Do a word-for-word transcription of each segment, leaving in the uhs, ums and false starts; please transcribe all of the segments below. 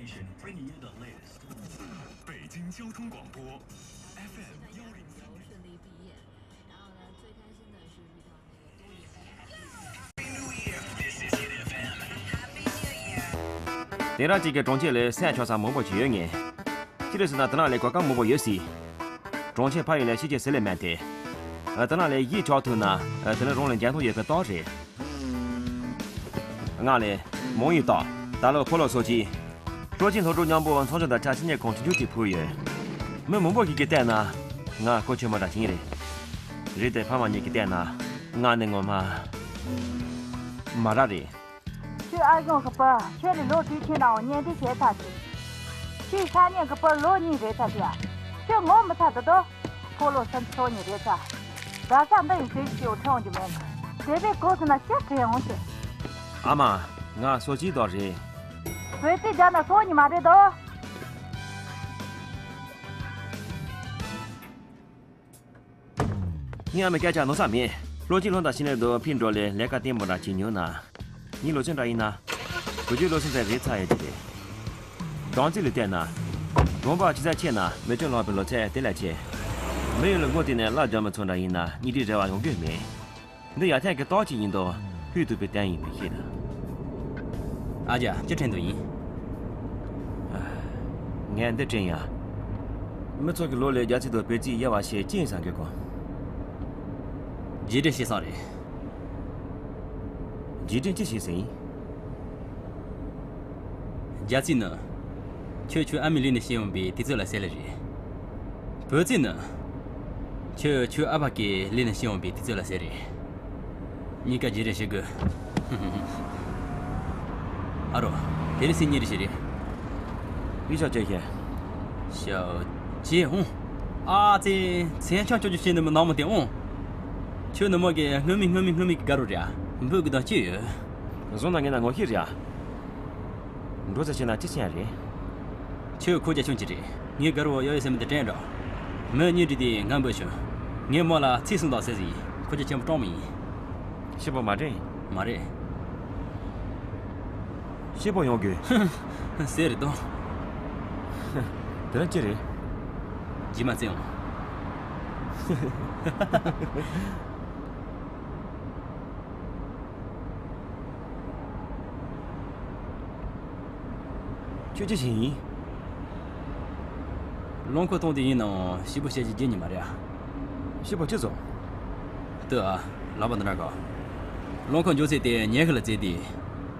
Bringing you the latest. 北京交通广播，F M 幺零三点。顺利毕业，然后呢，最开心的是遇到那个多年的好朋友。དེ་རིང་གཅིག་གི་གྲོང་ཁྱེར་ལ་སེམས་ཆགས་ས་མང་པོ་ཅིག་ཡོད་ངེས། ཅི་རེད་ཟེར་ན་དེ་ནང་ལ་གོ་སྐབས་མང་པོ་ཡོད་སྲིད། གྲོང་ཁྱེར་ཕ་ཡུལ་ལ་ཤེས་ཀྱི་ཟེར་ལས་མེད་དེ། ཨ། དེ་ནང་ལ་གཞས་ཆགས་ཐུབ་ན། ཨ། དེ་ནི་རང་ལ་འགན་ཐོག་ཡོད་པའི་རྟགས་རེད། ང་ལ་མང་ཡུལ་དང་ད་ལོ་ཕོ་ལོ་སོགས་ཀྱིས་སྤྲོ་སྐྱིད་སློབ་གྲོགས་མཉམ་པོ་ཚོང་ཆུང་དང་ཆ་ཆེ་ཉེ་གང་ཆུང་ཆུང་ཅིག་ཕུལ་ཡོད། མི་མང་པོ་ཞིག་གིས་བལྟས་ན་ང་གོ་ཆོད་མི་འདྲ་ཅིག་རེད། རེད་དེ་ཕ་མ་གཉིས་ཀྱིས་བལྟས་ན་ང་ནི་ངོ་མ་མ་ར་རེད། ཁྱོད་ཨ་ཞང་གི་བུ། ཁྱོད་ལས་ལོ་དྲུག་ཆེ་ནའང་གཉེན་སྒྲིག་བྱས་ཚར་ཟིན། ཁྱོད་ཤ་ཉེ་གི་བུ་ལོ་གཉིས་རེད་ཚར་ཟིན་ཡ། ཁྱོད་ངོ་མི་ཚ་འདུག་དོ། ཕོ་ལོ་སུམ་ཅུ་སོ་གཉིས་རེད་ཚར། རྡ་ས་འདི་ཡི་ཟས་ཞིག་ཁྲིད་འོང་རྒྱུ་མེད་གི། དེ་བས་གོ་ཟིན་ན་ཅི་ཁྲིད་འོང་ཟེར། ཨ་མ། ང་སོ་སྐྱིད་དོ་རེད། བོད་ཚིག་རྒྱབ་ན་སོ་གཉིས་མ་རེད་དོ། ངའི་ཨ་མའི་སྐད་ཆ་ནོར་ས་མེད། བློ་གཅིག་བློ་དང་ཕྱི་ནས་སྡོད་ཕིན་འགྲོ་ལས་ལས་ཀ་བརྟན་པོ་འདྲ་བྱེད་མྱོང་ན། ངའི་ལོ་ཆེན་འདྲ་ཡིན་ན། བུ་རྒྱུད་ལོ་ཆེན་ཚད་རེད་ཚར་ཡོད་ཀྱི་རེད། གྲངས་རྩིས་ལ་བལྟས་ན། གྲོང་པ་ཆུ་ཚད་ཆེ་ན་མི་སྤྱོད་ལོག་པའི་ལོ་ཚད་དེ་ལས་ཆེ། མི་ཡོད་ལ་ངོ་བལྟས་ནས་ལབ་རྒྱག་མི་ཚོ་འདྲ་ཡིན་ན་གཉེན་སྒྲིག་རེ་བ་ཡོང་རྒྱུ་མེད། འདི་ཡ་ཐན་གྱི་རྟགས་ཅིག་ཡིན་དོ། ཕུད་ཐུབ་པའི་རྟེན་ཡིན་པའི་ཤེས་དང་། ཨ་ཅག་ཅི་དྲན་དུ་ཡིན། ངས་འདི་དྲན་ཡ། མི་ཚོ་གི་ལོ་ལས་རྒྱ་ཚིག་དང་བོད་ཚིག་དབྱེ་བ་ཕྱེ་ཅི་ཡིན་བསམ་གི་གོ། རྗེས་དྲན་བྱེད་སོང་རེད། རྗེས་དྲན་ཅི་བྱེད་ཟེར་ཡིན། རྒྱ་ཚིག་ནི། ཁྱོད་ཁྱོད་ཨ་མའི་ལུས་ནས་སྐྱེས་ཡོང་པའི་དུས་ཚོད་ལ་ཟེར་ལེ་རེད། བོད་ཚིག་ནི། ཁྱོད་ཁྱོད་ཨ་ཕ་གི་ལུས་ནས་སྐྱེས་ཡོང་པའི་དུས་ཚོད་ལ་ཟེར་རེད། གཉིས་ཀ་རྗེས་དྲན་བྱེད་དགོས། ཨ་རོ། དེ་རིང་སང་ཉིན་རེ་ཞིག་རེད། ཡིག་ཆ་བཅད་ཤེས། ཞའོ་ཅེ་ཨོང་། ཨ་ཙི། མཚན་ཆང་ཅོ་ཅོ་བྱས་ནས་མི་ནག་མོ་དེ་ཨོང་། ཁྱོད་ནི་མོ་གི་སྔོན་མའི་སྔོན་མའི་སྔོན་མའི་གི་དགའ་རོགས་རེད་ཨ། འབོད་གི་དང་ཅི་ཡོད། བཟུང་ན་ངས་ན་ངོ་ཤེས་རེད་ཨ། འགྲོ་ཚེ་ཕྱིན་ན་ཅི་ཕྱིན་ཡ་རེད། ཁྱོད་ཁོ་རྒྱ་ཆུང་ཅི་རེད། ངའི་དགའ་རོགས་ཡོ་ཡོ་ཟེར་མི་འདི་དྲན་འགྲོ། མི་གཉིས་འདྲི་དེ་ང་འབོད་བྱུང་། ངས་མོ་ལ་ཚིག་གསུངས་དང་ཟེར་ཟིན། ཁོ་རྒྱ་ཆེན་པོ་སྤྲང་མོ་ཡིན། ཤི་བོ་མ་རེད། མ་རེད། ཤི་བོ་ཡོང་དགོས། ཟེར་རེད་དོ། དེ་ལ་ཅི་རེད། ཇི་མ་བཙན་འོང་། ཁྱོད་ཅི་བྱེད་ཡིན། རླངས་འཁོར་གཏོང་དེ་ཡིན་ནའང་ཞིབ་པོ་བཤད་རྒྱུ་རྒྱུ་ཉིད་མ་རེད་ཨ། ཞིབ་པོ་ཅི་བཟོ། ལྟོས་ཨ། ལག་པ་འདི་འདྲ་གོ། རླངས་འཁོར་མགྱོགས་ཚད་དེ་ཉི་ཤུ་ལ་བརྩིས་ཏེ།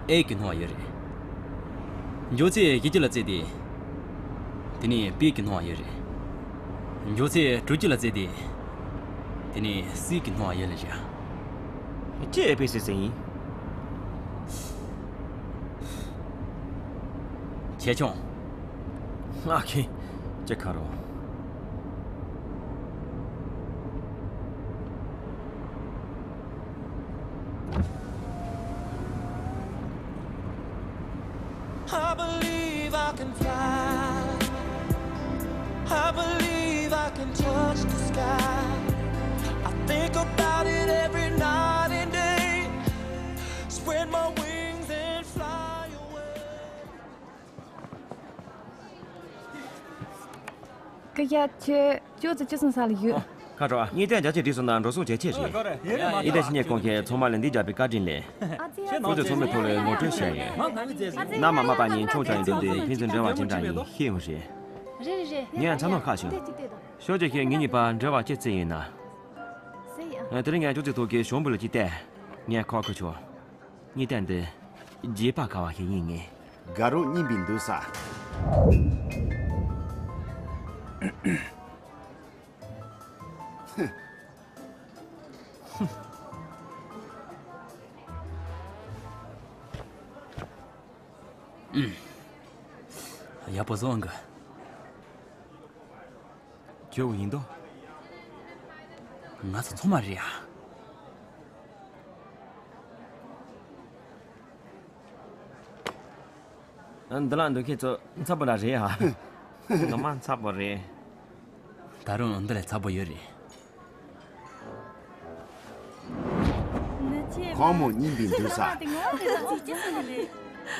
ཨེ་གི་སྣང་བ་ཡོད་རེད། མགྱོགས་ཚད་བཞི་བཅུ་ལ་བརྩིས་ཏེ། དེ་ནས་པི་གི་སྣང་བ་ཡོད་རེད། མགྱོགས་ཚད་དྲུག་ཅུ་ལ་བརྩིས་ཏེ། དེ་ནས་སི་གི་སྣང་བ་ཡོད་ལ་བཞག་ཅི་ཨེ་པི་སི་ཟེར་ཡིན། ཆེ་ཆུང་། ང་ཁེ། ཅི་ཁ་རོ། I believe I can fly. I believe I can touch the sky. I think about it every night and day. Spread my wings and fly away. ཀི་ཡ་ཁྱོད་ཅོག་ཙེ་ཅི་སོང་ས་ལ་ཡོད། ཁ་དྲོ་ཨ། གཉིས་ལྡན་རྒྱ་ཆེ་བྲིས་སོང་ན་འགྲོ་སོང་བྱེད་ཆེད་རེད། གཉིས་ལྡན་ཕྱི་ཉིན་གོང་ཁེ་ཚང་མ་ལ་འདི་རྒྱབ་པའི་བཀའ་དྲིན་ལས། ཨ་ཙི་ཨ་ཁོང་ཚོས་ཚང་མའི་ཐོག་ལ་ངོ་སྤྲོད་བྱས་ཡོད། ན་མ་མ་པ་ཉིན་ཆུང་ཆུང་ཡིན་དུས་འདི་ཕན་ཚུན་འབྲེལ་བ་ཅི་འདྲ་ཡིན་ཤེས་ཡོང་རེད། རེད་རེད་རེད། ངས་ཡང་ཚ་ནོར་ཁ་བྱུང་། ཤོག་ཅིག་ཁེ་ངེད་གཉིས་བར་འབྲེལ་བ་ཅི་བརྩི་ཡིན་ན། ཟེར་ཡ། དེ་རིང་ངས་ཅོག་ཙེ་ཐོག་གི་ཞོན་པོ་ལ་ཅིག་བལྟས། ངས་ཁོ་ཁ་ཆོ། གཉིས་ལྡན་འདི། རྗེས་དཔག་དཀའ་བ་ཞིག་ཡིན་ངེས། དགའ་རོགས་རྙིང་པའི་འདུག་ས། ཡག་པོ་བཟོ་འོང་གི། ཁྱོད་ཡིན་དོ། ང་ཚོ་ཚང་མ་རེད་ཡ། འདི་ལ་འདུག་ཁྱེད་ཚོ་འཚབ་པོ་ལ་རེད་ཨ། ངོ་མ་འཚབ་པོ་རེད། ད་རུང་འདི་ལས་འཚབ་པོ་ཡོད་རེད། ཁོང་མོ་རྙིང་པའི་འདུག་ས།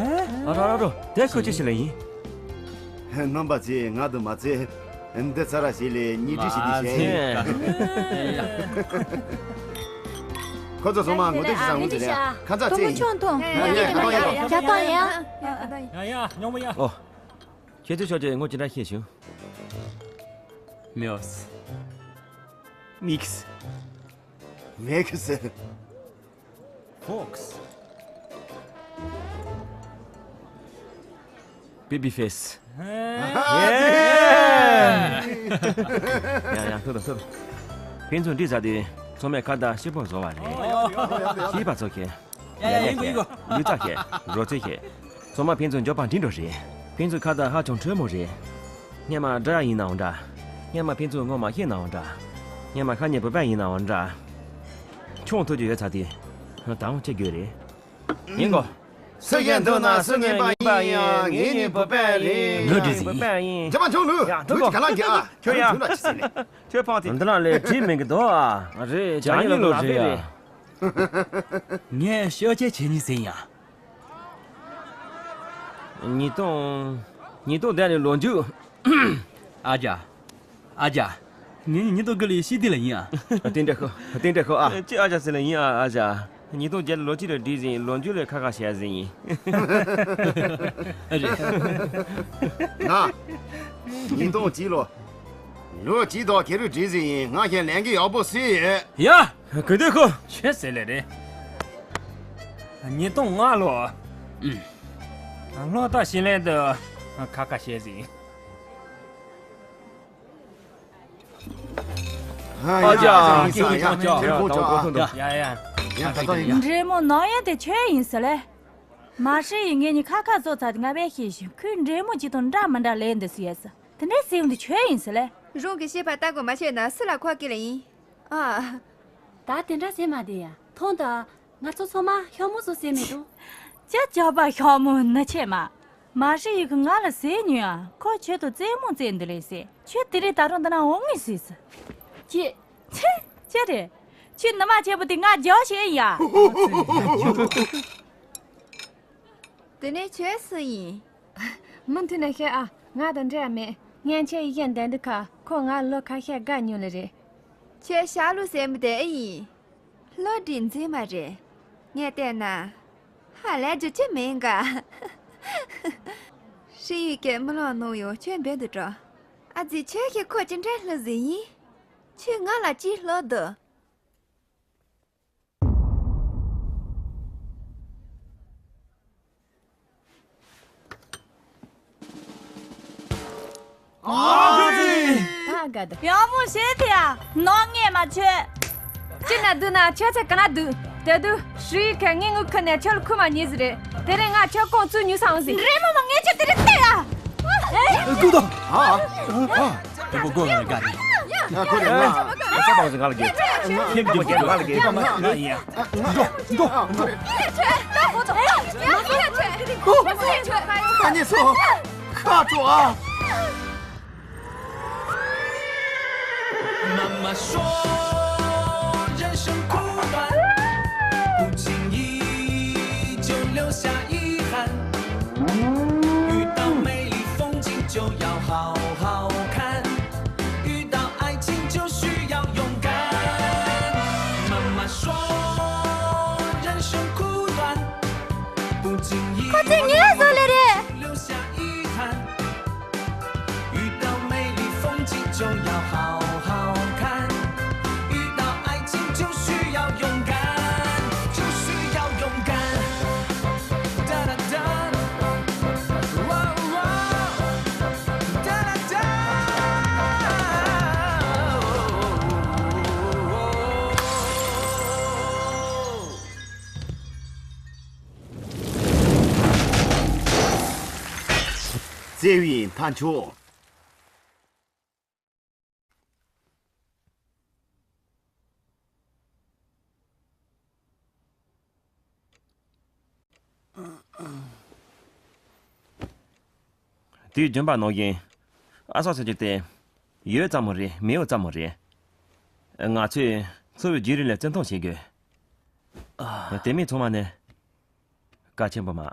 ཨ་རོ་རོ་རོ། དེ་ཁོ་ཅི་ཞིག་ལ་ཡིན། རྣམ་པ་ཚོས་ང་དུ་མ་ཚེ། འདི་ཚ་ར་ཞིག་ལས་ཉི་ཁྲི་ཞིག་དེ་བྱས། ཁོ་ཚོ་ཚང་མ་ངོ་དེབ་ཞིག་བཟང་ངོ་ཟེར་ཡ། ཁ་ཚ་ཚེ་ཡིན། ཆོང་ཐོང་། ཡ་ཡ་ཡ་ཡ་ཡ། ཨོ། ཁྱེད་ཚོས་ཆོག་ཅེས་ངོ་ཅི་འདྲ་ཤེས་བྱུང་། མིའོ་སི། མིག་སི། མིག་སི། ཧྥོག་སི། བེ་བི་ཕེ་སི། ཡ་ཡ་ཐུག་ཐུག་ཐུག། ཕན་ཚུན་འདྲིས་ས་དེ་ཚང་མས་ཁ་བརྡ་ཞིབ་པོ་བཟོ་བ་རེད། ཤེས་པ་ཚོ་ཁྱེད། ཡ་ཡ་ཡིན་གོ་ཡིན་གོ། ལུས་རྩལ་ཁྱེད། རོལ་རྩེད་ཁྱེད། ཚང་མ་ཕན་ཚུན་འབྱོར་པ་འདྲིས་འགྲོ་རེད། ཕན་ཚུན་ཁ་བརྡ་ཧ་ཅང་འཕྲོད་མོ་རེད། སྔོན་མ་དགྲ་ཡིན་ནའང་འདྲ། སྔོན་མ་ཕན་ཚུན་ངོ་མ་ཤེས་ནའང་འདྲ། སྔོན་མ་ཤ་ཉེ་བོད་པ་ཡིན་ནའང་འདྲ། ཆུང་ཐུག་རྒྱུ་ཡོད་ཚ་དེ། ད་འོང་ཅི་རྒྱུ་རེད། ཡིན་གོ། སུ་ཡིན་ཐུག་ན་སུ་ངན་པ་ཡིན་ཡང་ངེད་གཉིས་བོད་པ་རེད། ལོ་དྲིས་ཡིན། རྒྱ་མ་ཆུང་ལུ། ཡ་ཐུག་གོ། ཁྱོད་ཀྱི་ག་ལ་རྒྱ། ཁྱོད་ཡ། ཁྱོད་ཕངས་ཏེ། འདི་ལ་ལས་བྲིས་མེད་གི་དོ་ཨ། རེད། ཇ་ཉི་ལོ་རེད་ཡ། ངས་ཤོ་ཆེ་ཆེ་ཉི་ཟིན་ཡ། ཉིས་སྟོང་། ཉིས་སྟོང་དེ་ནི་ལོ་མཇུག་ཨ་ཅག་ཨ་ཅག་ངེད་གཉིས་ཉིས་སྟོང་དགུ་ལོའི་ཤི་དི་ལ་ཡིན་ཨ། རྟེན་འབྲེལ་ཤོག་རྟེན་འབྲེལ་ཤོག་ཨ། ཅི་ཨ་ཅག་ཟེར་ལ་ཡིན་ཨ་ཨ་ཅག་ཉིས་སྟོང་བརྒྱད་ལོ་གཅིག་ལ་བསྒྲིགས་ཟིན་ལོ་མཇུག་ལ་ཁ་ཁ་བཤད་ཟིན་ཡིན། རེད། ང་། ཉིས་སྟོང་གཅིག་ལོ། ལོ་གཅིག་ཐོག་ཁེ་རུ་བསྒྲིགས་ཟིན་ཡིན། ང་ཁྱེད་ལན་གི་ཡག་པོ་སུས་ཡོད། ཡ། གུ་དུ་ཁོ། ཆོས་ཟེར་ལེ་རེད། ཉིས་སྟོང་ལྔ་ལོ། ཨུམ། ལྷོ་ད་ཤི་ལན་དུ་ཁ་ཁ་བཤད་ཟིན། ཨ་ཅག་ཡ་ཡ། འབྲེལ་མོ་ནང་ཡ་དེ་ཆོས་ཡིན་ཟེར་ལེ། མ་ཧྲི་ཡིས་ངེད་གཉིས་ཁ་ཁ་བཟོ་ཚར་དུས་ང་བས་ཤེས་བྱུང་ཁོས་འབྲེལ་མོ་གཅིག་དང་འདྲ་མི་འདྲ་ལས་འདི་སུ་ཡས་ཟེར། དེ་འདྲའི་སེམས་འདི་ཆོས་ཡིན་ཟེར་ལེ། རང་གི་བཤད་པ་ལྟ་དགོས་མ་བཤད་ན་སུ་ལ་ཁོག་གི་ལ་ཡིན། ཨ། ད་དེ་འདྲ་ཟེར་མ་དེ་ཡ། ཐོང་ད། ང་ཚོ་ཚང་མ་ཤོག་མོ་བཟོ་ཟེར་མི་འདུག་ཅ་ཅ་པ་ཤོག་མོ་ནི་ཆེ་མ། མ་ཧྲི་ཡིས་ང་ལ་ཟེར་ཉོན་ཨ། ཁོ་ཁྱོད་དང་རྩེད་མོ་རྩེ་འདི་ལས་ཟེར། ཁྱོད་དེ་རིང་ད་རུང་འདི་ན་འོང་ངེས་ཟེར་ཟེར། ཅི། ཅི། ཅི་རེད། ཁྱོད་ནུ་མ་ཆེན་པོ་དེ་ང་རྒྱག་ཤེས་ཡ། དེ་ནས་ཁྱོད་སུ་ཡིན། མུ་མཐུད་ནས་བཤད་ཨ། ང་དང་འབྲེལ་བ་མེད། སྔན་ཆད་ཡི་གེ་འདི་འདི་ཁ་ཁོ་ང་ལོ་ཁ་ཤས་དགའ་མྱོང་ལེ་རེད། ཁྱོད་ཤ་ལུ་ཟེར་མི་དེ་ཨེ་ཡིན། ལོ་དྲིན་འཛིན་མ་རེད། ངས་བལྟས་ན། ཧ་ལས་རྒྱུ་ཅི་མིན་ག་ཧྲི་ཡུས་ཀྱིས་མི་ལོག་ནོ་ཡོ་ཁྱོད་འབེན་དུ་འགྲོ། ཨ་ཙི་ཁྱོད་ཀྱིས་ཁོ་ཅི་འདྲའི་ལྷུ་ཟིན་ཡིན། ཁྱོད་ང་ལ་ཅི་ལྷོ་འདུག་ཨ་ག་ད། ཡག་མོ་བྱེད་དེ་ཡ། ནོར་ངས་མ་བྱོས། ཅི་ན་འདུག་ན་ཁྱོད་ཚེ་ག་ན་འདུག་དེ་དུས་ཧྲི་ཡུས་ཁས་ངའི་དངུལ་ཁུར་ནས་ཁྱོད་ལ་ཁུར་མ་ཉེས་ཟིག་རེད། དེ་རིང་ང་ཁྱོད་ཀོང་བཙུགས་ཉུལ་སོང་ཟིག་འདྲེ་མོ་མ་ངས་ཁྱོད་དེ་རིང་བལྟས་ཡ། ཨ། ཨ། ཨ། ཨ། ཨ། ཨ། ཨ། ཁོ་རེ་ང་ས་པང་ཟིག་ང་ལ་གེ་ཁྱེད་ཀྱི་ང་ལ་གེ་ང་ཡིན། འགྲོ། འགྲོ། འགྲོ། ཁོ། ཁ་ཉེ་སོ། ཁ་བྲོ་ཨ། 妈妈说，人生苦短，不经意就留下遗憾。遇到美丽风景就要好好看，遇到爱情就需要勇敢。妈妈说，人生苦短，不经意。 留下遗憾。遇到美丽风景就要好好看，遇到爱情就需要勇敢，就需要勇敢。哒哒哒，哇哇，哒哒哒。 བརྩེ་བའི་མཐའ་མཇུག་དུས་རྒྱུན་པ་ནང་བཞིན། ཨ་ས་ཟེར་རྒྱུ་དེ། ཡོད་ཙམ་མོ་རེད་མེད་ཙམ་མོ་རེད། ང་ཚོས་འཚོ་བའི་བརྒྱུད་རིམ་ལ་བརྩི་མཐོང་བྱེད་དགོས། དེ་མིན་ཚང་མ་ནི། དཀའ་ཆེན་པོ་མ།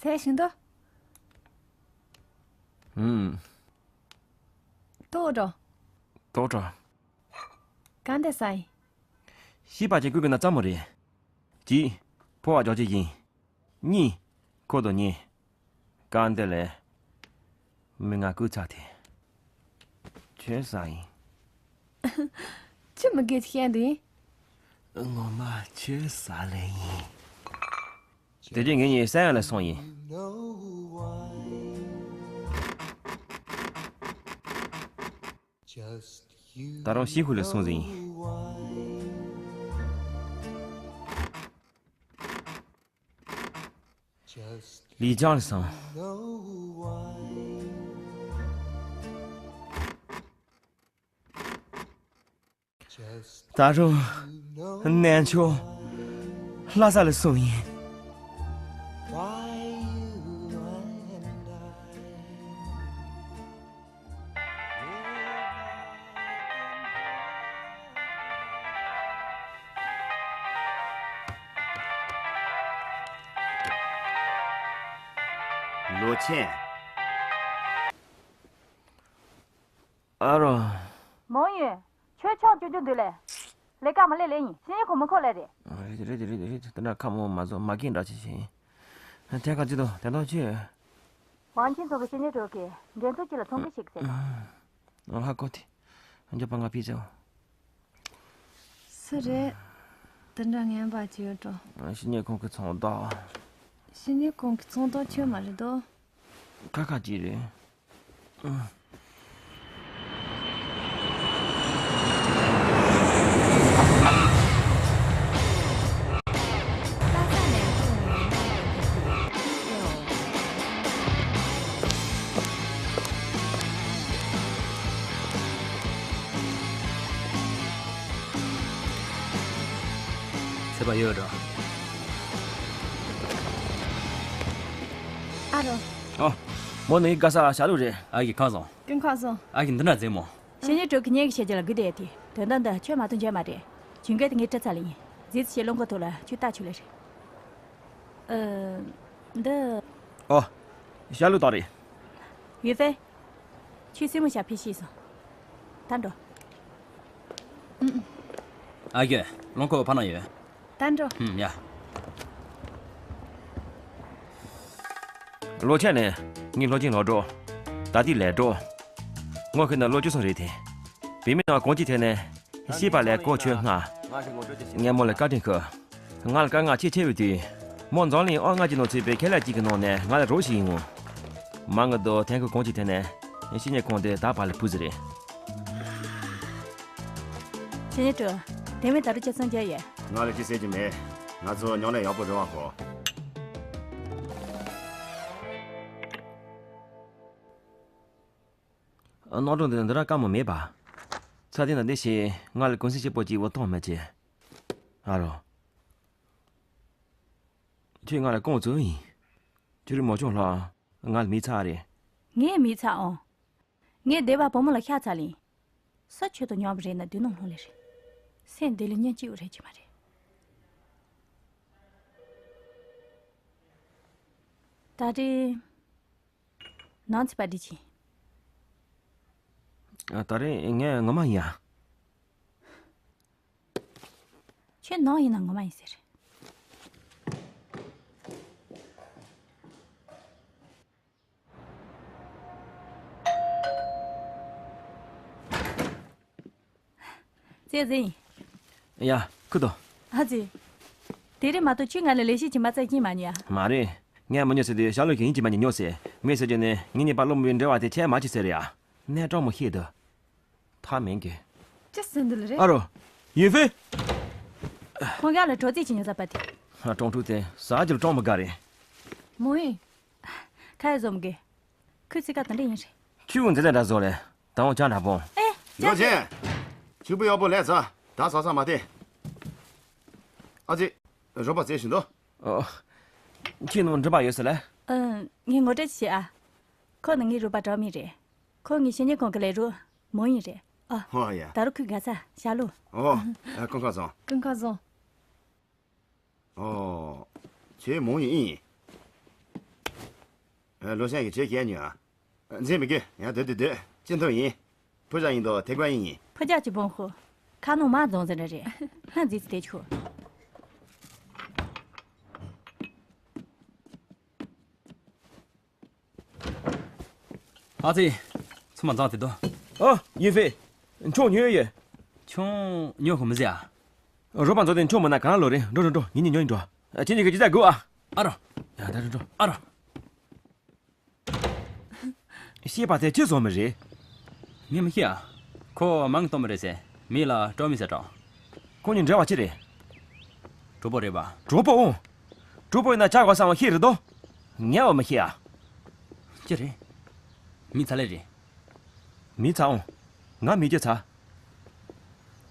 ཚེ་ཤིང་དོ། ཨུམ། ཏོག་འགྲོ། ཏོག་འགྲོ། གང་དེ་ས་ཡིན། ཤི་བ་ཅན་ཀུན་གྱི་ན་ཙམ་མོ་རེད། གཅིག་ཕོ་བ་འཇོག་ཅིག་ཡིན། གཉིས། ཁོ་དོ་ཉེ། གང་དེ་ལས། མི་ང་ཀུ་ཚ་དེ། ཁྱོད་ས་ཡིན། ཅི་མི་དགེ་ཅིག་ཤེས་འདུག་ཡིན། ངོ་མ་ཁྱོད་ས་ལེ་ཡིན། དེ་རྗེས་ངེད་གཉིས་ས་ཡ་ལ་སོང་ཡིན། ད་རུང་ཤི་ཧུ་ལ་སོང་ཟིན་ཡིན། ལི་ཅང་ལ་སོང་། ད་རུང་། ནན་ཆོ། ལྷ་ས་ལ་སོང་ཡིན། ལོ་ཆེན། ཨ་རོ། མོ་ཡིན། ཁྱོད་ཆོག་ཅུ་ཅུ་འདུག་ལེ། ལས་ཀ་མ་ལས་ལས་ཡིན། ཤེས་ཡོན་ཁོ་མི་ཁོ་ལས་རེད། རེད་རེད་རེད་རེད། དེ་འདྲ་ཁ་མོ་མ་བཟོ་མ་གིན་འདྲ་ཆེ་ཆེ་ཡིན། ཐད་ཀ་ཅི་དོ་དེ་དོ་ཆེ། ཝང་ཆིན་ཚོ་གི་ཤེས་ཡོན་གྲོགས་ཀྱི་འགྲན་ཚོགས་ཅི་ལ་ཚོང་གི་ཞིག་ཟེར། ཨ་ཧ་གོ་དེ། འཇོག་པ་ང་ཕི་ཟེར། སུ་རེད། དེ་འདྲ་ངན་པ་ཅི་ཡོད་འགྲོ། ཤེས་ཡོན་ཁོང་གི་ཚོང་བདག་ཤེས་ཡོན་ཁོང་གི་ཚོང་བདག་ཁྱོད་མ་རེད་དོ། ཁ་ཁ་ཅི་རེད། ཚེ་བ་ཡོད་འགྲོ། ཨ་རོ། ཨོ། མོ་ནི་ག་ས་ཤ་ལུ་རེད། ཨ་གི་ཁ་སོང་། ཀུན་ཁ་སོང་། ཨ་གི་འདི་འདྲ་མཛེས་མོ། ཤེས་ཉེ་གྲོགས་ཀྱི་ཉེ་གི་བཤད་རྒྱུ་ལ་དགོས་དེ་དེ། དོན་དག་འདི་ཁྱོད་མ་གཏོགས་མཇལ་མ་རེད། ཇུན་གེ་དེ་ངའི་སྤྲད་ཚར་ལེ་ཡིན། རྗེས་སུ་ཞེས་བློ་འགོ་ཐོག་ལ་ཁྱོད་ལྟ་ཆོག་ལེ་རེད། ཨ། འདི། ཨོ། ཤ་ལུ་དག་རེད། ཡུས་ཧྥེ། ཁྱོད་སྲིང་མོ་ཞབས་ཕྱི་ཤེས་སོང་། ད་འགྲོ། ཨ་ཡོད། རླངས་འཁོར་ཕ་ན་ཡོད། ད་འགྲོ། ཧུམ་ཡ། ལོ་ཆེན་ནས་ངའི་སློབ་ཆེན་ལོག་འགྲོ། ད་ལྟའི་ལས་འགྲོ། ངོ་ཤེས་ན་ལོ་བཅུ་སོང་རེད་དེ། བུད་མེད་ནང་གང་ཅི་ཐད་ནས་ཤེས་པ་ལས་གོ་ཆོད་སྔ། ངས་མོ་ལ་བཀའ་དྲིན་ཞུ། ང་ལ་དཀའ་ངལ་ཆེ་ཆེ་བའི་དུས། མོ་འཛམ་གླིང་ཨང་ལྔ་གཅིག་ནང་ཚུད་པའི་ཁེ་ལས་གཅིག་གི་ནང་ནས་ང་ལ་རོགས་ཤིག་ཡིན་ངོ་། མ་ངི་དོ་ཐན་ཁུ་གང་ཅི་ཐད་ནས་ཤེས་ཉེ་ཁོང་དེ་ད་བར་ལ་བུ་ཟི་རེད། ཤེས་ཉེ་ཀྲུའུ། དེ་མིན་ད་རུང་ཁྱེད་སོང་རྒྱུ་ཡོད། ང་ལ་ཅི་ཟེར་གྱི་མེད། ང་ཚོ་མྱོང་ལས་ཡག་པོ་རེད་བ་གོ། གནམ་གྲུ་འདི་འདི་ར་དཀའ་མོ་མེད་པ། ཚ་དེ་ན་བདེ་ཞེས་ང་ལ་གུང་སེང་སྐྱིད་པོ་གཅིག་བོ་གཏོང་མི་བྱེད། ཨ་རོ། ཁྱོད་ང་ལ་རྐང་བཙུགས་ཡིན། ཁྱོད་རི་མོ་ཅུང་ལྷག་ང་ལ་མི་ཚ་རེད། ངས་མི་ཚ་འོང་། ངས་སྡེ་བ་བུ་མོ་ལ་ཤ་ཚ་ལིན། ས་ཆོད་དུ་ཉོབ་རེད་ན་དུས་ནམ་ལྷུང་ལེ་རེད། སེམས་བདེ་ལི་ཉན་ཅིའུ་རེད་ཅི་མ་རེད། ད་རེས། ནང་ཚིག་པ་འདི་ཅི། ཨ། ད་རེས་ངས་ངོ་མ་ཡིན་ཡ། ཁྱོད་ནང་ཡིན་ན་ངོ་མ་ཡིན་ཟེར། ཙེ་ཟིན། ཡ། ཁུ་དོ། ཨ་ཙི། དེ་རིང་མ་གཏོགས་ཁྱོད་ང་ལ་ལས་བྱེད་ཀྱི་མ་རྩ་ཡིན་མ་ཉོ་ཡ། མ་རེད། ངས་མི་ཉོ་ཟེར་དུས་ཤ་ལུ་གིས་ཡིན་གྱི་མ་ཉོ་ཉོ་ཟེར། མི་ཟེར་རྒྱུ་ནི་ངེད་གཉིས་བར་གློ་བུར་བའི་འབྲེལ་བ་དེ་ཆད་མ་ཅི་ཟེར་ཡ། གནས་སྐྲག་མོ་ཤེས་དོ། ཐ་མེན་གི། ཅི་ཟེར་འདི་ལ་རེད། ཨ་རོ། ཡུན་ཧྥེ། ཁོང་ཡ་ལ་དྲོ་ཚིགས་ཀྱི་ཉོ་ས་པ་དེ། ཧ། ཀྲོང་ཕྲུག་དེ་ཟ་རྒྱུ་ལ་ཀྲོང་མི་དགའ་རེད། མོ་ཡིན། ཁ་ཡ་འཛོམས་གི། ཁོའི་ཚིག་ཀ་དེ་འདྲ་ཡིན་རེད། ཁྱོད་འཛེ་འཛེ་འདྲ་བཟོ་ལེ། ད་འོང་ཅང་འདྲ་པོ། ཨེ། ཡོ་ཅན། ཕྱུག་པོ་ཡག་པོ་ལས་ཚ། ད་ཟ་ས་མ་དེ། ཨ་ཙི། རོགས་པ་བཙལ་བཞིན་འདུག་ཨོ། ཁྱེད་ནང་འགྲུལ་པ་ཡོད་ས་ལ། ཨང་། ངས་ངོ་སྤྲོད་བྱེད་ཨ། ཁོ་ནི་ངའི་རོགས་པ་གྲོགས་མི་རེད། ཁོ་ངའི་ཤེས་ཉེ་ཁོང་གི་ལས་རོགས་མོ་ཡིན་རེད། ཨ། ཧོ་ཡ། ད་རུང་ཁོའི་དགའ་ཚ་ཤ་ལུ། ཨོ། ཨ། ཀུན་ཁ་བཟང་། ཀུན་ཁ་བཟང་། ཨོ། ཁྱེད་མོ་ཡིན་ཨིན། ལོ་ཤན་གྱིས་ཁྱེད་བཤད་ཉོན་ཨ། འཛེམ་མི་དགོས། ཡང་སྡོད་སྡོད་སྡོད། ཅི་འཐུང་ཡིན། ཕུ་ཇ་ཡིན་དོ་ཐེག་པ་ཡིན་ཡིན། ཕུ་ཇ་ཅི་བོང་ཁུ། ཁ་ནང་མ་རྫོང་ཟེར་རེད། ཧ་འཛིན་ཚེ་དེ་ཆུ། ཨ་ཙི། ཚང་མ་འཛོམས་ཏེ་འདུག་ཨ། ཡིན་ཕེ། ཆང་ཉོས་ཡོད། ཆང་ཉོ་ཁོ་མི་ཟེར་ཨ། རོགས་པ་འཛོམས་ཏེ་ཆང་མིན་ན་གང་ལོ་རེད། འགྲོ་འགྲོ་འགྲོ། ངེད་གཉིས་ཉོ་ཡིན་འགྲོ། ཁྱེད་གཉིས་ཀྱི་ཅི་ཟ་དགོས་ཨ། ཨ་རོ། ཡ་ད་འགྲོ་འགྲོ་ཨ་རོ། ཤེས་པ་དེ་ཅི་བཟོ་མི་རེད། ངས་མི་ཤེས་ཨ། ཁོ་མང་གཏོང་མི་རེད་ཟེར། མི་ལ་སྤྲོ་མི་ཟེར་དྲོ། ཁོ་གཉིས་འབྲེལ་བ་ཅི་རེད། གྲོགས་པོ་རེད་པ། གྲོགས་པོ་འོང་། གྲོགས་པོ་ཡིན་ན་ཆགས་དགོས་བསམ་པ་ཤེས་རེད་དོ། ངས་འོ་མི་ཤེས་ཨ། ཅི་རེད། མི་ཚ་ལེ་རེད། མི་ཚ་འོང་། ང་མི་རྒྱུ་ཚ།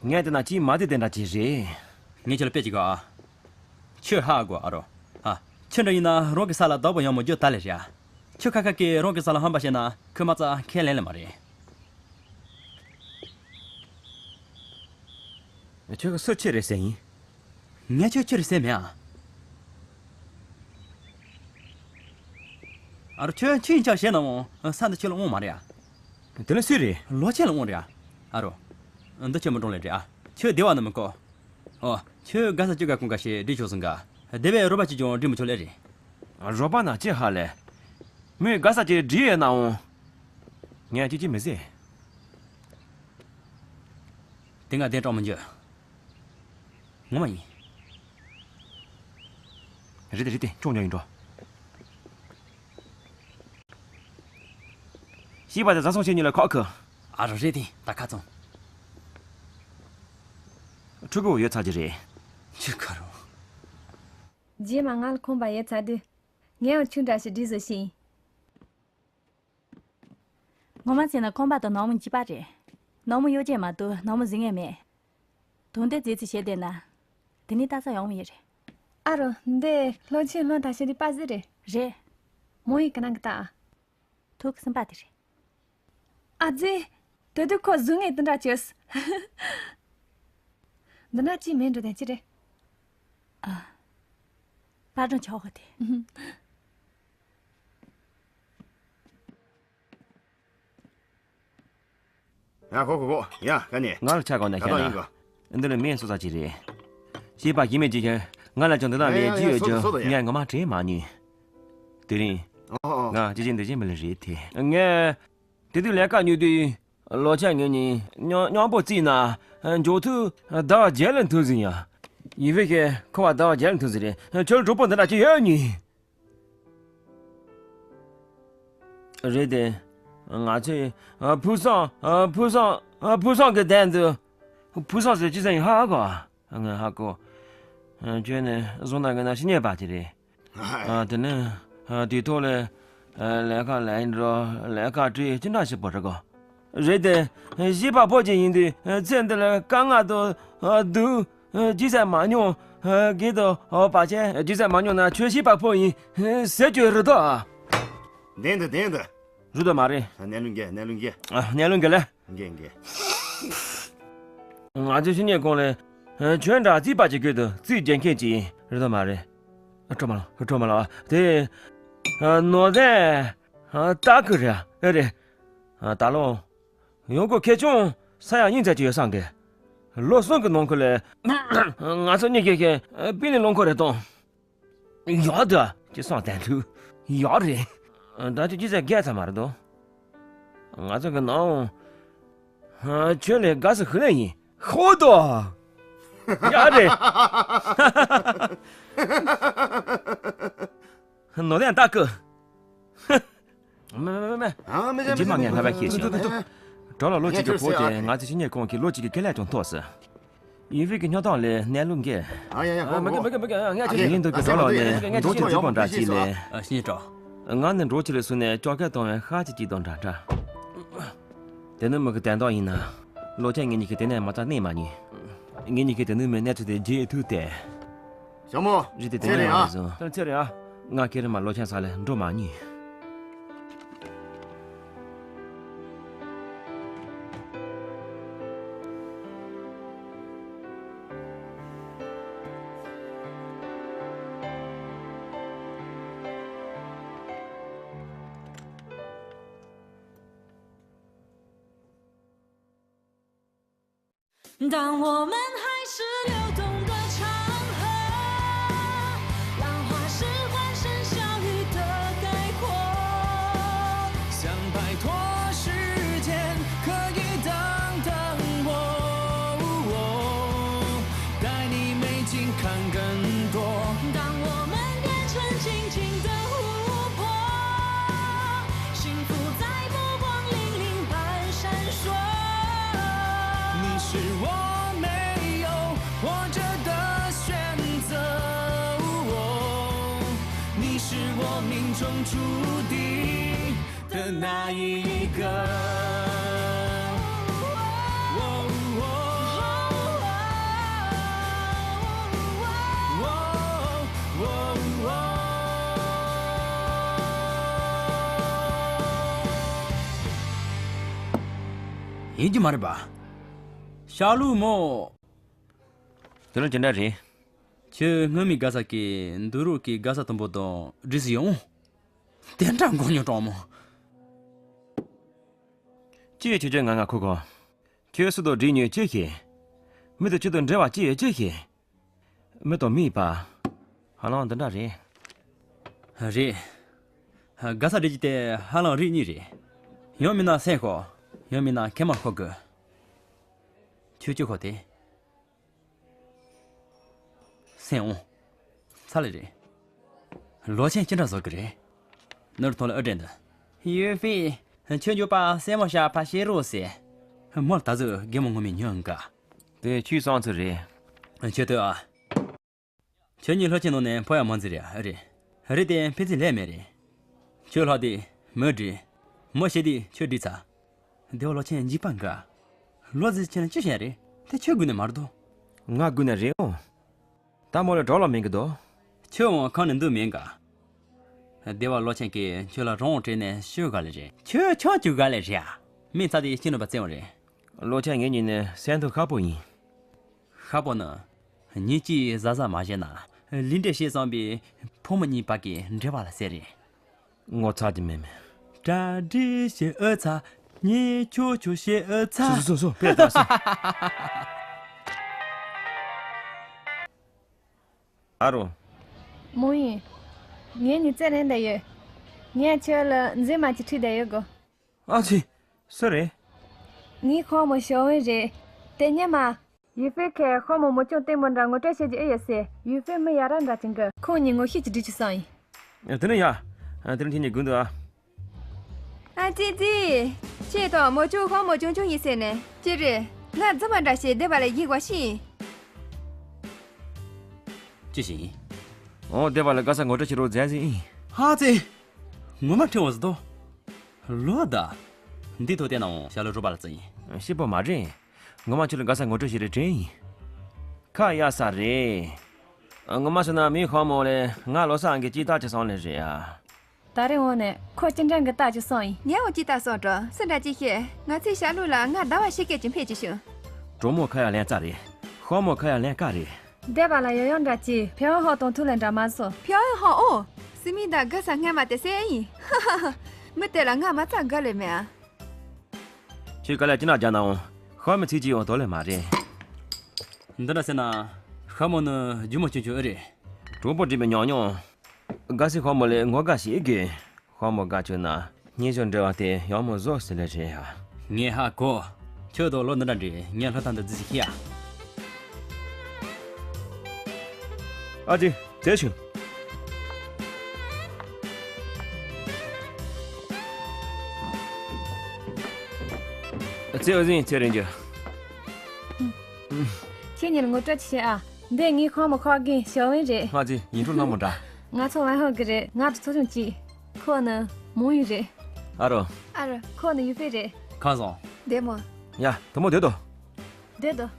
ངས་བལྟས་ན་ཅིའི་མ་བདེ་དེ་འདྲ་ཅིག་རེད། ངས་ཁྱོད་ལ་དཔེ་ཅིག་གོ་ཨ། ཁྱོད་ཧ་གོ་ཨ་རོ། ཨ། ཁྱོད་འདྲ་ཡིན་ན་རང་གི་ས་ལ་བདག་པོ་ཡོང་མི་རྒྱུ་ད་ལེ་རེད་ཨ། ཁྱོད་ཁ་ཁ་གིས་རང་གི་ས་ལ་ཧམ་པ་བཤད་ན་ཁོས་མ་རྩ་ཁས་ལེན་ལེ་མ་རེད། ཁྱོད་ཀྱི་སུ་ཆི་རེད་ཟེར་ཡིན། ངས་ཁྱོད་ཆི་རེད་ཟེར་མེད་ཨ། ཨ་རོ་ཁྱོད་ཆི་ཡིན་ཆགས་བཤད་ན་འོང་ས་འདི་ཁྱོད་ལ་འོང་མ་རེད་ཨ། དེ་ལ་སུ་རེད། ལོ་ཆེན་ལ་འོང་རེད་ཨ། ཨ་རོ། འདི་ཁྱོད་མི་འགྲོ་ལེ་རེད་ཨ། ཁྱོད་སྡེ་བ་ན་མི་གོ་ཨོ། ཁྱོད་དགའ་ས་ཅི་དགའ་ཁོང་དགའ་ཞེས་འདྲི་ཆོག་སོང་ག་སྡེ་བའི་རོགས་པ་ཅིག་ཀྱང་འདྲི་མི་ཆོག་ལེ་རེད། རོགས་པ་ན་ཅི་ཧ་ལས། མོས་དགའ་ས་ཅིག་འདྲི་ཡོད་ན་འོང་། ངས་ཅི་ཅི་མི་ཟེར། དེ་ང་གདན་དྲངས་མི་འཇུ། ངོ་མ་ཡིན། རེད་དེ་རེད་དེ་ཁྱོད་ཉོ་ཡིན་འགྲོ། ཤེས་པ་དེ་བཟའ་ཚང་བྱེད་ཉིན་ལ་ཁག་གི་ཨ་རོ་རེད་དེ་ད་ཁ་ཚང་། ཕྲུ་གུ་ཡོད་ཚར་གྱི་རེད། ཆུ་ཁ་རོ། རྗེས་མ་ང་ལ་ཁོམ་པ་ཡོད་ཚར་དུས། ངས་ཡང་ཆུ་འདྲ་ཞིག་འདྲི་བཟོ་ཤིང་། ངོ་མ་བྱས་ན་ཁོམ་པ་དང་ནང་མི་གཅིག་པ་རེད། ནང་མི་གཡོ་ཅན་མ་གཏོགས་ནང་མི་བཟི་ངེས་མེད། དོན་དེ་རྫས་ཚིག་བྱས་བསྡད་ན། དེ་ནི་ལྟ་ས་ཡོང་བ་ཡོད་རེད། ཨ་རོ་འདི་ལྷོ་ཆེན་ལྷོ་ད་ཤི་རི་པ་ཟི་རེད། རེད། མོ་ཡི་ཀ་ནང་གི་ལྟ། ཐུག་གི་སེམས་པ་དེ་རེད། ཨ་ཙི། དེ་དུས་ཁོ་བཟུང་ངེས་དེ་འདྲ་བྱོས། འདི་ན་ཅི་མེད་འགྲོ་དེ་ཅི་རེད། ཨ། པར་སྒྲོན་ཆོག་གི་དེ། ཡ་གོ་གོ་གོ་ཡ་ག་ནས། ང་ལ་ཆ་གོ་ན་ད་ཤ་ན། ཡིན་གོ་འདི་ལ་མེད་སོ་ས་ཅི་རེད། ཤེས་པ་ཞིག་མེད་ཅིག་ང་ལ་ཅང་འདི་ན་ཡ་ཡ་མེད་ཅི་ཡ་ཡོད་སོ་ཅི་སོ་ཡ། ངས་ངོ་མ་དྲན་མ་ཉན། དེ་རིང་། ཨོ་ཨོ། ང་ཅི་ཅི་འདི་ཅི་མི་ལ་རེད་དེ། ངས། དེ་དུས་ལས་ཀ་ཉོས་དུས། ལོ་ཆ་ངེད་གཉིས་མཉམ་མཉམ་པོ་བརྩིས་ན། འཇོག་ཐུབ་ཟླ་བ་བརྒྱད་ལ་མཐུད་ཟིན་ཡ། ཡིན་ཕེ་ཁེ་ཁོ་བ་ཟླ་བ་བརྒྱད་ལ་མཐུད་ཟིན་རེད། ཁྱོད་གྲོགས་པོ་འདི་འདྲ་ཅི་ཡོད་ཉིན། རེད་དེ། ང་ཚོས་ཕུགས་བསམ་ཕུགས་བསམ་ཕུགས་བསམ་གི་དན་དུ། ཕུགས་བསམ་ཟེར་ཅི་ཟེར་ཡིན་ཧ་གོ་ང་ཧ་གོ་ཁྱོད་ནི་བཟུང་ན་གི་ན་ཤི་ཉེས་པ་དེ་རེད། ཨ་དེ་ནི་དེ་ཐོག་ལས་ལས་ཀ་ལས་འགྲོ་ལས་ཀ་བྲིས་ཅི་འདྲ་ཞིག་པོ་རེད་གོ་རེད་དེ། ཤེས་པ་ཕོ་ཅིག་ཡིན་དུས་ཚེ་འདི་ལ་དཀའ་ངལ་དུ་སྡུག་ཅི་ཟེར་མ་མྱོང་། གི་དུ་བ་ཆེ་ཅི་ཟེར་མ་མྱོང་ན་ཁྱོད་ཤེས་པ་ཕོ་ཡིན་ཟེར་རྒྱུ་རེད་དོ། བདེན་དུ་བདེན་དུ། རུ་དོ་མ་རེད། གནས་ལུང་གེ་གནས་ལུང་གེ་གནས་ལུང་གེ་ལ། གེ་གེ་ང་ཚོ་ཤི་ཉེས་གོང་ལས། ཁྱོད་འདྲ་རྩིས་པ་ཅིག་དགོས་དུ་རྩིས་རྒྱན་མཁན་ཅིག་ཡིན་རེད་དོ་མ་རེད། སྤྲོ་མ་ལ་སྤྲོ་མ་ལ་དེ། ནོར་ལྡན། སྟག་གི་རེད་ཨེ་རེད། ད་ལོ། ཡོང་སྒོ་ཁེ་ཆུང་ས་ཡ་གཉིས་ཚད་ཅིག་ཡོད་སང་གི་ལོ་གསུམ་གི་ནང་ཁུལ་ལས། ང་ཚོ་གཉིས་ཀྱི་ཁེ་པི་ནི་ལོང་ཁོ་རེད་དང་། ཡག་དུ་ཅི་སོང་བསྟན་འདུག་ཡག་རེད། ད་ཅི་ཅི་ཟེར་རྒྱལ་ཚ་མ་རེད་དོ། ང་ཚོ་གི་ནང་། ཁྱོད་ལས་དགའ་སུ་ཤི་ལེ་ཡིན་ཧོ་དོ། ཡག་རེད། ནོར་ལྡན་སྟག་གི་མེ་མེ་མེ་མེ། ཨ་མི་ཇེ་མ་ངས་ང་བ་ཁྱེད་ཤིང་། གྲོ་ལ་ལོ་གཅིག་གི་བོད་དེ་ང་ཚོ་ཤི་ཉེས་གོང་གི་ལོ་གཅིག་གི་ཁེ་ལས་ཀྱང་ཐོག་སི། ཡིན་རིགས་ཀྱི་སྨྱོ་སྟངས་ལས་གནས་ལུགས་འགལ། ཨ་ཡ་ཡ་གོ་མི་གོ་གོ་མི་གོ་ངས་ཨ་ཁྱེད་ཡིན་འདུག་གི་གྲོ་ལ་ནས་འགྲོ་གི་འཇུག་པ་འདྲ་ཅིག་ལས། ཨ་ཤི་ཉེས་གྲོ། ང་ནི་འགྲོ་ཆི་ལས་སུ་ནས་ཅོག་ཁ་གཏོང་བའི་ཤ་ཅིག་ཅིག་དང་འདྲ་འདྲ། དེ་ནི་མི་གི་དན་རྟགས་ཡིན་ན། ལོ་ཆེན་ངེད་གཉིས་ཀྱི་དེ་ནས་མ་རྩ་གནས་མ་ཉན། ངེད་གཉིས་ཀྱི་དེ་ནི་མི་གནས་ཚུལ་དེ་རྗེས་མཐུད་དེ། ཞྭ་མོ། རི་དེ་དེ་ཚེ་རིང་ཨ། ནས་མ་བཟོ། ཚེ་རིང་ཨ། ང་ཁེར་མ་ལོ་ཆེན་ས་ལས་འགྲོ་མ་ཉན། 当我们还是流动的长河，浪花时换成小雨的概括。想摆脱时间，可以等等我，带你没近看更多。当我们变成静静的湖泊，幸福在波光粼粼般闪烁。你是我没有活着的选择，你是我命中注定的那一个。ཡིན་གྱི་མ་རེད་པ། ཤ་ལུག་མོ། དེ་ལ་ཅི་འདྲ་རེད། ཁྱོད་སྔོན་མའི་དགའ་ས་གི་འདུག་རོགས་ཀྱི་དགའ་ས་དུམ་བུ་དང་འདྲིས་སུ་ཡོང་། དེ་འདྲ་མགོ་ཉོ་གྲོགས་མོ། ཅི་ཡི་ཁྱོད་ཁྱོད་ང་ང་ཁུ་གོ། ཁྱོད་སུ་དང་འདྲིས་ཉོས་ཅི་ཤེས། མི་དང་ཁྱོད་དང་འབྲེལ་བ་ཅི་ཡོད་ཅི་ཤེས། མི་དང་མི་ཡི་བར། ཧ་ལམ་འདི་འདྲ་རེད། རེད། དགའ་ས་རེད་ཀྱི་དེ་ཧ་ལམ་རིགས་གཉིས་རེད། ཡང་མིན་ན་སེམས་ཤོར། ཡང་མིན་ན་མཁལ་མ་ཤོར་དགོས། ཁྱོད་ཁྱོད་ཁོ་དེ། སེམས་འོང་། ཚ་ལེ་རེད། ལོ་ཆེན་ཅི་འདྲ་བཟོ་གི་རེད། ནོར་ཐོང་ལ་ཨ་དྲན་འདི། ཡོད་ཕི། ཁྱོད་འགྱོད་པ་སེམས་མ་བྱ་ཕ་ཤེས་རོགས་ཟེར། མོར་ད་གཟོད་རྒན་མོ་ངོ་མི་ཉོན་དགའ། དེ་ཁྱོད་བསམ་ཚུལ་རེད། ཁྱོད་ལྟོས་ཨ། ཁྱོད་ཉིད་ལྷོ་ཆེན་ནང་ནས་ཕོ་ཡ་མ་འཛིན་རེད་ཨ་རེད། རེད་དེ་ཕན་ཚུན་ལས་མེད་རེད། ཁྱོད་ལྷག་དེ་མི་འདྲི། མི་ཤེས་དེ་ཁྱོད་འདྲི་ཚ། སྡེ་བ་ལོ་ཆེན་འཇིགས་པ་འགའ། ལོ་ཟིག་ཆེན་ཅི་བྱས་རེད། དེ་ཁྱོད་དགོས་ནས་མ་རེད་དོ། ང་དགོས་ནས་རེད་འོང་། ད་མོ་ལ་གྲོགས་ལ་མིན་གི་དོ། ཁྱོད་འོང་ཁང་ནས་འདུག་མིན་ག། སྡེ་བ་ལོ་ཆེན་གྱིས་ཁྱོད་ལ་རང་དབང་སྤྲད་ནས་ཤོད་ག་ལེ་རེད། ཁྱོད་ཆང་བཅུག་ག་ལེ་རེད་ཨ། མི་ཚ་དེ་སྐྱིད་ནོ་པ་བཙན་བ་རེད། ལོ་ཆེན་ངེད་གཉིས་ནི་སེམས་ཐོག་ཁ་པོ་ཡིན། ཁ་པོ་ནི། ཉིན་གཅིག་གཟའ་གཟའ་མ་བྱས་ན། ལི་འདྲེ་ཞེས་བསམ་པའི་ཕོ་མོ་གཉིས་བར་གྱི་འབྲེལ་བ་ལ་ཟེར་རེད། ངོ་ཚ་གི་མེད་མེད། གྲ་སྒྲིག་བྱེད་ཨོ་ཚ། ངས་ཁྱོ་ཁྱོ་བྱེད་ཨོ་ཚ། སོ་སོ་སོ་སོ་པེ་ད་སོ། ཨ་རོ། མོ་ཡིན། ངས་ཉི་ཚེ་རན་བསྡད་ཡོད། ངས་ཁྱོད་ལ་མཛེས་མ་ཅིག་ཁྲིད་བསྡད་ཡོད་གོ། ཨ་ཙི། སུ་རེད། ངའི་ཁོང་མོ་ཞའོ་ཝེན་རེད། དེ་ཉེ་མ། ཡུ་ཧྥེ་ཁས་ཁོང་མོ་མོ་ཅུང་ལྟད་མོ་འདྲ་ངོ་སྤྲོད་བྱེད་ཀྱི་ཨེ་ཡོད་ཟེར། ཡུ་ཧྥེ་མི་ཡ་རབས་འདྲ་ཅིག་གི། ཁོང་གཉིས་ངོ་ཤེས་ཀྱི་འདྲི་ཆུ་སང་ཡིན། དེ་ནི་ཡ། དེ་ནི་ཁྱེད་གཉིས་དགོན་དུ་ཨ། ཨ་ཙི་ཙི། ཁྱེད་དང་མོ་ཅུང་ཁོང་མོ་ཆུང་ཆུང་ཡིན་ཟེར་ནས་ཅི་རེད། ང་རྫུན་མ་འདྲ་ཞིག་སྡེ་བ་ལ་ཡིག་བ་ཤི། ཅི་ཞིག་ཡིན། འོ་སྡེ་བ་ལ་དགའ་ས་ངོ་སྤྲོད་བྱེད་རོགས་མཛད་ཟིན་ཡིན། ཧ་ཙི། ངོ་མ་ཁྲེལ་བ་ཟིན་ཏོ། ལོ་ད། འདི་ཐོ་བལྟས་ན་འོང་ཤ་ལོ་རུ་པ་ལ་བརྩི་ཡིན། ཤི་པོ་མ་རེད། ངོ་མ་ཁྱོད་ལ་དགའ་ས་ངོ་སྤྲོད་བྱེད་རེ་དྲན་ཡིན། ཁ་ཡ་ས་རེད། ངོ་མ་སོང་ན་མི་ཁོ་མོ་ལས་ང་ལོ་སང་གི་ཅི་ལྟ་ཅི་སོང་ལས་རེད་ཨ། ད་རེས་འོང་ནས་ཁོ་ཅི་འདྲ་གི་ལྟ་ཅི་སོང་ཡིན། ངས་འོ་ཅི་ལྟ་སོང་འགྲོ་སུ་འདྲ་ཅི་ཤེས། ང་ཚོའི་ཤ་ལུག་ལ་ང་ཟླ་བ་ཕྱེད་ཀས་ཅི་འཕེལ་ཅི་བྱུང་། གྲོགས་མོ་ཁ་ཡ་ལན་ཙ་རེད། ཁོ་མོ་ཁ་ཡ་ལན་ཀ་རེད། སྡེ་བ་ལ་ཡོ་ཡོ་འདྲ་ཅི་ཕེ་ཨོ་ཧོ་དང་ཐུག་ལེ་འདྲ་མ་སོང་། ཕེ་ཨོ་ཧོ་ཨོ། སི་མི་ད་དགའ་ས་སྔ་མ་དེ་སེ་ཡིན། མི་དེ་ལ་ང་མ་ཚ་དགའ་ལེ་མེད་ཨ། ཁྱོད་དཀའ་ལས་ཅི་ན་རྒྱག་ན་འོང་། ཤ་མོ་ཚིག་ཅིག་འོང་དོ་ལེ་མ་རེད། འདི་འདྲ་ཟེར་ན། ཤ་མོ་ནི་རྒྱུ་མོ་ཆུང་ཆུང་ཨེ་རེད། གྲོགས་པོ་འདྲིས་པའི་ཉོག་ཉོག་དགའ་སི་ཤ་མོ་ལས་ངོ་དགའ་ཞིག་གི། ཤ་མོ་དགའ་བཅུག་ན། སྙན་ཞུ་འབྲེལ་བ་དེ་ཡག་མོ་བཟོ་ཟེར་ལེ་རེད་ཡ། ངས་ཧ་གོ། ཁྱོད་དང་ལོ་འདི་འདྲ་འདྲི་ངས་ལྷ་ཐང་དུ་རྫི་ཞིག་ཤི་ཡ། ཨ་ཅེ། ཚེ་ཞུ། ཚེ་འོ་ཟིན་ཚེ་རིང་རྒྱུ། ཁྱེད་གཉིས་ལ་ངོ་སྤྲོད་ཅིག་བྱེད་ཨ། འདི་ངའི་ཁོང་མོ་ཁོག་རྒན་ཞའོ་ཝེན་རེད། ང་ཚོའི་ཡིན་འགྲོ་ལྷ་མོ་འདྲ། ང་ཚོ་ཝན་ཧོ་གི་རེད། ང་དང་ཚོ་ཆུང་གཅིག་ཁོ་ནི་མོ་ཡིན་རེད། ཨ་རོ། ཨ་རོ། ཁོ་ནི་ཡུ་ཧྥེ་རེད། ཁ་བཟང་། བདེ་མོ། ཡ་དུ་མོ་སྡོད་དོ། སྡོད་དོ།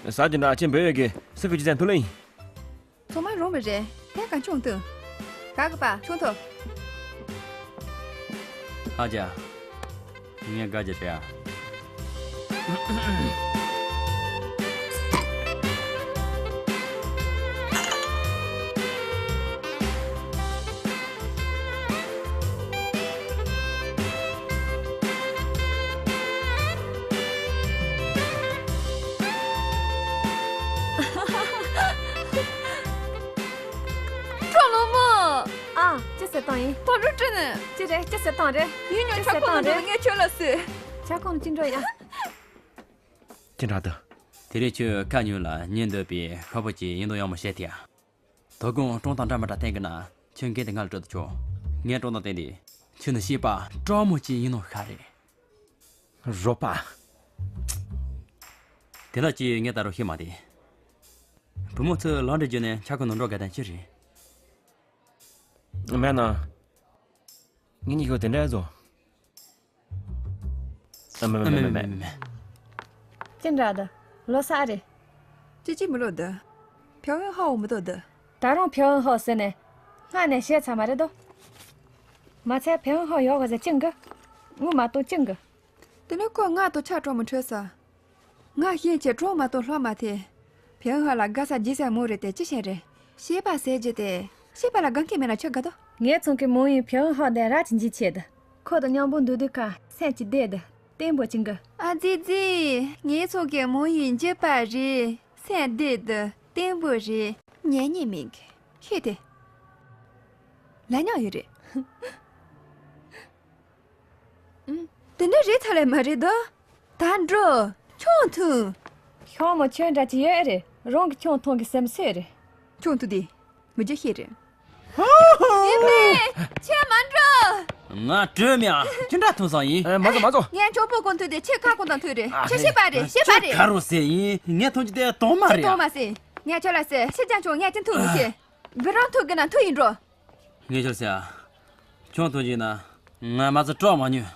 ས་ཅི་འདྲ་ཆེན་པོ་ཡོད་གི་སི་ཀུ་ཅི་ཙན་ཐུ་ལེ་ཡིན། ཚང་མ་རུང་བ་རེད། ཐད་ཀ་ཆུང་དུ། ག་གི་པ་ཆུང་ཐོ། ཨ་ཅག་ངས་དགའ་རྒྱུ་རེད་ཨ། ཡིན། ད་ལོ་དྲན་ནི། ཅི་རེད། ཅི་ཟེར་བཏང་རེད། ཡིན་ཡང་ཅི་ཆ་ཟེར་ཁོང་བཏང་རེད། ངས་ཁྱོད་ལ་ཟེར། ཆ་ཁོང་ཅི་འགྲོ་ཡ། ཅི་འདྲ་འདུག་དེ་རིང་ཁྱོད་ཁ་ཉུང་ལ་ཉན་འདོད་པའི་ཁ་པོ་ཅིག་ཡིན་དོ་ཡང་མ་བཤད་དེ། དོ་དགོང་གྲོང་དང་འདྲ་མ་འདྲ་བསྟན་གི་ན་ཁྱོད་འགན་དེ་ང་ལ་སྤྲོད་དུ་ཆོག་ངས་གྲོང་དང་བསྟན་དེ་ཁྱོད་ནི་སྐྱེས་པ་སྤྲང་མོ་ཅིག་ཡིན་ནོ་ཤ་རེད། རོགས་པ། དེ་འདྲ་ཅིག་ངས་ད་རུང་ཤེས་མ་དེ། བུ་མོ་ཚོས་ལམ་འགྲོ་རྒྱུ་ནས་ཆ་ཁོ་ནང་འགྲོ་དགའ་དང་ཅི་རེད། མེད་ན། ངེད་གཉིས་ཀྱིས་དེ་འདྲ་བཟོ། ཨ་མེད་མེད་མེད་མེད། ཅི་འདྲ་འདུག་ལོ་གསར་རེད། ཅི་ཅི་མི་ལོ་འདུག་ཕེ་ཝན་ཧའོ་མི་འདུག་འདུག་ད་རུང་ཕེ་ཝན་ཧའོ་ཟེར་ནས་སྔ་ནས་བཤད་ཚར་མ་རེད་དོ། མ་ཚད་ཕེ་ཝན་ཧའོ་ཡོད་ག་ཟེར་ཅིང་གི་ངུ་མ་གཏོགས་ཅིང་གི་དེ་ནས་ཁོ་ང་དང་ཆ་གྲོགས་མི་འཕྲོད་ས། ང་ཤེས་ཆེ་གྲོགས་མ་གཏོགས་ལྷོ་མ་ཐེ། ཕེ་ཧ་ལ་དགའ་ས་རྗེས་ས་མོ་རེད་དེ་ཅི་བྱེད་རེད། ཤེས་པ་ཟེར་རྒྱུ་དེ། ཤེས་པ་ལ་དགའ་མཁན་མེད་ན་ཆོ་དགའ་དོ། ངའི་ཚོང་གི་མོ་ཡིན་ཕེ་ཧ་དེ་ར་ཅི་འཇི་ཆེ་དུ། ཁོ་དང་མཉམ་པོ་འདུག་དུས་ཁ་སེམས་ཀྱི་བདེ་དུ་བརྟན་པོ་ཅིང་གི་ཨ་ཙི་ཙི། ངའི་ཚོང་གི་མོ་ཡིན་འཇི་པ་རེད་སེམས་བདེ་དུ་བརྟན་པོ་རེད། ཉན་ཉན་མིན་གི་ཤེས་དེ། ལ་ཉག་ཡོད་རེད། དེ་འདྲ་རེད་ཚ་ལས་མ་རེད་དོ། ད་འགྲོ། ཆང་འཐུང་། ཤོག་མོ་ཁྱོད་འདྲ་ཅི་ཡོད་རེད། རང་གི་ཆང་འཐུང་གི་སེམས་སུ་རེད། ཆང་འཐུང་དེ། མི་རྒྱ་ཤེས་རེད། ཡིན་པས། ཁྱེད་མ་འགྲོ། ང་བྲོས་མེད་ཨ། ཅི་འདྲ་འཐུང་སང་ཡིན། ཨ། མ་ཚོ་མ་ཚོ། ངས་ཆོག་པོ་གོན་ཐུབ་དེ་ཁྱེད་ཁ་གོན་དང་ཐུག་རེད། ཨ། ཁྱེད་ཤེས་པ་རེད་ཤེས་པ་རེད། ཁ་རུ་ཟེར་ཡིན། ངས་འཐུང་རྒྱུ་དེ་དོང་མ་རེད་ཨ། དོང་མ་ཟེར། ངས་ཁྱོད་ལ་ཟེར་ཕྱི་ལྗང་ཆུང་ངས་ཅི་འཐུང་མི་ཤེས། འབུ་རང་ཐུག་གི་ན་ཐུག་ཡིན་འགྲོ། ངས་ཁྱོད་ཟེར་ཨ། ཁྱོད་ཐོན་གྱིས་ན། ང་མ་ཚོ་སྐྲག་མ་ཉོན།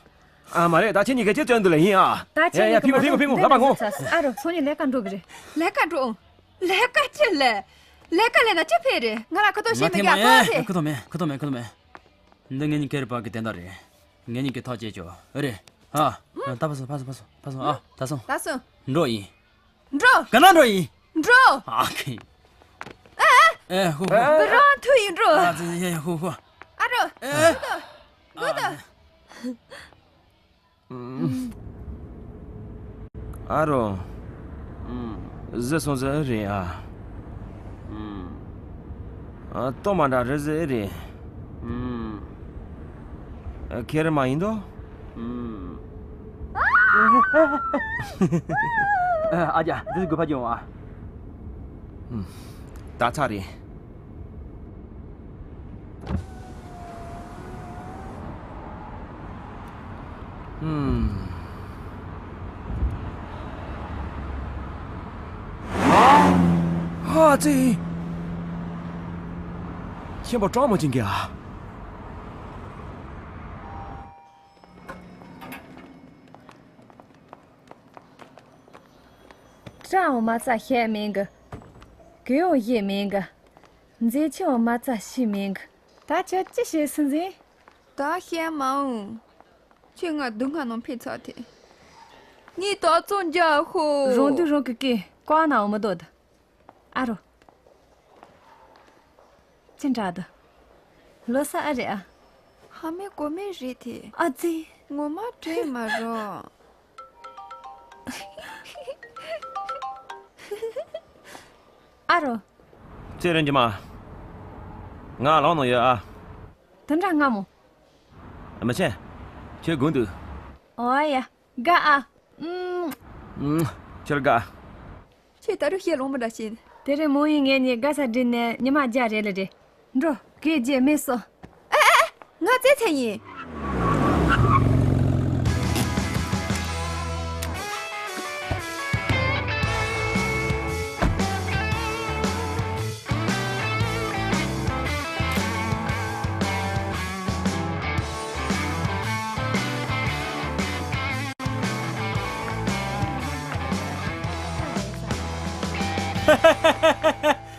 ཨ་མ་རེད། ད་ཁྱེད་གཉིས་ཀས་ཅི་བཙན་འདུག་ལ་ཡིན་ཨ། ད་ཁྱེད་ཡ་ཡ་གཉིས་ཕིང་ངོ་ཕིང་ངོ་ཕིང་ངོ་ལབ་པ་ངོ། ཨ་རོ་ཚོ་གཉིས་ལས་ཀ་འགྲོ་གི་རེད། ལས་ཀ་འགྲོ། ལས་ཀ་ཅི་ལས། ལས་ཀ་ལས་ན་ཅི་ཕན་རེད། ང་ལ་ཁོ་ཐོག་ང་ཤེས་མི་ཐེངས་མ་རྒྱག་ཨེ་ཁོ་ཟེར། ཁོ་ཐོག་མེད་ཁོ་ཐོག་མེད་ཁོ་ཐོག་མེད། འདི་ངེད་གཉིས་ཀའི་རེད་པ་གི་དེ་འདྲ་རེད། ངེད་གཉིས་ཀྱི་ཐག་བཅད་ཆོག་ཨེ་རེད། ཨ། ད་ཕ་སོང་ཕ་སོང་ཕ་སོང་ཕ་སོང་ཨ། ད་སོང་། ད་སོང་། འགྲོ་ཡིན། འགྲོ། ག་ན་འགྲོ་ཡིན། འགྲོ། ཨ་ཁེ། ཨ། ཨེ་ཧུ་ཧུ། བུ་རང་ཐུག་ཡིན་འགྲོ། ཨ་ཙི་ཡེ་ཧུ་ཧུ། ཨ་རོ། ཨེ། གོ་ཏོ། གོ་ཏོ། ཨ་རོ། ཟི་སོང་ཟི་རེད་ཨ། ཨ། ལྟོ་མ་འདྲ་རེད་ཟེར་རེད། ཨ། ཁེར་མ་ཡིན་དོ། ཨ། ཨ་ཅག་འདི་དགོས་པ་བྱུང་ཨ། ད་ཚར་རེད། ཧུམ། ཨ་ཙི། ཤན་པ་སྤྲང་མོ་ཅན་གྱིས་ཨ། སྤྲང་མོ་མ་རྩ་ཤེས་མིན་གི། གུ་ཡོང་ཡེ་མིན་གི། མཛེས་ཆེན་མ་རྩ་ཤི་མིན་གི། ད་ཁྱོད་ཅི་བྱེད་སྲིད་འཛིན། ད་བཤད་མ་འོང་། ཁྱོད་ང་སྡུག་བསྔལ་ནང་ཕུད་ཚར་ཐལ། ངས་ད་ཚོང་རྒྱག་ཤོག་རང་སྡུག་རང་གིས་བཀག་བཀག་ན་འོང་མི་འདོད། ཨ་རོ། ཅི་འདྲ་འདུག་ལོ་གསར་ཨེ་རེད་ཨ། ཧ་མེ་གོ་མེ་རེད་དེ། ཨ་ཙི། ངོ་མ་དྲན་མ་རོགས། ཨ་རོ། ཚེ་རིང་རྗེས་མ། ང་ལམ་ནང་ཡོད་ཨ། དེ་འདྲ་སྔ་མོ། མི་ཆེ། ཁྱོད་སྒུག་འདུག་ཨོ་ཡ། དགའ་ཨ། ཨུམ། ཨུམ། ཁྱོད་དགའ། ཁྱོད་ད་རུང་ཤེས་ལོང་མི་འདྲ་ཕྱིན། དེ་རིང་མོ་ཡིས་ངེད་གཉིས་དགའ་ས་སྒྲིལ་ནས་ཉི་མ་བརྒྱ་རེད་ལ་རེད། འགྲོ། གོས་རྒྱུ་མེད་སོང་། ཨེ་ཨེ། ང་རྩེད་ཚེ་ཡིན།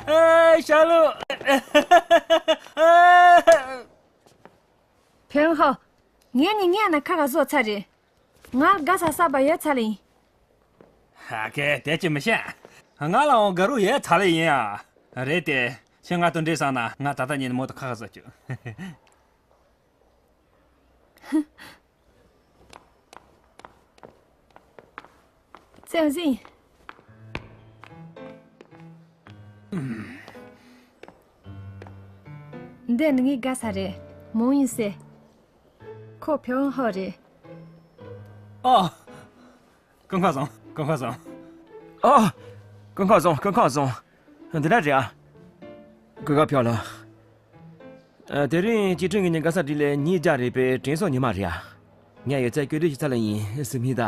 ཨེ་ཤ་ལུ། ཕེང་ཧོ། ངས་ནི་ངས་ན་ཁ་ཁ་བཟོ་ཚར་རེད། ང་དགའ་ས་ས་པ་ཡོད་ཚར་ལ་ཡིན། ཧ་ཀེ་དེ་ཅི་མི་ཤེས། ང་ལའང་དགའ་རུ་ཡོད་ཚར་ལ་ཡིན་ཨ། རེད་དེ། ཁྱེད་ང་དང་འདྲིས་སོང་ན་ང་ད་ལྟ་ཉིན་མོ་དུ་ཁ་ཁ་བཟོ་བཅུག་བཙན་ཟིན། འདི་ནི་ངའི་དགའ་ས་རེད། མོང་ཡིན་སེ། ཁོ་ཕེ་ཝང་ཧོ་རེད། ཨ། སྐུ་ཁམས་བཟང་། སྐུ་ཁམས་བཟང་། ཨ། སྐུ་ཁམས་བཟང་། སྐུ་ཁམས་བཟང་། འདི་འདྲ་རེད་ཨ། གོ་སྐབས་ཕྱག་ལ། ཨ། དེ་རིང་ཅི་ཁྲིན་གྱི་ཉིན་ག་ས་དྲིན་ལས་ཉིན་རྒྱ་རེད་པས་དྲན་གསོ་ཉི་མ་རེད་ཨ། ངས་ཡོད་ཚད་བཀོད་སྒྲིག་ཞིག་ཚར་ལ་ཡིན་ཟེར་མི་ད།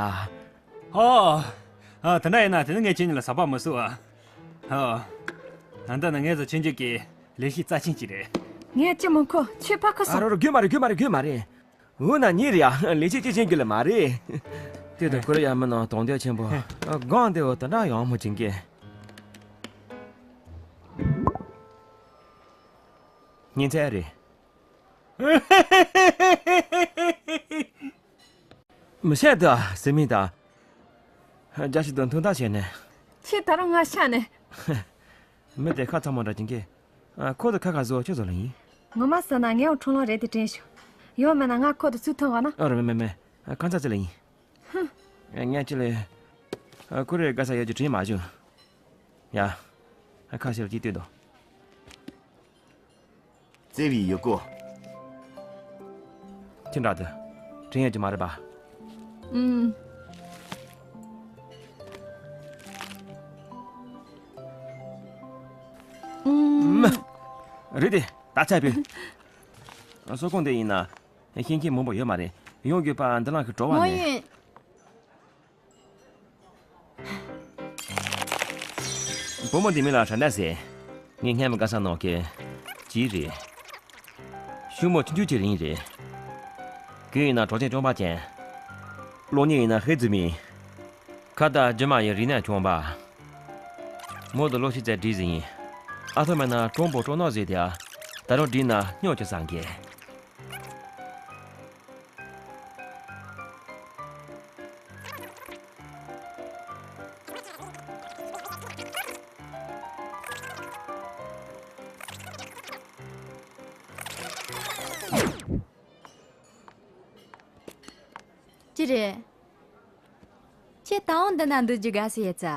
ཨོ། ཨ། དེ་འདྲ་ཡིན་ན་དེ་ནི་ངས་ཁྱེད་གཉིས་ལ་ཟ་བ་མི་བཟོ་ཨ། ཨོ། ད་ལྟ་ནི་ངས་བཟོ་ཆུང་ཆུང་གི་ལས་གཞི་རྩ་ཆེན་ཅིག་རེད། ངས་ཅི་མོ་ཁོ་ཆོས་ཕ་ཁ་ཨ་སོང་། རོ་རོ། རྒྱུ་མ་རེད། རྒྱུ་མ་རེད། རྒྱུ་མ་རེད། འུ་ན་ཉིན་རེ་ཡ་ལས་བྱེད་ཅི་ཅན་གྱི་ལ་མ་རེད། དེ་དུ་ཁོ་རེ་ཡ་མི་ནང་གདོང་འདེད་ཆེན་པོ། སྒང་དེ་འོ་ད་འདྲ་ཡང་མོ་ཅན་གྱི། ཉིན་ཚད་རེད། མི་བཤད་དུ་ཟེར་མི་ད། རྒྱ་ཞིག་དང་མཐུན་ཐག་བྱས་ནས། ཁྱེད་ད་རུང་ང་ཤ་ནས། མི་དེ་ཁ་ཚ་མོ་འདྲ་ཅན་གྱི། ཨ། ཁོ་དང་ཁ་ཁ་བཟོ་ཁྱོད་བཟོ་ལ་ཡིན། ངོ་མ་ཟེར་ན་ངས་འོ་ཁྲོམ་ལོང་རེད་དེ་དྲན་བྱུང་། ཡང་མིན་ན་ང་ཁོ་དང་ཚུགས་ཐུབ་བ་ན། ཨ་རོ་མེ་མེ་མེ། ཨ། ཁ་ཚ་ཅི་ལ་ཡིན། ཧུམ། ཨ། ངས་ཅི་ལས། ཨ། ཁོ་རེ་དགའ་ས་ཡོད་ཀྱི་དྲན་མ་བྱུང་། ཡ། ཨ། ཁ་ཤས་ལ་ཅིག་ལྟོས་དང་། བརྩེ་བའི་ཡུལ་སྐོར། ཁྱི་འདྲ་དུ། དྲན་ཡོད་ཀྱི་མ་རེད་པ། ཨུམ། ཨུམ། རེད་དེ། ད་ཚད་པས། སོ་ཁོང་དེ་ཡིན་ན། ཤེས་མཁན་མང་པོ་ཡོད་མ་རེད། ཡོང་དགོས་པ་འདི་ལ་གི་བྲོ་བ་མོ་ནས། ཡིན། བུ་མོ་འདི་མི་ལ་ཧྲ་ན་ཟེར། ངའི་སྔས་མ་ག་ས་ནོ་ཀེ། ཅི་རེད། ཤུ་མོ་ཆུང་ཆུང་ཅི་རིང་རེད། གུ་ཡིན་ན་གྲོགས་ཆེན་ཅོང་པ་ཅན། གློག་བརྙན་ཡིན་ན་ཧེ་ཛི་མི། ཁ་ད་རྒྱུ་མ་ཡིན་རི་ན་ཆོང་པ། མོ་དུ་ལོ་ཤི་ཙེ་བྲིས་ཟིན་ཡིན། ཨ་ཐོ་མེད་ན་གྲོང་པོ་སྤྲོ་ནོ་ཟེར་དེ་ཨ། ད་རུང་བྲིས་ན་སྨྱོ་ཅི་སང་གེ། ཅི་རེད། ཁྱེད་ད་འོང་འདི་ན་འདུག་རྒྱུ་དགའ་སི་ཡོད་ཙ།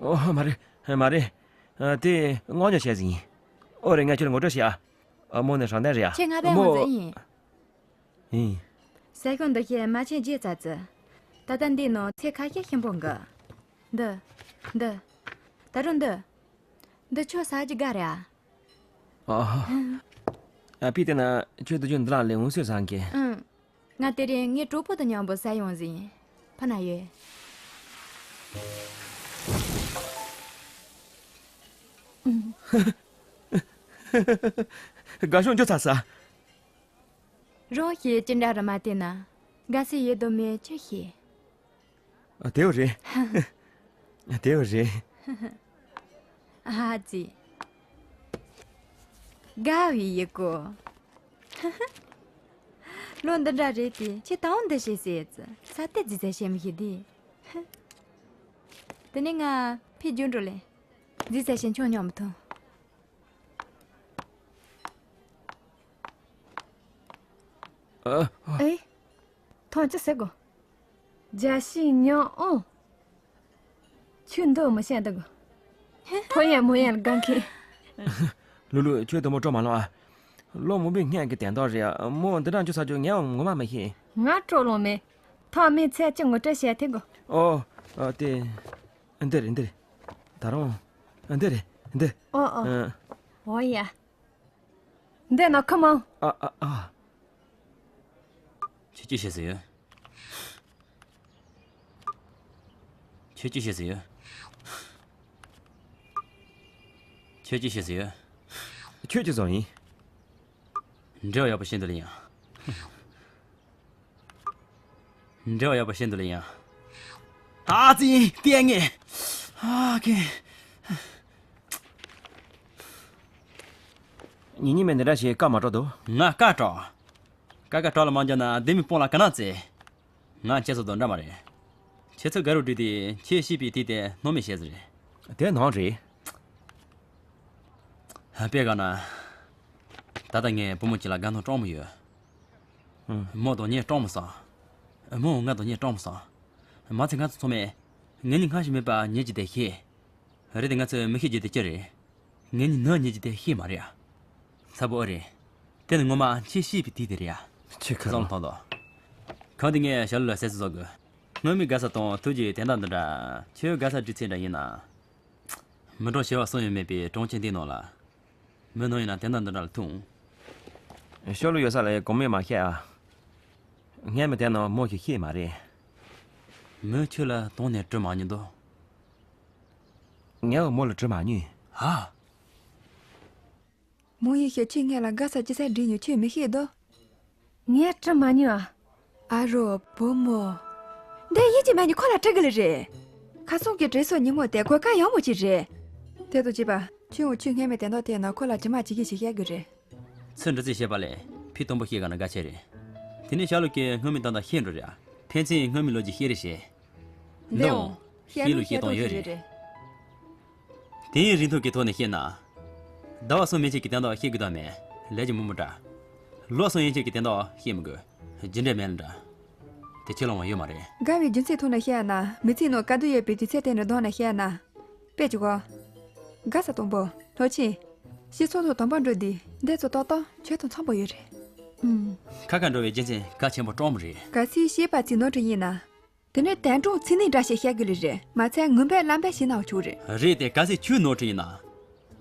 ཨོ་མ་རེད། མ་རེད། ཨ། དེ་ངོ་ཉོ་བྱས་ཟིན་ཡིན། ཨོ་རེད། ངས་ཁྱོད་ངོ་སྤྲོད་བྱས་ཨ། ཨ། མོ་ནི་ཧྲང་ཏན་རེད་ཨ། ཁྱེད་ང་པའི་མོ་ངོ་ཟེར་ཡིན། ཡིན། ས་ཁོངས་འདི་ཁྱེད་མ་ཆེན་རྗེས་ཙ་ཙི། ད་ལྟ་འདི་ནང་ཚེ་ཁ་ཤས་ཤིན་པོ་འགི། འདི། འདི། ད་རུང་འདི། འདི་ཆོ་ས་ཀྱི་དགའ་རེད་ཨ། ཨ། ཨ། ཕི་དེ་ན་ཁྱོད་དུ་ཁྱོད་འདི་ལ་ལས་འོང་ཟེར་སང་གེ། ཨང་། ང་དེ་རིང་ངའི་གྲོགས་པོ་དང་མཉམ་པོ་ས་ཡོང་ཟིན། ཕ་ན་ཡོད། དགའ་ཤོས་འཇོ་ཚ་ས། རང་ཞེས་ཅི་འདྲ་རུ་མ་བལྟས་ན། དགའ་སི་ཡོད་དོ་མེད་ཅི་ཤེས། ཨ། དེའོ་རེད། དེའོ་རེད། ཨ་ཙི། དགའ་བའི་ཡི་གོ། ལོ་འདི་འདྲ་རེད་དེ་ཁྱེད་ད་འོང་འདི་བྱེད་ཟེར་ཙི། ས་དེ་རྫི་ཚ་བྱེད་མི་ཤེས་དེ། དེ་ནས་ང་ཕི་རྒྱུན་འགྲོ་ལེ། རྫི་ཚ་བྱེད་ཆོག་ཉོ་མི་ཐོང་། ཨ། ཨེ། ཐོང་ཅི་ཟེར་གོ། རྒྱ་ཤི་ཉོ་ཨོ། ཆུ་འདོད་མི་བྱེད་འདུག་ཕོ་ཡན་མོ་ཡན་ལ་དགའ་མཁན། ལུ་ལུ། ཁྱོད་དུ་མོ་སྤྲོ་མ་ལོང་ཨ། ལོ་མོ་བའི་སྔན་གྱི་དན་རྟགས་རེད་ཨ། མོ་འདི་འདྲ་འཇུ་ས་འཇུ་ངས་ངོ་མ་མི་ཤེས། ང་སྤྲོ་ལོང་མེད། ཐོག་མེད་ཚད་ཅི་ངོ་སྤྲོད་བྱེད་ཐེ་གོ། ཨོ། ཨ། དེ། འདི་རེད་འདི་རེད། ད་རུང་། འདི་རེད་འདི། ཨོ་ཨོ། ཨ། ཨོ་ཡ། འདི་ན་ཁོ་མོ། ཨ་ཨ་ཨ། ཁྱོད་ཅི་བྱེད་ཟེར་ཡོད། ཁྱོད་ཅི་བྱེད་ཟེར་ཡོད། ཁྱོད་ཅི་བྱེད་ཟེར་ཡོད། ཁྱོད་ཅི་བཟོ་ཡིན། འབྲེལ་བ་ཡག་པོ་བྱེད་འདི་ལ་ཡིན། འབྲེལ་བ་ཡག་པོ་བྱེད་འདི་ལ་ཡིན། ཨ་ཙི། ལྟས་ངན། ཨ་ཀེ། ཉིན་ཉིན་མེད་འདི་འདྲ་ཞིག་བཀའ་མ་སྤྲོད་དོ། ང་བཀའ་སྤྲོད། ཀ་ཀ་སྤྲོད་ལ་མ་འཇོག་ན་ལྡེ་མིག་སྤུན་ལ་ག་ན་བཙལ། ང་ཁྱེད་ཚོ་དང་འདྲ་མ་རེད། ཁྱེད་ཚོ་དགའ་རུ་བསྒྲིགས་ཏེ་ཁྱེད་ཤེས་པའི་དུས་དེ་སྣང་མེད་བྱས་ཟེར། དེ་ནང་རེད། ཧ། དཔེ་ག་ན། ད་ལྟ་ངས་བུ་མོ་གཅིག་ལ་དགའ་སྣང་སྤྲང་མོ་ཡོད། ཨང་། མོ་དང་ངས་སྤྲང་མོ་སོང་། མོ་ང་དང་ངས་སྤྲང་མོ་སོང་། མ་ཚད་ང་ཚོ་ཚང་མས་ངེད་གཉིས་སྔ་ཕྱི་མེད་པ་ཉེ་གི་དེ་ཤེས། རེད་དེ་ང་ཚོས་མི་ཤེས་རྒྱུ་དེ་ཅི་རེད། ངེད་གཉིས་ནང་ཉེ་གི་དེ་ཤེས་མ་རེད་ཨ། ཚ་པོ་ཨེ་རེད། དེ་ནི་ངོ་མ་ཁྱེད་ཤེས་པའི་དུས་དེ་རེད་ཡ། ཁྱེད་ཁ་བཟང་རོ། ཐོང་དོ། གང་དེ་ངས་ཞལ་ལ་སེ་སི་བཟོ་དགོས། སྔོན་མའི་དགའ་ས་དང་ཐུགས་རྗེ་དེ་འདྲ་འདི་འདྲ། ཁྱོད་དགའ་ས་འདྲི་ཚེ་འདྲ་ཡིན་ན། མི་གྲོང་ཞེ་བ་གསུམ་ཡང་མེད་པའི་གྲོང་ཁྱེར་འདི་ནང་ལ། མི་ནང་ཡིན་ན་དེ་འདྲ་འདི་འདྲ་ལ་ཐུག་ཤོ་ལོ་ཡོད་ས་ལ་གོང་མས་མ་བཤད་ཨ། ངས་མི་དེ་ནང་མོ་ཞིག་ཤེས་མ་རེད། མི་ཁྱོད་ལ་དོང་ནས་དྲི་མ་མྱོང་དོ། ངས་མོ་ལ་དྲི་མ་མྱོང་། ཧ། མོ་ཡིན་ཞེས་ཁྱོད་ངེད་ལ་དགའ་ས་ཅི་ས་འདྲི་མྱོང་ཁྱོད་མི་ཤེས་དོ། ངས་དྲི་མ་མྱོང་ཨ། ཨ་རོ་བུ་མོ། འདི་ཡིད་ཀྱི་མ་ཉི་ཁོ་ལ་དྲི་གི་ལེ་རེད། ཁ་སང་གི་དྲི་སོ་ཉིན་མོ་དེ་གོ་སྐབས་ཡག་མོ་ཅིག་རེད། དེ་དང་གཅིག་པ་ཁྱོད་འུ་ཆོས་སྔས་མེད་དེ་འདོག་དེ་ན་ཁོ་ལ་ཇི་མ་ཇི་གི་ཞིག་བཤད་གི་རེད། ཚུར་འདྲི་རྩིས་བྱས་པ་ལས་ཕི་དང་པོ་ཤེས་ག་ན་དགའ་ཆེ་རེད། དེ་ནས་ཤ་ལུ་ཀའི་སྔོན་མའི་དོན་དག་ཤེས་འགྲོ་རེད། ཕན་ཚུན་སྔོན་མའི་ལོ་རྒྱུས་ཤེས་རེ་བྱེད། འདི་འོང་། ཤེས་ལུགས་ཤེས་སྟངས་ཡོད་རེད། དེའི་རིང་ཐུང་གི་ཐོག་ནས་བཤད་ན། ཟླ་བ་གསུམ་མན་ཆད་ཀྱི་དོན་དག་བཤད་དགོས་དོན་མེད། ལས་ཀྱི་མི་མི་འདྲ། ལོ་གསུམ་ཡན་ཆད་ཀྱི་དོན་དག་བཤད་མི་དགོས། རྒྱུ་འབྲས་མེད་ལ་འདྲ། དེ་ཁས་བླངས་པ་ཡོད་མ་རེད། དགའ་བའི་རྒྱུ་མཚན་ཐོག་ནས་བཤད་ན་མི་ཚེ་ནང་དཀའ་སྡུག་ཡོད་པའི་དུས་ཚོད་དེ་ནས་ལྡོག་ནས་བཤད་ན། དཔེ་ཅིག་གོ། དགའ་ས་དང་པོ། ལྷོ་ཆེན། ཤི་ཚོ་ཚོ་དང་པོ་འགྲོ་དུས་འདི་ཚོ་ཏོག་ཏོག་ཆོས་དང་འཚམ་པོ་ཡོད་རེད། ཨུམ། ཁ་ཁ་འགྲོ་བའི་རྒྱུ་མཚན་གལ་ཆེན་པོ་སྤྲོ་མོ་རེད། གལ་སྲིད་ཤེས་པ་ཚིག་ནོར་འཁྲུལ་ཡིན་ན། དེ་ནས་དན་གྲོང་ཚིག་ནི་འདྲ་ཞིག་བཤད་དགོས་ལེ་རེད། མ་ཚད་ངུ་འབོད་ལམ་འབོད་ཞིག་གནང་ཆོག་རེད། རེད་དེ་གལ་སྲིད་ཁྱོད་ནོར་འཁྲུལ་ཡིན་ན།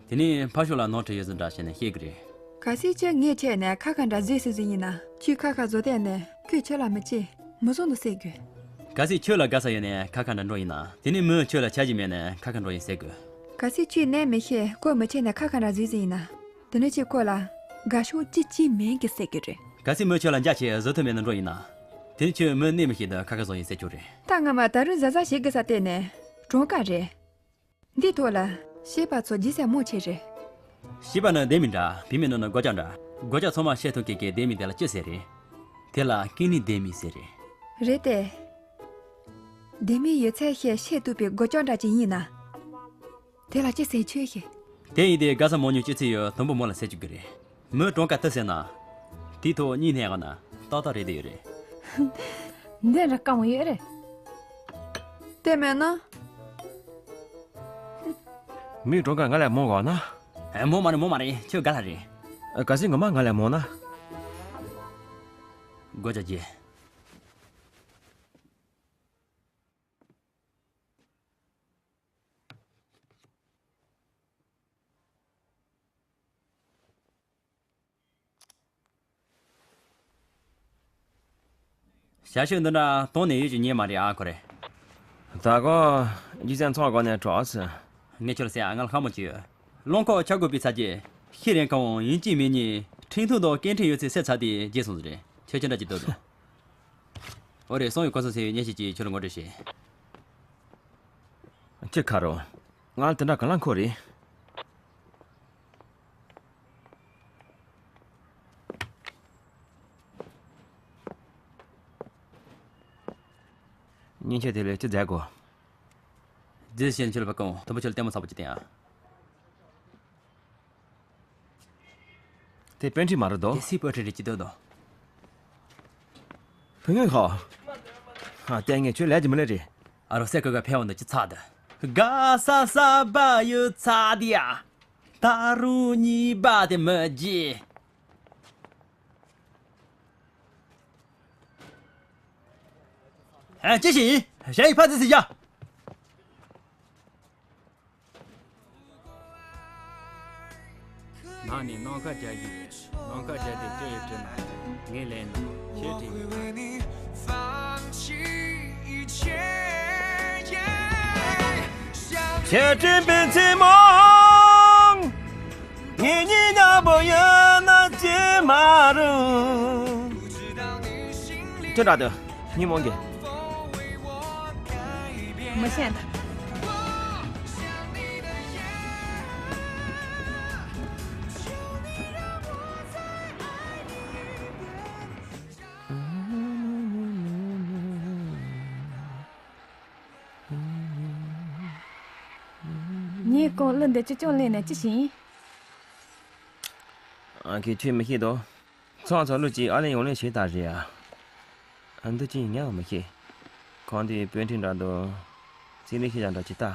དེ་ནས་ཕ་ཤོ་ལ་ནོར་འཁྲུལ་ཡོད་ཟིན་འདྲ་བྱས་ནས་བཤད་གི་རེད། གལ་སྲིད་ཁྱོད་ངའི་ཆེད་ནས་ཁ་ཁ་འདྲ་བཟོས་ཟིན་ཟིན་ཡིན་ན། ཁྱོད་ཁ་ཁ་བཟོ་བསྡད་ནས་ཁོས་ཁྱོད་ལ་མི་བྱེད། མི་བཟང་དུ་སེ་དགོས། གལ་སྲིད་ཁྱོད་ལ་དགའ་ས་ཡོད་ནས་ཁ་ཁ་འདྲ་འགྲོ་ཡིན་ན། དེ་ནས་མོས་ཁྱོད་ལ་ཆ་རྒྱུས་མེད་ནས་ཁ་ཁ་འགྲོ་ཡིན་ཟེར་དགོས། གལ་སྲིད་ཁྱོད་གནས་མི་ཤེས་ཁོ་མི་བྱེད་ནས་ཁ་ཁ་འདྲ་བཟོས་ཟིན་ཡིན་ན། དེ་ནས་ཁྱོད་ཁོ་ལ་དགའ་ཤོག་ཅི་ཅི་མེད་གི་ཟེར་གི་རེད། གལ་སྲིད་མོས་ཁྱོད་ལ་འཇའ་ཆེ་བཟོ་ཐུབ་མེད་ན་འགྲོ་ཡིན་ན། དེ་ནས་ཁྱོད་མོས་གནས་མི་ཤེས་དུས་ཁ་ཁ་བཟོ་ཡིན་ཟེར་རྒྱུ་རེད། ད་ང་མ་ད་རུང་ཟ་ཟ་བྱེད་གི་ས་བལྟས་ནས་གྲོང་ཁ་རེད། འདི་ཐོག་ལ་ཤེས་པ་ཚོ་ཇི་སྲིད་མོ་ཆེ་རེད། ཤེས་པ་ནི་ལྡེ་མིག་འདྲ། བུད་མེད་ནང་ན་སྒོ་ལྕགས་འདྲ། སྒོ་ལྕགས་ཚང་མ་ཕྱེ་ཐུབ་མཁན་གྱི་ལྡེ་མིག་དེ་ལ་ཅི་ཟེར་རེད། དེ་ལ་ཀིང་ནི་ལྡེ་མིག་ཟེར་རེད། རེད་དེ། ལྡེ་མིག་ཡོད་ཚད་ཤེས་ཤེས་ཐུབ་པའི་སྒོ་ལྕགས་འདྲ་ཅིག་ཡིན་ན། དེ་ལ་ཅི་ཟེར་ཁྱོད་ཤེས། དེ་ཡིན་དེ་དགའ་ས་མང་ཉུང་ཅི་ཚིག་ཡོད་དུམ་བུ་མོ་ལ་ཟེར་བཅུག་གི་རེད། མོས་གྲངས་ཀ་ཏི་ཟེར་ན། དེའི་ཐོག་གཉིས་ནས་ཡག་ན་ཏག་ཏག་རེད་དེ་ཡོད་རེད། འདི་འདྲ་དཀའ་མོ་ཡོད་རེད། དེ་མེད་ན། མོས་གྲངས་ཀ་ང་ལས་མང་གོ་ན། ཨེ་མོ་མ་རེད་མོ་མ་རེད་ཁྱོད་དགའ་ལ་རེད། ཨ་གལ་སྲིད་ངོ་མ་ང་ལས་མང་ན། སྒོ་ལྕགས་རྒྱས། ཞ་ཤོད་འདི་འདྲ་གཏོང་ནས་ཡོད་ཀྱི་ཉེས་མ་རེད་ཨ་ཁོ་རེ། ད་གོ་རྒྱུ་མཚན་ཚང་སྒོ་ནས་གྲོགས་སུ། ངས་ཁྱོད་ལ་ཟེར་ཨ་ང་ལ་ཁ་མོ་ཅི་ཡོད། རླངས་འཁོར་ཆ་དགོས་པའི་ཚ་རྒྱས་ཤི་རན་ཁང་ཡིན་གཅིག་མིན་གཉིས་ཁྲིན་ཐུང་དང་སྐད་འཕྲིན་ཡོད་ཚད་སེལ་ཚར་དེ་རྗེས་སོང་ཟེར་རེད། ཁྱོད་ཅི་འདྲ་ཅིག་འདོད་འདུག་འོ་རེད་སོང་ཡོད་གོ་སོང་ཟེར་བའི་སྙན་ཞུ་ཅིག་ཁྱོད་ལ་ངོ་སྤྲོད་བྱེད། ཅི་ཁ་རོ། ང་ལ་དེ་འདྲ་ག་ལ་མཁོ་རེད། སྙན་ཆེན་དེ་ལས་ཅི་མཛད་དགོས། རྗེས་ཤན་ཆོལ་པ་ཀོང་དུམ་བུ་ཆོལ་ལྟད་མོ་ཚ་པོ་ཅི་བསྟན་ཨ། དེ་པཎ་ཁྲིད་མ་རེད་དོ། དེ་སི་པཎ་ཁྲིད་རེད་ཅི་འདོད་དོ། ཕུན་ངན་ཧོ། ཨ་ལྟས་ངན་ཁྱོད་ལས་ཀྱི་མི་ལས་རེད། ཨ་རོ་སེ་ཀ་ག་ཕེ་འོང་དུ་ཅི་ཚ་དུ། དགའ་ས་ས་བ་ཡོད་ཚ་དི་ཡ། ད་རུང་གཉིས་པ་དེ་མི་བརྗེད། ཨ་ཅི་ཞིག་ཡིན། ཞ་ཡི་ཕ་ཙི་སི་ཡ། ནང་ནས་ནམ་མཁའ་རྒྱ་ཡིས། ནམ་མཁའ་རྒྱ་དེ་ཅི་ཡི་དྲིན་ན། ངས་ལན་ནམ་ཆེ་དྲིན་ཡིན། ཆེ་དྲིན་པའི་མཚན་མོ། ངེད་གཉིས་ནག་པོ་ཡོད་ན་ཅི་མ་རུང་། ཅི་འདྲ་འདུག་ཉིན་མོ་གི། མི་ཤེས་ད། ངས་ཀོང་གླུ་འདི་ཅི་ཅུང་ལེན་ནས་ཅི་བྱིན། ཨ་ཁྱེད་ཁྱོད་མི་ཤེས་དོ། ཚང་ཚང་གླུ་ཅིག་ཨ་ལེན་ཡོང་ལེན་བྱེད་ད་རེད་ཨ། ཨ་འདི་ཅི་ངས་མི་ཤེས། ཁོང་དེ་པཎ་ཁྲིད་འདྲ་འདུག་ཚིག་ལེགས་ཤིག་ཀྱང་འདྲ་ཅི་ལྟ།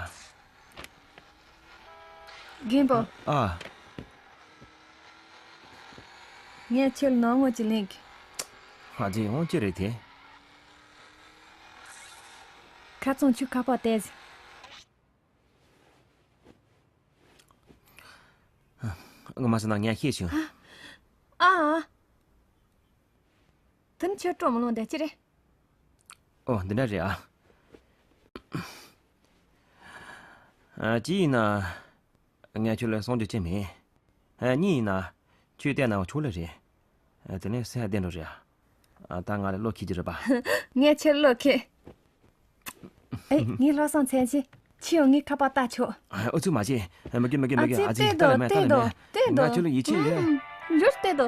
རྒན་པོ། ཨ། ངས་ཁྱོད་ནང་ངོ་ཅི་ལེན་གི། ཨ་ཙི་འོང་ཅི་རེད་དེ། ཁ་ཚང་ཆུ་ཁ་པར་ཏེ་ཟི། ངོ་མ་ཟེར་ན་ངས་ཤེས་བྱུང་། ཨ་ཨ། དེ་ནི་ཁྱོད་སྤྲོ་མི་ལོང་དེ་ཅི་རེད། ཨོ་འདི་འདྲ་རེད་ཨ། ཨ་གཅིག་ཡིན་ན། ངས་ཁྱོད་ལ་གསུང་རྒྱུ་ཅི་མེད། ཨ་གཉིས་ཡིན་ན། ཁྱོད་བལྟས་ན་ཆོག་ལེ་རེད། ཨ་དེ་ནས་སེམས་བདེ་འགྲོ་རེད་ཨ། ཨ་ད་ང་ལ་བློ་ཁེལ་གྱི་རེད་པ། ངས་ཁྱོད་བློ་ཁེལ། ཨེ་ངས་ལྷག་བསམ་ཚན་ཆེ། ཁྱོད་ཡང་ངའི་ཁ་པར་ལྟ་ཆོག། ཨ་ཨུ་ཚུགས་མ་བྱེད། ཨ་མི་དགོས་མི་དགོས་མི་ཨ་ཙི་དགོས། ཨ་ཙི་ལྟ་ལ་མེད་ལྟ་ལ་མེད། ང་ཁྱོད་ལ་ཡིད་ཆེས་ཡོད། ཨུམ། ཡོད་ལྟ་དོ།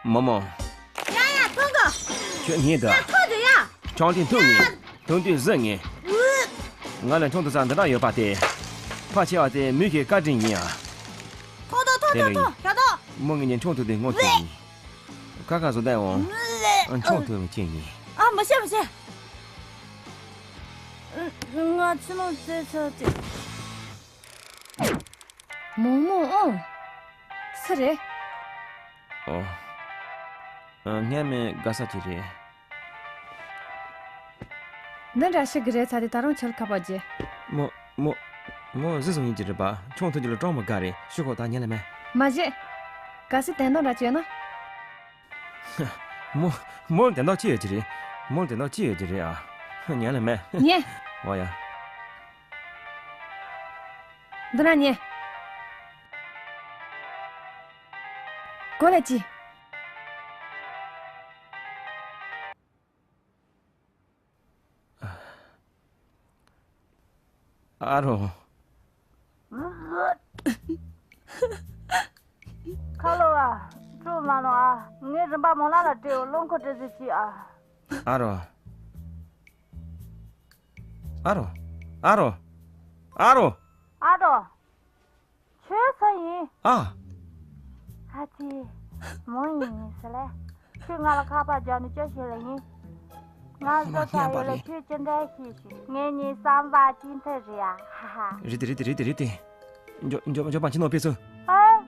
མོ་མོ། ཡ་ཡ་ཐོང་གོ། ཁྱོད་ཉིད་དུ། ཡ་ཐོང་དུ་ཡ། ཆང་དེ་འཐུང་ངེ། འཐུང་དུས་བཟི་ངེ། ང་ལ་ཆང་འཐུང་ས་འདི་འདྲ་ཡོད་པ་དེ། ཕལ་ཆེ་བ་དེ་མོ་གི་བཀའ་དྲིན་ཡིན་ཨ། ཐོང་ཐོང་ཐོང་ཐོང་ཐོང་ཡ་ཐོང་། མོ་ངེད་གཉིས་ཆང་འཐུང་དུས་ངོ་ཐུག་ཡིན། ཁ་ཁ་བཟོ་བསྡད་འོང་། ཨ་ཆང་འཐུང་བའི་ཆེད་ཡིན། ཨ་མ་བྱེད་མ་བྱེད། ང་ཕྱི་ནང་བཙལ་ཚར་ཏེ། མོ་མོ་ཨོ། སུ་རེད། ཨོ། ཨ་ངས་མི་དགའ་ས་ཅིག་རེད། འདི་འདྲ་ཞིག་གི་རེད་ཚ་དེ་ད་རུང་ཁྱོད་ཁ་པར་རྒྱབ། མོ་མོ་མོ་བཟི་སོང་ཡིན་གྱི་རེད་པ། ཆང་འཐུང་རྒྱུ་ལ་གྲོགས་མོ་དགའ་རེད། ཤོག་གོ་ད་ཉན་ལ་མེད། མ་བྱེད། གལ་སྲིད་དོན་དག་འདྲ་བྱུང་ན། མོ་མོ་དོན་དག་ཅི་ཡོད་ཀྱི་རེད། མོ་དོན་དག་ཅི་ཡོད་ཀྱི་རེད་ཨ། ཉན་ལ་མེད། ཉན། འོ་ཡ། འདི་ན་ཉན། གོ་ལ་ཅི། ཨ་རོ། ཁ་ལོ་བ། སྤྲོ་མ་ལོ་ཨ། ངའི་རིན་པ་མོ་ལ་ལ་སྤྲད་འོ། རླངས་འཁོར་སྤྲད་ཟིག་ཅི་ཨ། ཨ་རོ། ཨ་རོ། ཨ་རོ། ཨ་རོ། ཨ་རོ། ཁྱོད་སུ་ཡིན། ཨ། ཨ་ཙི། མོ་ཡིན་ཡིན་ཟེར་ལེ། ཁྱོད་ང་ལ་ཁ་པར་རྒྱག་ནས་ཅི་བྱེད་ལེ་ཡིན། ང་ཨ་མ་བཟོ་ཚར་ཡོད་ལེ། ཁྱོད་ཅི་འདྲ་ཤེས་ཤིག་ངེད་གཉིས་བསམ་པ་གཅིག་མཐུན་རེད་ཡ། ཧ་ཧ། རེད་དེ་རེད་དེ་རེད་དེ་རེད་དེ། འཇོ་འཇོ་འཇོ་པ་ཕྱི་ནང་ཕེབས་སོང་། ཨ།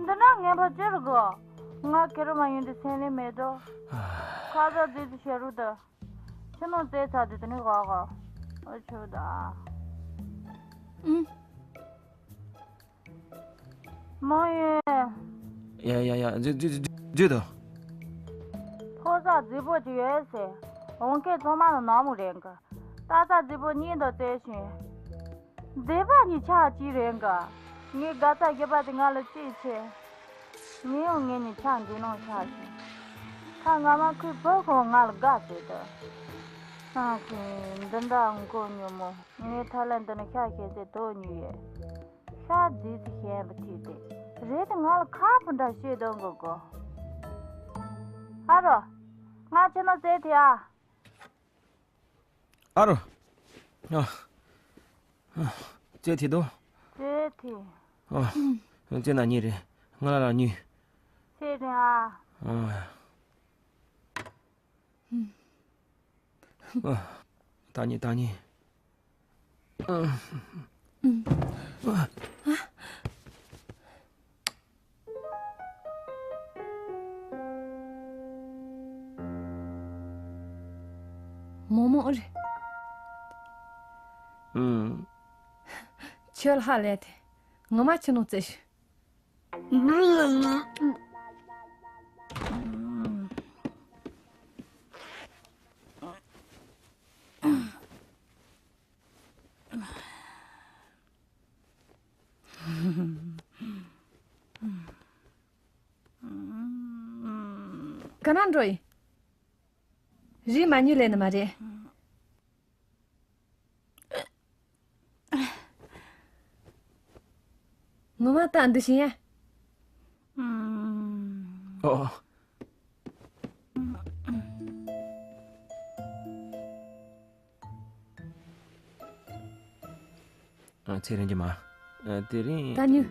འདི་ན་ངན་པ་ཅི་རེད་གོ། ང་ཁེར་མ་ཡིན་དུས་སེམས་ལས་མེད་དོ། ཁ་ཟས་རྫིས་དུ་བྱེད་རུ་དུ། ཕྱི་ནང་བཙལ་ཚར་དུས་དེ་ནས་གོ་གོ། ཨ་ཆུ་ད། ཨུ། མོ་ཡིན། ཡ་ཡ་ཡ་རྫི་རྫི་རྫི་རྫི་དོ། ཕོ་གསར་རྫིག་པོ་ཅིག་ཡོད་ཟེར། འོང་མཁན་ཚང་མ་ལ་ནག་མོ་རེད་གི། རྟ་གསར་རྫིག་པོ་གཉིས་དང་བསྡད་ཤིང་། སྡེ་པ་གཉིས་ཆ་གཅིག་རེད་གི། ངའི་དགའ་རྩ་རྒྱུད་པ་དེ་ང་ལ་གཅིག་ཆེ། ངས་ཡང་ངེད་གཉིས་ཆ་འདྲིས་ནང་ཆགས་ཤིང་། ཁ་ང་མ་ཁུས་བུ་ཁོ་ང་ལ་དགའ་ཟེར་དུ། ཨ་ཁུ་འདི་འདྲ་མགོ་ཉོན་མོ། ངས་ཐ་ལན་འདི་ནས་ཤ་བཞེས་ཚེ་དོ་ཉོས་ཡོད། ཤ་རྫིས་ཚེ་ཞན་པ་ཐིག་སྟེ། རེད་དེ་ང་ལ་ཁ་བུ་འདྲ་བཤད་དོན་གོ་གོ། ཨ་རོ། ང་ཕྱི་ནང་བཙལ་ཐེ་ཨ། ཨ་རོ། ཨ། ཨ། བཙལ་ཐེ་དོ། བཙལ་ཐེ། ཨ། བཙལ་ན་ཉེ་རེད། ང་ལ་ལ་ཉེ། ཚེ་རིང་ཨ། ཨ། ཨ། ད་ཉེ་ད་ཉེ། མོ་མོ་ཨ་རེ། ཨུམ། ཁྱོད་ལ་ཧ་ལས་ཏེ། ངོ་མ་ཁྱོད་ནང་བཙལ་ཞིག་ག་ན་འགྲོ་ཡི། རི་མ་ཉུལ་ལེ་ནི་མ་རེད། ངོ་མ་ད་འདི་བཞིན་ཡ། ཨོ། ཨ། ཚེ་རིང་གི་མ། ཨ། དེ་རིང་། ད་ཉུལ།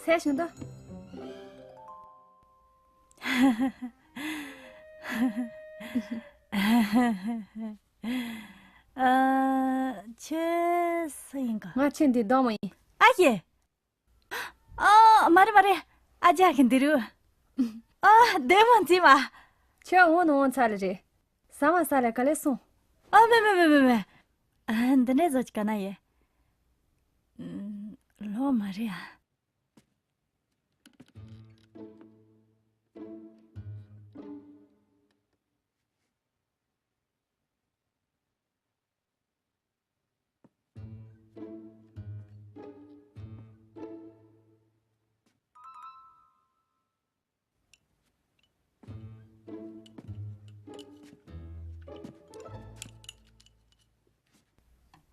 ཚེ་ཞིང་དུ། ཨ། ཁྱེད་སུ་ཡིན་ག། ང་ཁྱེད་འདི་གདོང་མོ་ཡིན། ཨ་ཡེ། ཨ། མ་རེད་མ་རེད། ཨ་ཅག་གི་འདི་རུ། ཨ། བདེ་མོ་འཛིན་མ། ཁྱོད་འོང་ནི་འོང་ཚར་ལེ་རེད། ཟ་མ་ཟ་ལེ་ག་ལེ་སོང་། ཨ། མེད་མེད་མེད་མེད་མེད། ཨ། འདི་འདྲའི་བཟོ་ཅིག་ག་ན་ཡེ། ལོ་མ་རེད་ཨ།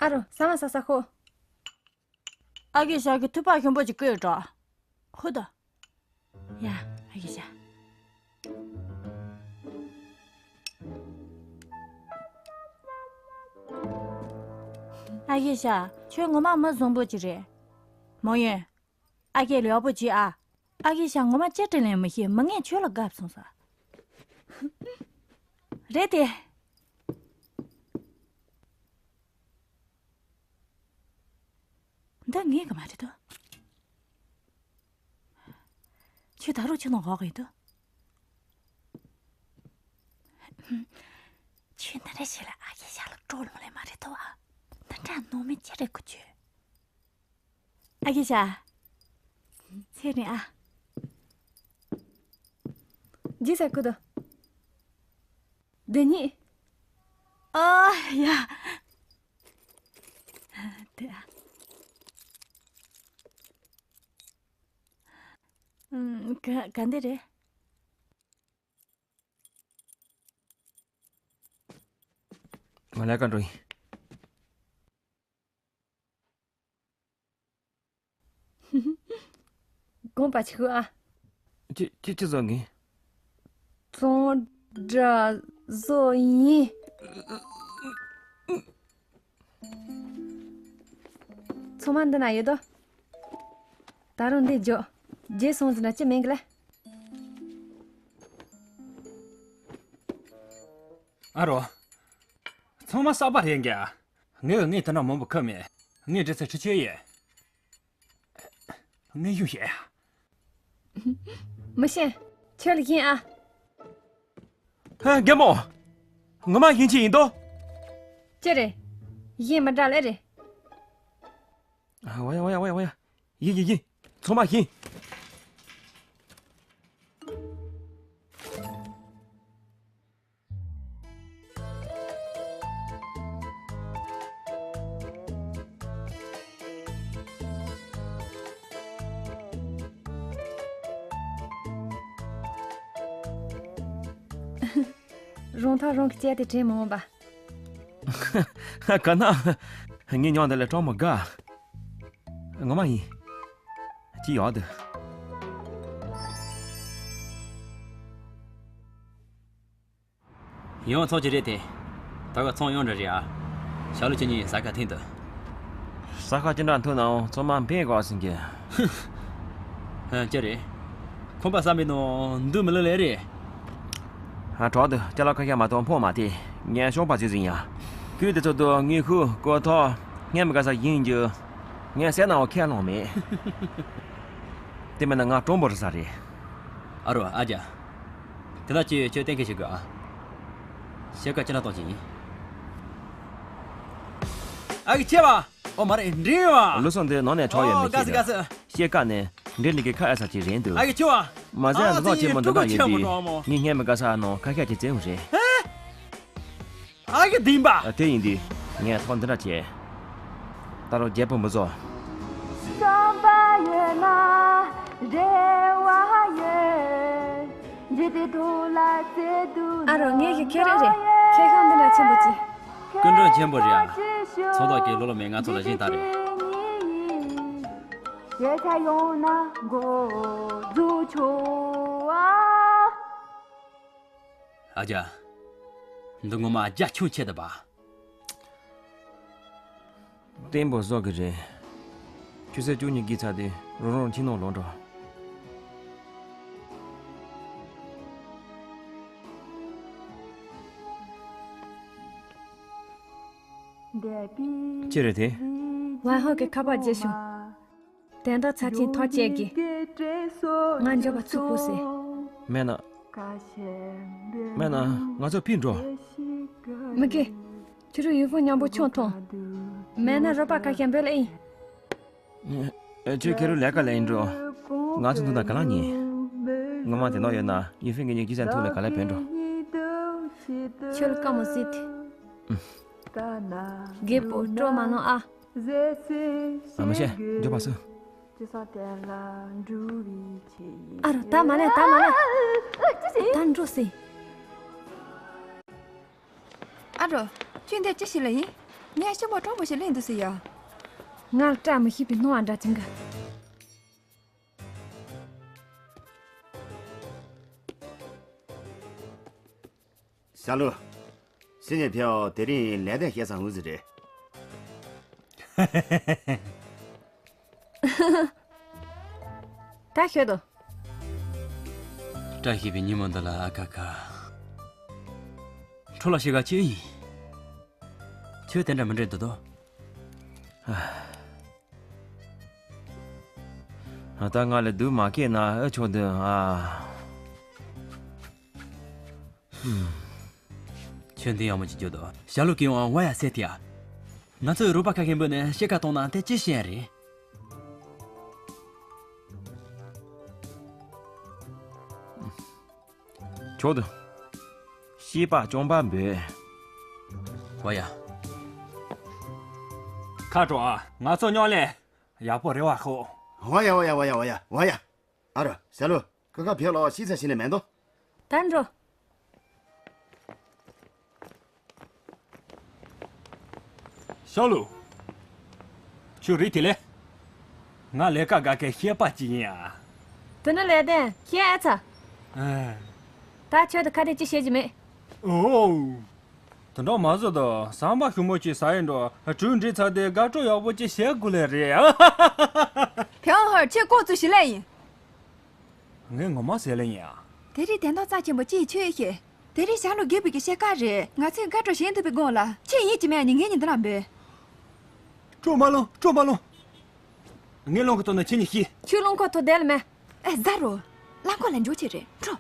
ཨ་རོ། ཟ་མ་ཟ་ས་ཤོག། ཨ་ཀེ་ཤ་གི་ཐུག་པ་ཞིམ་པོ་ཅིག་བསྐོལ་འགྲོ། ཧུ་ད། ཡ། ཨ་ཀེ་ཤ། ཨ་ཀེ་ཤ། ཁྱོད་ངོ་མ་མི་བཟང་པོ་ཅིག་རེད། མོ་ཡིན། ཨ་ཀེ་ལ་ཡག་པོ་བྱེད་ཨ། ཨ་ཀེ་ཤ་ངོ་མ་ཅི་དྲན་ལན་མི་ཤེས། མི་ངན་ཁྱོད་ལ་དགའ་སོང་ས། རེད་དེ། འདི་ངའི་གི་མ་རེད་དོ། ཁྱོད་ད་རུང་ཁྱོད་ནང་འོག་ཡོད་དོ། ཁྱོད་འདི་འདྲ་བྱས་ལ་ཨ་ཀེ་ཤ་ལ་སྤྲོ་ལོང་ལེ་མ་རེད་དོ། འདི་འདྲ་ནོར་མེད་ཅི་རེད་གོ་ཁྱོད། ཨ་ཀེ་ཤ། ཚེ་རིང་ཨ། ཇི་ས་ཀུ་དོ། འདི་ཉིད། ཨ་ཡ། དེ་ཨ། ཨུམ། ག་ག་འདི་རེད། ང་ལས་ཀ་འགྲོ་ཡིན། དགོངས་པ་ཆེ་ཨ། ཅི་ཅི་ཅི་བཟོ་གི། ཚོང་འདྲ་བཟོ་ཡིན། ཚང་མ་འདི་ན་ཡོད་དོ། ད་རུང་འདི་འཇོག། རྗེས་སོང་ཟིན་ན་ཅི་མིན་གི་ལེ། ཨ་རོ། ཚང་མ་གསར་པ་རེད་འགྱ། ངས་ངས་དེ་འདྲ་མང་པོ་ཁུར་མེད། ངས་འདྲི་ཚེ་ཁྲི་ཆོད་ཡས། ངས་ཡུ་ཡས། མི་ཤེས། ཁྱོད་ལ་ཡིན་ཨ། ཧ། རྒན་མོ། ངོ་མ་ཡིན་གྱི་ཡིན་དོ། ཅི་རེད། ཡིན་མི་འདྲ་ལེ་རེད། ཨ། ཝ་ཡ་ཝ་ཡ་ཝ་ཡ་ཝ་ཡ། ཡིན་ཡིན་ཡིན། ཚང་མ་ཡིན། རང་ཐག་རང་གིས་བཅད་དེ་དྲན་མི་འོང་པ། ག་ན། ངའི་ཉོག་འདི་ལས་སྤྲང་མོ་དགའ། ངོ་མ་ཡིན། ཅི་ཡོད་འདི། ཡང་ཚོང་ཅི་རེད་དེ། ད་ག་ཚོང་ཡོང་འདྲ་རེད་ཨ། ཞྭ་ལུ་ཁྱེད་གཉིས་ཟ་ཁ་འཐེན་དུ། ཟ་ཁ་ཅི་འདྲ་འཐུང་ནའང་ཚང་མ་འཕེན་དགོས་ཟིན་གི། ཧ། ཅི་རེད། ཁོམ་པ་བསམ་པའི་ནང་འདུག་མི་ལ་ལས་རེད། ཧ། གྲོགས་འདུག་ཅ་ལག་ཁ་ཤས་མ་གཏོགས་འཕོངས་མ་ཐེ། ངས་ཤོང་པ་ཟིག་ཟིན་ཡ། ཁོས་དེ་ཚོ་དུ་དངུལ་ཁུག་ཀོ་ཐོག་སྔས་མི་དགའ་ས་ཡིན་རྒྱུ། ངས་ཟས་ནའང་ཁས་ལོང་མེད། དེ་མིན་ན་ང་གྲོང་པོ་རེད་ས་རེད། ཨ་རོ་ཨ་ཅག་དེ་ལ་ཅི་ཁྱོད་གཏན་འཁེལ་བྱེད་དགོས་ཨ། ཤེལ་ཀ་ཅི་ན་གཏོང་གི་ཡིན། ཨ་གི་ཆེ་བ། ཨོ་མ་རེད་འདྲེ་བ། ལུགས་སྲོལ་འདི་ནང་ནས་ཆོག་ཡོད་མི་ཨོ་དགའ་སི་ཤེས་དགའ་སི། ཤེལ་ཀ་ནས་འདྲེ་ནི་གི་ཁ་ཨེ་ས་ཅི་རེད་འདུག་ཨ་གི་ཆེ་བ། མ་ཟད་ཨ་རྫོགས་ཆེན་མོ་འདི་འདྲ་ཡོད་དུས་ངས་སྔས་མི་དགའ་ས་ནང་ཁ་ཤས་ཀྱི་བཙན་བོ་རེད། ཨ་གི་དིན་པ། ཨ་དེ་ཡིན་དུས་ངས་ཐོག་འདི་འདྲ་བྱས། ད་རུང་རྒྱལ་པོ་མི་བཟོ། བསམ་པ་ཡོད་ན་རེ་བ་ཡོད། འཇིག་རྟེན་དུ་ལ་བརྩེ་དུ། ཨ་རོ་ངས་ཀྱི་ཁྱེད་རེད་རེད། ཁྱེད་ཤོང་འདི་འདྲ་ཆེན་པོ་ཅི། སྐུ་མགྲོན་ཆེན་པོ་རེད་ཨ། ཚོང་བདག་གིས་ལོ་ལོ་མེད་ང་ཚོ་ལ་བྱིན་བཏང་རེད། ཡོད་ཚད་ཡོང་ན་འགོ་འཛུགས་ཆོག་ཨ། ཨ་ཅག་འདི་ངོ་མ་རྒྱ་ཁྱོན་ཆེ་ད་པ། བརྟན་པོ་བཟོ་གི་རེད། ཆུ་ཚོད་བཅུ་གཉིས་བརྒལ་ཚར་དུས་རོ་རོ་ཁྱིམ་ནང་ལོག་འགྲོ། ཅི་རེད་དེ། ཝན་ཧོ་གི་ཁ་པར་བརྗེད་བྱུང་། དོན་དག་ཚབས་ཆེན་ཐག་བཅད་གི། ང་འགྱོད་པ་ཚུགས་ཕོད་ཟེར། མེད་ན། མེད་ན་ང་ཚོ་ཕྱིར་འགྲོ། མི་དགོས། ཁྱོད་རང་ཡུན་ཧྥུང་མཉམ་པོ་ཆང་འཐུང་། མེད་ན་རོགས་པ་ཁ་ཤས་འབོད་ལ་ཡིན། ཨེ། ཁྱོད་ཁེ་རུ་ལས་ཀ་ལས་ཡིན་འགྲོ། ང་ཚོ་འདུག་ན་ག་ལ་ཉན། ངོ་མ་དེ་ནོ་ཡོད་ན་ཡུན་ཧྥུང་གི་ཉིན་གཅིག་ཙམ་ཐུག་ལ་ག་ལ་བོད་འགྲོ། ཁྱོད་ལ་དཀའ་མོ་སྲིད་དེ། རྒད་པོ་སྤྲོ་མ་ལོང་ཨ། ཨ་མ་ཤེས་འགྱོད་པ་སུ། ཨ་རོ་ད་མ་ལས་ད་མ་ལས། ད་འགྲོ་སྲིད། ཨ་རོ། ཁྱོད་འདིར་ཅི་ཞིག་ལ་ཡིན། ངས་ཤོག་བུ་སྤྲང་པོ་ཞིག་ལེན་འདུག་ཟེར་ཡ། ང་ལ་བཀྲ་མི་ཤིས་པའི་སྣང་བ་འདྲ་ཅིག་ག་ཤ་ལུ། སི་ནེ་ཕེའོ་དེ་རིང་ལས་དོན་བྱེད་ས་འུ་ཟི་རེད། ད་ཤོད་དོ། བཀྲ་ཤིས་པའི་ཉིན་མོ་འདི་ལ་ཨ་ཁ་ཁ། འཕྲོ་ལ་ཤི་ག་ཅི་ཡིན། ཁྱོད་དེ་འདྲ་མི་འདྲ་འདུག་དོ། ཨ། ད་ང་ལ་སྡུག་མ་སྐྱེས་ན་ཨེ་ཆོག་འདུག་ཨ། ཁྱོད་འདི་ཡག་མོ་ཅིག་བརྗོད་དོ། ཞྭ་ལུ་གིས་ཡང་བ་ཡ་ཟེར་ཏེ་ཡ། ང་ཚོའི་རོགས་པ་ཁ་ཤས་འབོད་ནས་སྐྱེས་ཀ་གཏོང་ན་དེ་ཅི་ཤེས་རེད། ཆོག་འདུག། སྐྱེས་པ་སྐྱོང་པ་འབོད། བ་ཡ། ཁ་དྲོ་ཨ། ང་ཚོ་མཉམ་ལས་ཡག་པོ་རེད་བ་ཧོ། བ་ཡ་བ་ཡ་བ་ཡ་བ་ཡ་བ་ཡ། ཨ་རོ་ཞྭ་ལུ། ཁ་ཁ་བེ་ལོ་ཤི་ཚ་ཤི་ནས་མེད་དོ། ད་འགྲོ། ཤྭ་ལུ། ཁྱོད་རིག་དེ་ལས། ང་ལས་ཀ་དགའ་མཁན་ཤེས་པ་ཅིག་ཡིན་ཨ། དེ་ནི་ལས་དོན་ཤེས་ཨ་ཚ། ཨ། ད་ཁྱོད་དུ་ཁ་དེ་ཅི་བྱེད་ཀྱི་མེད། ཨོ། དེ་འདྲ་མ་བཟོ་དོ། ཟམ་པ་ཞུ་མོ་ཅིག་ཟ་ཡིན་འགྲོ། གྲུ་འགྲིག་ཚར་ཏེ་དགའ་སྤྲོ་ཡག་པོ་ཅིག་བྱེད་དགོས་ལེ་རེད་ཨ། ཕེ་ཧོར་ཁྱོད་ལྐོག་ཚོད་ཞིག་ལས་ཡིན། ངས་ངོ་མ་ཟེར་ལེ་ཡིན་ཨ། དེ་རིང་དོན་དག་རྩ་ཆེན་པོ་ཅིག་ཆོད་ཤེས། དེ་རིང་ཞྭ་ལུ་རྒད་པོ་གི་ཤེས་ཀ་རེད། ང་ཚོས་དགའ་སྤྲོ་བྱེད་ཐུབ་པའི་སྒང་ལ་ཁྱེད་ཡིད་ཀྱི་མེད་ནི་ངེད་གཉིས་འདི་ལ་འབོད། སྤྲོ་མ་ལོང་། སྤྲོ་མ་ལོང་། ངས་རླངས་འཁོར་ཐོག་ནས་ཁྱེད་གཉིས་ཤི། ཁྱོད་རླངས་འཁོར་ཐོག་བསྡད་ལ་མེད། ཨེ་ཟ་རོ། རླངས་འཁོར་ལ་འགྱོ་ཆེ་རེད་འགྲོ།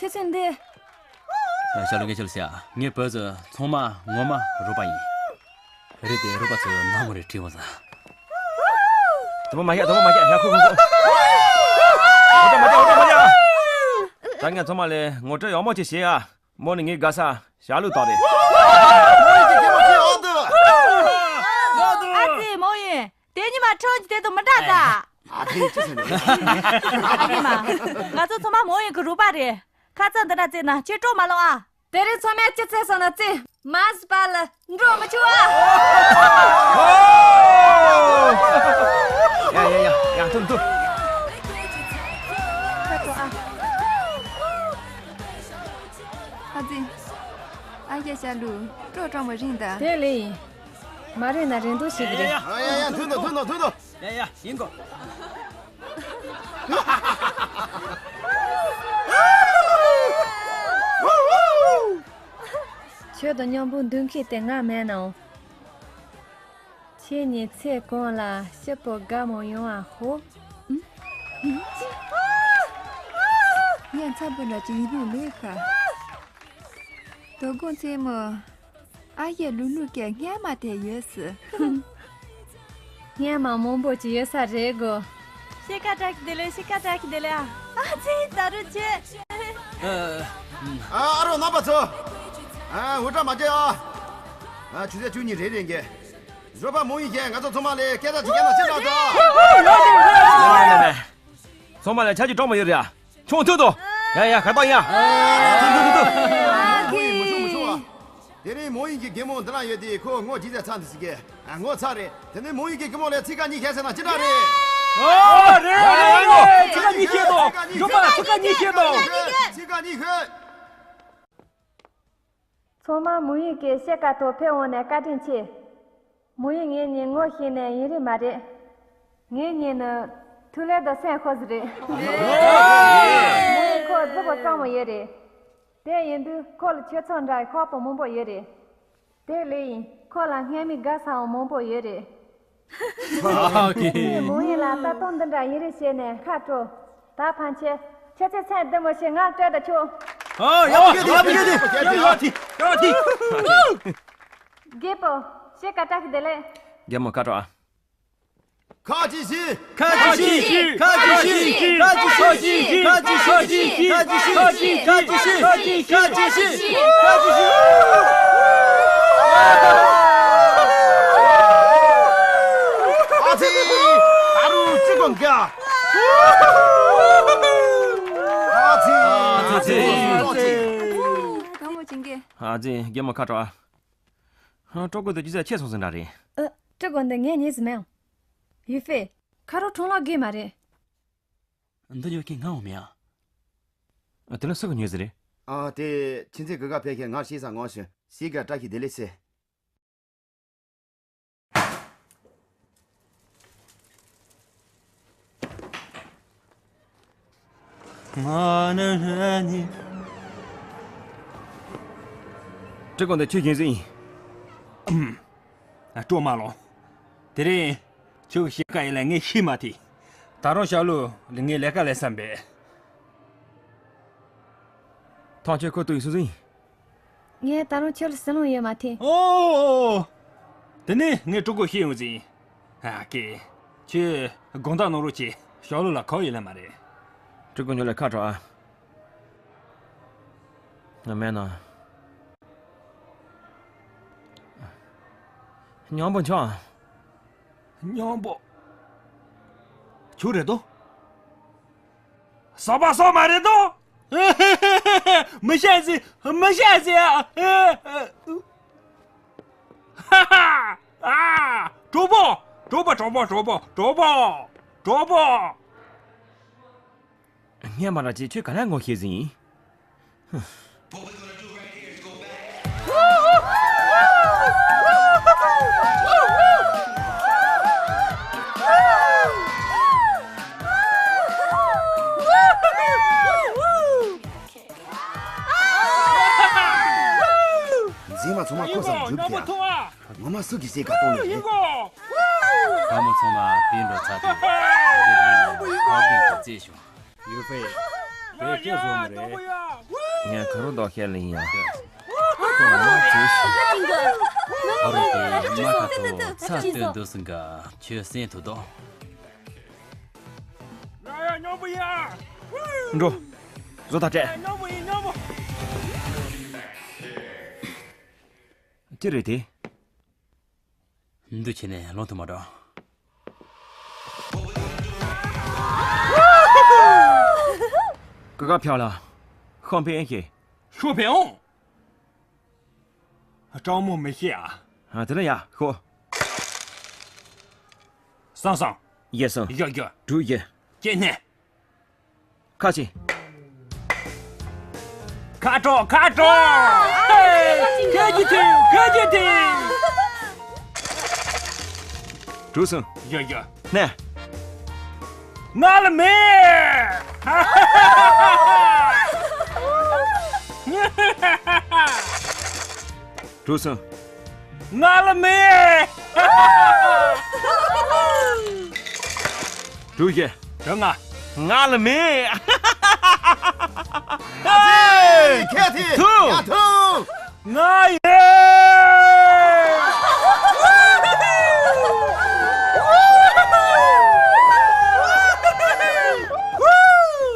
ཁྱེད་ཚོས་འདི། ཞྭ་ལུ་ངས་ཁྱོད་ལ་ཟེར་ཨ། ངའི་བུ་ཚོ་ཚང་མ་ངོ་མ་རོགས་པ་ཡིན། རེད་དེ་རོགས་པ་ཚོས་ནག་མོ་རེ་ཁྲིད་འོང་ཟ། དུ་མ་མ་བཞག་དུ་མ་མ་བཞག་ཡ་ཁུ་ཁུ་ཁུ། འོ་ད་མ་བཞག་འོ་ད་མ་བཞག་ད་ངས་ཚང་མ་ལས་ངོ་སྤྲོད་ཡག་མོ་ཅིག་བྱེད་ཡ། མོ་ནི་ངའི་དགའ་ས་ཞྭ་ལུ་དག་རེད། ཨ་ཙི་མོ་ཡིན། དེ་ཉི་མ་ཁྲོན་གྱི་དེ་དུ་མི་འདྲ་ད། ཨ་ཙི་ཅི་ཟེར་ནས། ཨ་ཉི་མ། ང་ཚོ་ཚང་མ་མོ་ཡིན་གི་རུ་པ་རེད། ཁ་ཚ་འདི་འདྲ་བཙལ་ན་ཁྱེད་སྤྲོ་མ་ལོང་ཨ། དེ་རིང་ཚང་མས་ཅི་བཙལ་སོང་ན་བཙལ། མ་ཟི་པ་ལ་འགྲོ་མི་ཆུག་ཨ། ཡ་ཡ་ཡ་ཡ་ཐུག་ཐུག། ཁ་ཐོག་ཨ། ཨ་ཙི། ཨ་ཡེ་ཞྭ་ལུ། སྤྲོ་སྤྲང་བ་རིང་ད། དེ་ལས་ཡིན། མ་རེད་ན་རེད་འདུག་ཞིག་རེད། ཡ་ཡ་ཡ་ཐུག་འདུག་ཐུག་འདུག་ཐུག་འདུག། ཡ་ཡ་ཡིན་གོ། ཁྱོད་དང་མཉམ་པོ་འདུག་མཁན་དེ་ང་མེད་ནའང་། ཁྱེད་གཉིས་ཚེ་གང་ལ་སྐྱིད་པོ་དགའ་མོ་ཡོང་བ་ཤོག། ངས་ཚ་བུ་ལ་ཅིག་ཡིན་ལུགས་ལས་ཁ། དོ་དགོང་མཚན་མོ། ཨ་ཡེ་ལུ་ལུ་སྐད་སྔས་མ་དེ་ཡོད་སི། སྔས་མ་མང་པོ་ཅིག་ཡོད་ས་རེད་གོ། ཤི་ཁ་བྲག་གི་དེ་ལས་ཤི་ཁ་བྲག་གི་དེ་ལས་ཨ། ཨ་ཙི་ད་རུ་ཆེ། ཨ་ཨ་རོ་རྣམ་པ་ཚོ། ཨ་འུ་ཏྲ་མ་བྱེད་ཨ། ཨ་ཆུ་ཚོད་བཅུ་གཉིས་རེ་རེ་འགས། རོགས་པ་མང་ཡིན་མཁན་ང་ཚོ་ཚང་མ་ལས་སྐད་ཆ་ཅིག་བཤད་ན་ཅི་འདྲ་འདུག། ཚང་མ་ལ་ཆ་རྒྱུས་སྤྲོ་མོ་ཡོད་རེད་ཨ། ཁྱོད་ཐུག་དོ། ཡ་ཡ་ཁ་བཏང་ཡ། ཐུག་ཐུག་ཐུག་ཐུག། མོ་ཡིན་མི་ཤོང་མི་ཤོང་བ། དེ་རིང་མོ་ཡིན་གྱི་རྒན་མོ་འདི་ན་ཡོད་དེ་ཁོ་ངོ་ཇི་ཙམ་ཚ་འདི་ཟིག་གི། ཨ་ངོ་ཚ་རེད། དེ་ནས་མོ་ཡིན་གྱི་རྒན་མོ་ལ་ཚིག་ཁ་གཉིས་བཤད་ཟེར་ན་ཅི་འདྲ་རེད། ཨོ་རེད་རེད་རེད། ཚིག་ཁ་གཉིས་བཤད་དོ། མགྱོགས་པ་ཚིག་ཁ་གཉིས་བཤད་དོ། ཚིག་ཁ་གཉིས་ཤོད། ཚང་མ་མོ་ཡིན་གྱི་ཤེལ་དཀར་ཐོག་ཕེབས་འོང་ནས་བཀའ་དྲིན་ཆེ། མོ་ཡིན་ངེད་གཉིས་ངོ་ཤེས་ནས་ཡིན་རེད་མ་རེད། ངེད་གཉིས་ནི་ཐུག་ལེ་དང་སེམས་ཤོར་ཟིག་རེད། མོ་ཡིན་ཁོ་རྫི་པོ་སྤྲང་མོ་ཡོད་རེད། དེ་ཡིན་དུས་ཁོ་ལ་ཁྱོད་ཚོ་འདྲ་ཁག་པོ་མང་པོ་ཡོད་རེད། དེ་ལས་ཡིན་ཁོ་ལ་སྔས་མའི་དགའ་ས་བོ་མང་པོ་ཡོད་རེད། ཨ་ཀེ། ངས་མོ་ཡིན་ལ་ལྟ་སྟངས་འདི་འདྲ་ཡིན་རེད་བཤད་ནས་ཁ་དྲོ། ད་ཕན་ཆད་ཁྱེད་ཚོས་སེམས་བདེ་མོ་བྱས་ང་སྤྲད་ད་ཆོག་ཨོ་ཡག་པོ་བྱས་ཏེ། ཡག་པོ་བྱས་ཏེ། ཡག་པོ་བྱས་ཏེ། ཡག་པོ་བྱས་ཏེ། རྒད་པོ། ཤེལ་དཀར་བཀྲ་ཤིས་བདེ་ལེགས། རྒད་མོ་ཁ་དྲོ་ཨ། ཁ་ཅིག་ཤི། ཁ་ཅིག་ཤི། ཁ་ཅིག་ཤི། ཁ་ཅིག་ཤི། ཁ་ཅིག་ཤི། ཁ་ཅིག་ཤི། ཁ་ཅིག་ཤི། ཁ་ཅིག་ཤི། ཁ་ཅིག་ཤི། ཨ་ཙི། ཨ་རུ་ཅི་གོན་ག་ཨ་ཙི། ཨ་ཙི། ཨ་ཙི། གང་མོ་ཅིང་གེ། ཨ་ཙི། རྒད་མོ་ཁ་དྲོ་ཨ། ཧ། སྤྲང་པོ་དེ་རྒྱུ་ཆ་ཆེ་སོང་ཟིན་འདྲ་རེད། ཨ། སྤྲང་པོ་འདི་ངའི་ཉེ་ཟིག་མིན། ཡུས་ཧྥེ། ཁ་རོག་ཁྲོམ་ལ་དགོས་མ་རེད། འདི་ཉོ་མཁན་ང་འོང་མེད་ཨ། དེ་ལ་སུ་གིས་ཉོས་ཟིག་རེད། ཨ། དེ་ཁྱིམ་མཚེས་གི་ག་ཕེབས་མཁན་ང་ཤེས་ས་ངོ་ཤེས། ཤེལ་དཀར་བཀྲ་ཤིས་བདེ་ལེགས་ཟེར། ང་ནི་ནི། སྤྲང་པོ་འདི་ཁྱོད་ཡིན་ཟིན། ཨུམ། ཨ། སྤྲོ་མ་ལོ། དེ་རིང་ཁྱོད་ཀྱི་ཤེལ་དཀར་ཡིན་ལ་ངས་ཤེས་མ་ཐུབ། ད་རུང་ཞབས་ལུ་ངས་ལས་ཀ་ལས་བསམ་པས། ཐང་ཁྱོད་ཁོ་ཐུག་ཡིན་སུ་ཟིན། ངས་ད་རུང་ཁྱོད་ལ་སུན་སློང་ཡོད་མ་ཐུབ། ཨོ། དེ་ནས་ངས་སྤྲང་པོ་ཤེས་ཡོང་ཟིན། ཨ་ཀེ། ཁྱོད་དགོང་དག་ནོར་རོགས་ཀྱིས་ཞོ་ལོ་ལ་ཁོ་ཡོད་ལ་མ་རེད། སྤྲང་པོ་ཉོ་ལ་ཁ་དྲོ་ཨ། ང་མེད་ན། སྙོམས་པོ་མཆོག་སྙོམས་པོ། ཁྱོད་རེད་དོ། ཟ་བ་ཟ་མ་རེད་དོ། མི་ཤེས་ཟེ། མི་ཤེས་ཟེ། ཧ་ཧ། ཨ། གྲོགས་པོ། གྲོགས་པོ། གྲོགས་པོ། གྲོགས་པོ། གྲོགས་པོ། སྔས་མ་ར་ཅིག་ཁྱོད་ག་ལ་ངོ་ཤེས་ཟིན། འཛིན་མ་ཚང་མ་ཁོ་སར་འཇུག་ཀྱང་། ངོ་མ་སུ་གིས་ཟེར་ག་གཏོང་ནས་རེད། བུ་མོ་ཚང་མ་དེ་འགྲོ་ཚར་དུས། ཧོར་གྱིས་རྩིས་བྱུང་། ཡུ་ཧྥེ། དེ་ཁྱོད་བཟོ་མི་རེད། ངས་ཁ་རོག་རྡོག་ཤེས་ལ་ཡིན་ཡ། ཁོ་ངོ་མ་རྩིས་བྱུང་། ཧོར་གྱིས་མ་ཁ་ཐོག་ཚ་སྟོན་འདུག་སུན་ག་ཁྱོད་སེམས་ཐུབ་དོ། འགྲོ། བཟོ་ཐག་སྤྲད། ཅི་རེད་དེ། འདུ་བྱེད་ནས་ལོང་དུ་མ་འགྲོ། ཀ་ཀ་ཕྱག་ལ། ཤོ་ཕེ་ཨེ་ཤེ། ཤོ་ཕེ་ཨོང་། སྤྲང་མོ་མི་ཤེས་ཨ། ཨ། དེ་ལ་ཡ་ཤོ། སང་སང་། ཡེ་སང་། ཡ་ཡ། དྲུག་ཡེ། ཅེ་ནེ། ཁ་ཆེ། ཁ་དྲོ། ཁ་དྲོ། ཁ་ཆེ་ཐུ། ཁ་ཆེ་ཐུ། གྲུ་སོང་། ཡ་ཡ། ནེ། ང་ལ་མེད། གྲུ་སོང་། ང་ལ་མེད། གྲུ་བཞི། གྲུ་ལྔ། ང་ལ་མེད། ཨ་ཙི། ཁྱེད་ཀྱིས། ཐུག་ཡ་ཐུག་ང་ཡིན།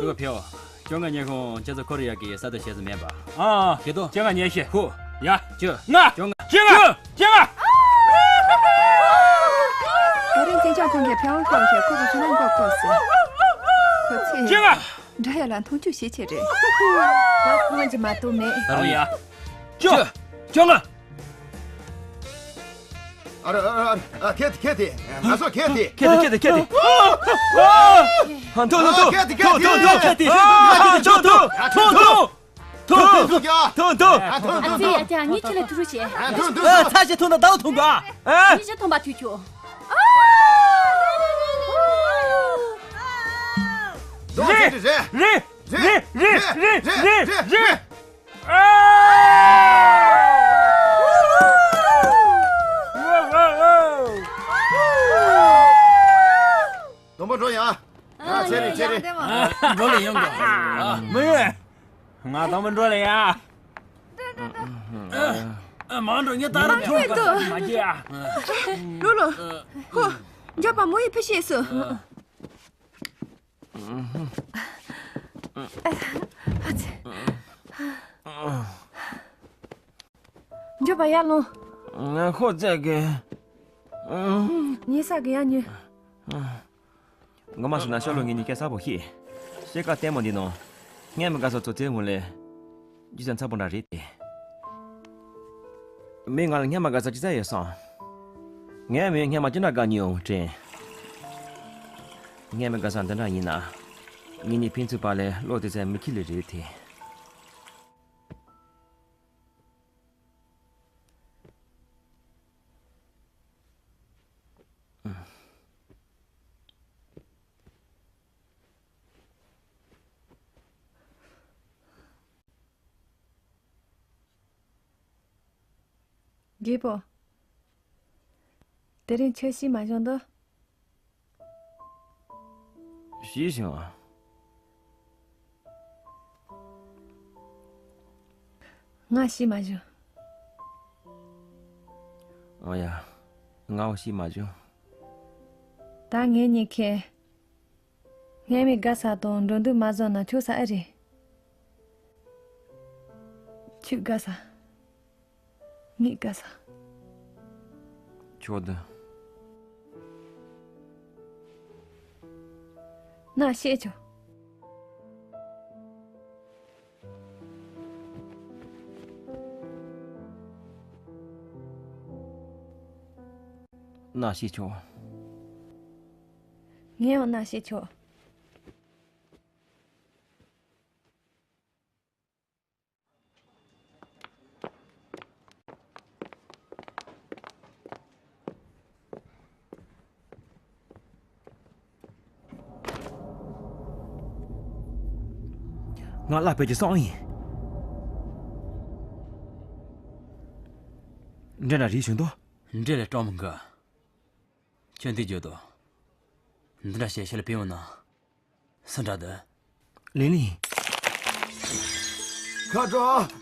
ཀུ་ཕེའོ། བཅོ་ལྔ་ཉེ་ཁོང་ཁྱེད་ཚོ་ཁོ་རེ་ཡ་གི་ས་དུ་བྱེད་ཟིན་མེད་པ། ཨ། ཁེ་ཏོ། བཅོ་ལྔ་ཉེ་ཤེས། ཧུ། ཡ། བཅོ་ལྔ། བཅོ་ལྔ། བཅོ་ལྔ། བཅོ་ལྔ། ད་རིང་བཙན་སྐྱོང་ཁང་གིས་ཕེའོ་ཤོག་ཤོག་ཁོ་ཚོ་ཁྱོད་རང་མགོ་བསྐོར་སོང་། ཁོ་ཚོས། བཅོ་ལྔ། འདྲ་ཡ་ལ་མཐོང་ཆུང་བྱེད་ཆེད་རེད། ད་ཁོང་གིས་མ་གཏོགས་མེད། ད་རུང་ཡ། བཅོ། བཅོ་ལྔ། ཨ་རོ། ཨ་རོ། ཨ་རོ། ཨ། ཁེ་ཏེ། ཁེ་ཏེ། ང་ཚོ་ཁེ་ཏེ། ཁེ་ཏེ། ཁེ་ཏེ། ཁེ་ཏེ། ཨ། ཐུག་ཐུག་ཐུག་ཁེ་ཏེ། ཁེ་ཏེ། ཐུག་ཐུག་ཁེ་ཏེ། ཨ། ཐུག་ཐུག་ཐུག་ཐུག་ཐོན་ཐོན་ཐོན་ཐོན་ཐོན། ཨ་ཐོན་ཨ་ཐོན་ཙི་ཡ་ཐོན། ཅག་ངས་ཁྱེད་ལ་ཐུགས་རྗེ་ཆེ། ཨ་ཐོན་ཐོན། ཨ་ཐོན། ཚ་ཞིག་ཐོན་ན་ཟླ་བ་ཐོན་ག་ཨ། ངས་ཞིག་ཐོན་པ་ཐུག་ཆོག་རེད་རེད་རེད་རེད་རེད། ཨ། སྡོམ་པ་འགྲོ་ཡ། ཨ་ཆེ་རེད་ཆེ་རེད། འགྲོ་ལེ་ཡོང་ག་མི་ཡོད། ང་དང་པོ་འགྲོ་ལེ་ཡ། ཨ། མང་འགྲོ། ངས་ད་རུང་ཁྱོད་ཀྱི་མ་བརྗེད་ཨ། ལོ་ལོ། ཧོ། འཇོག་པ་མོ་ཡི་ཕི་ཤེས་སུ། འཇོག་པ་ཡར་ལོངས། ངས་ཁོ་བཙལ་གི། ངས་ས་གི་ཡར་ཉོན། ངོ་མ་ཟེར་ན་ཤོ་ལོ་ངེད་གཉིས་ཀས་གསལ་པོ་ཤེས། ཤེལ་ཀ་ལྟད་མོ་འདི་ནང་། སྔས་མ་དགའ་ས་ཚོ་རྩེ་ཧུང་ལས། རྒྱུ་ཆ་ཚ་པོ་འདྲ་རེད་དེ། མོས་ང་ལ་སྔས་མ་དགའ་ས་ཅི་ཙམ་ཡོད་སོང་། ངས་མོས་སྔས་མ་ཅི་འདྲ་དགའ་མྱོང་དྲན། སྔས་མ་དགའ་ས་འདི་འདྲ་ཡིན་ན། ངེད་གཉིས་ཕན་ཚུན་བར་ལས་བློ་དེ་ཚད་མི་ཁེལ་ལེ་རེད་དེ། རྒད་པོ། དེ་རིང་ཁྱོད་ཤི་མ་བྱུང་དོ། ཤི་བྱུང་། ང་ཤི་མ་བྱུང་། ཨོ་ཡ། ངའོ་ཤི་མ་བྱུང་། ད་ངེད་གཉིས་ཁེ། སྔས་མའི་དགའ་ས་དང་འགྲོ་འདུག་མ་བཟོ་ན་ཆོག་ས་ཨེ་རེད། ཁྱོད་དགའ་ས། ངས་དགའ་ས། ཆོག་ད། ན་ཤེས་ཆོག་ན་ཤེས་ཆོག་ངས་ཡང་ན་ཤེས་ཆོག་ང་ལ་བོད་ཀྱི་སོང་ཡིན། འདྲེ་ན་རིག་བྱུང་དོ། འདྲེ་ལས་སྐྲག་མི་དགོས། ཁྱོད་འདི་བརྗོད་དོ། འདི་འདྲ་བྱས་ཤེས་ལ་ཕན་འོང་ན། སུ་འདྲ་འདི། ལིན་ལིན། ཁ་དྲོ། ཨ།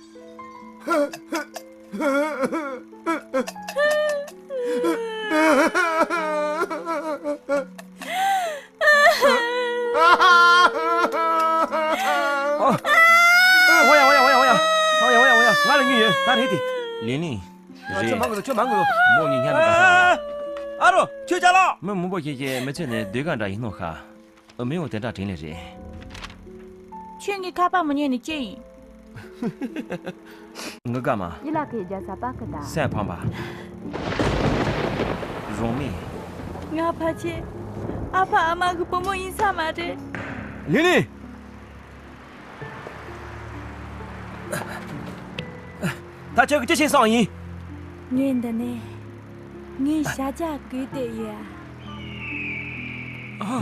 ཨོ་ཡ་ཨོ་ཡ་ཨོ་ཡ་ཨོ་ཡ། ཨོ་ཡ་ཨོ་ཡ་ཨོ་ཡ། ང་ལ་དངུལ་ཡོད། ད་རེད་དེ། ལིན་ལིན། ཨ། རེད། ཁྱོད་མ་གོ་ཚོ་ཁྱོད་མ་གོ་ཚོ། མོ་ངའི་སྔས་མ་དགའ་ས་རེད། ཨ་རོ་ཁྱོད་ཅག་ལགས། མི་མང་པོ་ཞིག་གིས་མི་ཚེ་ནི་ཟློས་གར་འདྲ་ཡིན་ནོ་ཁ། ཨ། མི་འོ་དེ་འདྲ་དྲན་ལེ་རེད། ཁྱོད་ངའི་ཁ་པར་མི་ཉན་ནི་ཅི་ཡིན། ངི་དགའ་མ། ཡི་ལ་ཁའི་རྒྱ་ས་པ་ཁི་ད། སེམས་ཕམ་པ། རང་མེད། ང་ཕལ་ཆེར་ཨ་ཕ་ཨ་མ་གི་བུ་མོ་ཡིན་ས་མ་རེད། ལིན་ལིན། ད་ཁྱོད་ཀྱིས་ཅི་བྱེད་བསམ་ཡིན། ངས་འདི་ནས་ངའི་ཤ་རྒྱགས་བརྐུས་ཏེ་ཡོད།